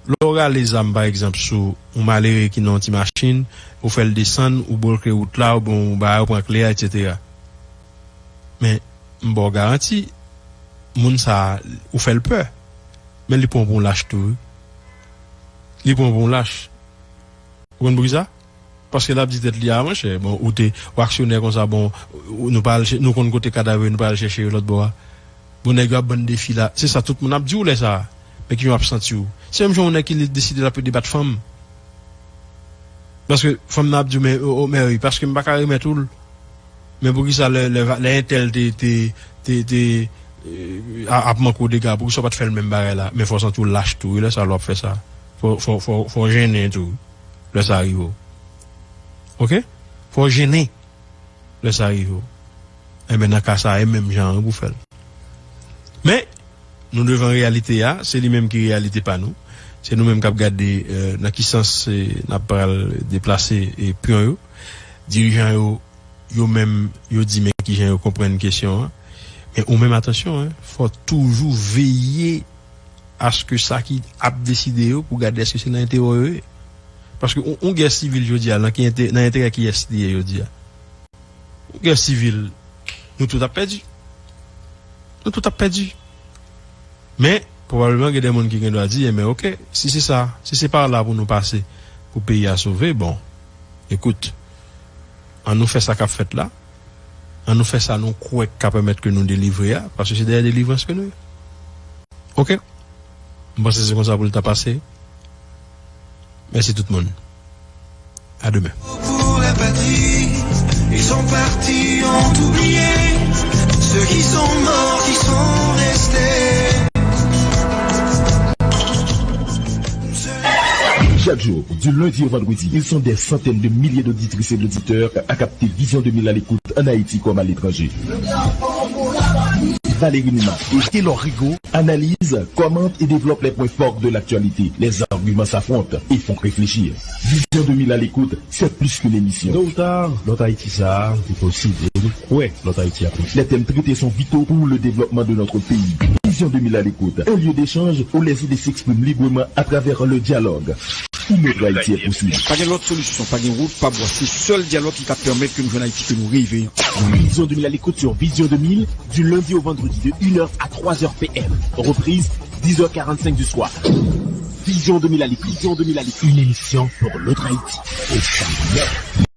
Lè w rale zam, pa egzanp, sou yon malere ki nan yon ti machin, ou fè l desann, ou bloke wout la, oubyen ou ba yo pran kle a, etsetera. Men, m ba w garanti, moun sa a, ou fè l pè. Men li pran w pou yon lach tou, wi. Li pran w pou yon lach. Ou konn poukisa? Paske l ap di tèt li a, monchè, bon, ou te, ou aksyonè konsa, bon, ou, nou pa al chè-, nou konn kote kadav yo, nou pa al chèche yo lòt bò a. Bon, nèg yo ap ban n defi la. Se sa tout moun ap di w lè sa a. Men kijan w ap santi w? Se menm jan yon nèg ki deside l ap debat fanm. Paske fanm nan ap di w, men, o, o, men wi, paske m pa ka remèt ou l. Men poukisa lè, lè, lè entèl te, te, te, te, e, a-, ap manke w dega, poukisa w pa t fè l menm bagay la? Men fò w santi w lach tou, wi, lè sa a lè w ap fè sa. Fò, fò, fò, fò w jennen tou, lè sa rive w. Oke? Fò w jennen, lè sa rive w. Enben, nan ka sa a, e menm jan an pou w fè l. Men, nou devan reyalite a, se li menm ki reyalite pa nou. Se nou menm k ap gade, e, nan ki sans, e, n ap pral deplase, e, pyon yo. Dirijan yo, yo menm, yo di men kijan yo konprann kesyon an. Men ou menm, atansyon, en, fò w toujou veye aske sa ki ap deside yo pou gade èske se nan enterè w yo ye. Paske yon, yon gè sivil jodi a, nan ki ente-, nan enterè kiyès li ye jodi a? Yon gè sivil, nou tout ap pèdi. Nou tout ap pèdi. Men, pwobableman, gen de moun ki gen dwa di, enben, oke, si se sa, si se pa la pou nou pase, pou peyi a sove, bon, ekout, ann nou fè sa k ap fèt la, ann nou fè sa nou kwè k ka pèmèt ke nou delivre a, paske se dèyè delivrans ke nou ye. Oke? M panse se konsa pou l ta pase. Mèsi tout moun. À demain. Pour la patrie, ils sont partis, ont oublié ceux qui sont morts, qui sont restés. Chaque jour, du lundi au vendredi, ils sont des centaines de milliers d'auditrices et d'auditeurs à capter Vision deux mille à l'écoute en Haïti comme à l'étranger. Valérie Numa et Taylor Rigaud analysent, commentent et développent les points forts de l'actualité. Les arguments s'affrontent et font réfléchir. Vision deux mille à l'écoute, c'est plus qu'une émission. Tôt ou tard, lòt Ayiti sa a, li posib. E nou kwè lòt Ayiti a posib. Les thèmes traités sont vitaux pour le développement de notre pays. Vision deux mille à l'écoute, un lieu d'échange où les idées s'expriment librement à travers le dialogue. Une autre Haïti est possible. Pa gen lòt solisyon, pa gen wout, pa bwa. Se sèl dyalòg ki ka pèmèt ke nou jwenn Ayiti ke nou reve an. Vision deux mille à l'écoute sur Vision deux mille, du lundi au vendredi de une heure à trois heures P M. Reprise, dix heures quarante-cinq du soir. Vision deux mille à l'écoute. Vision deux mille à l'écoute. Une émission pour l'autre Haïti. Au sommet.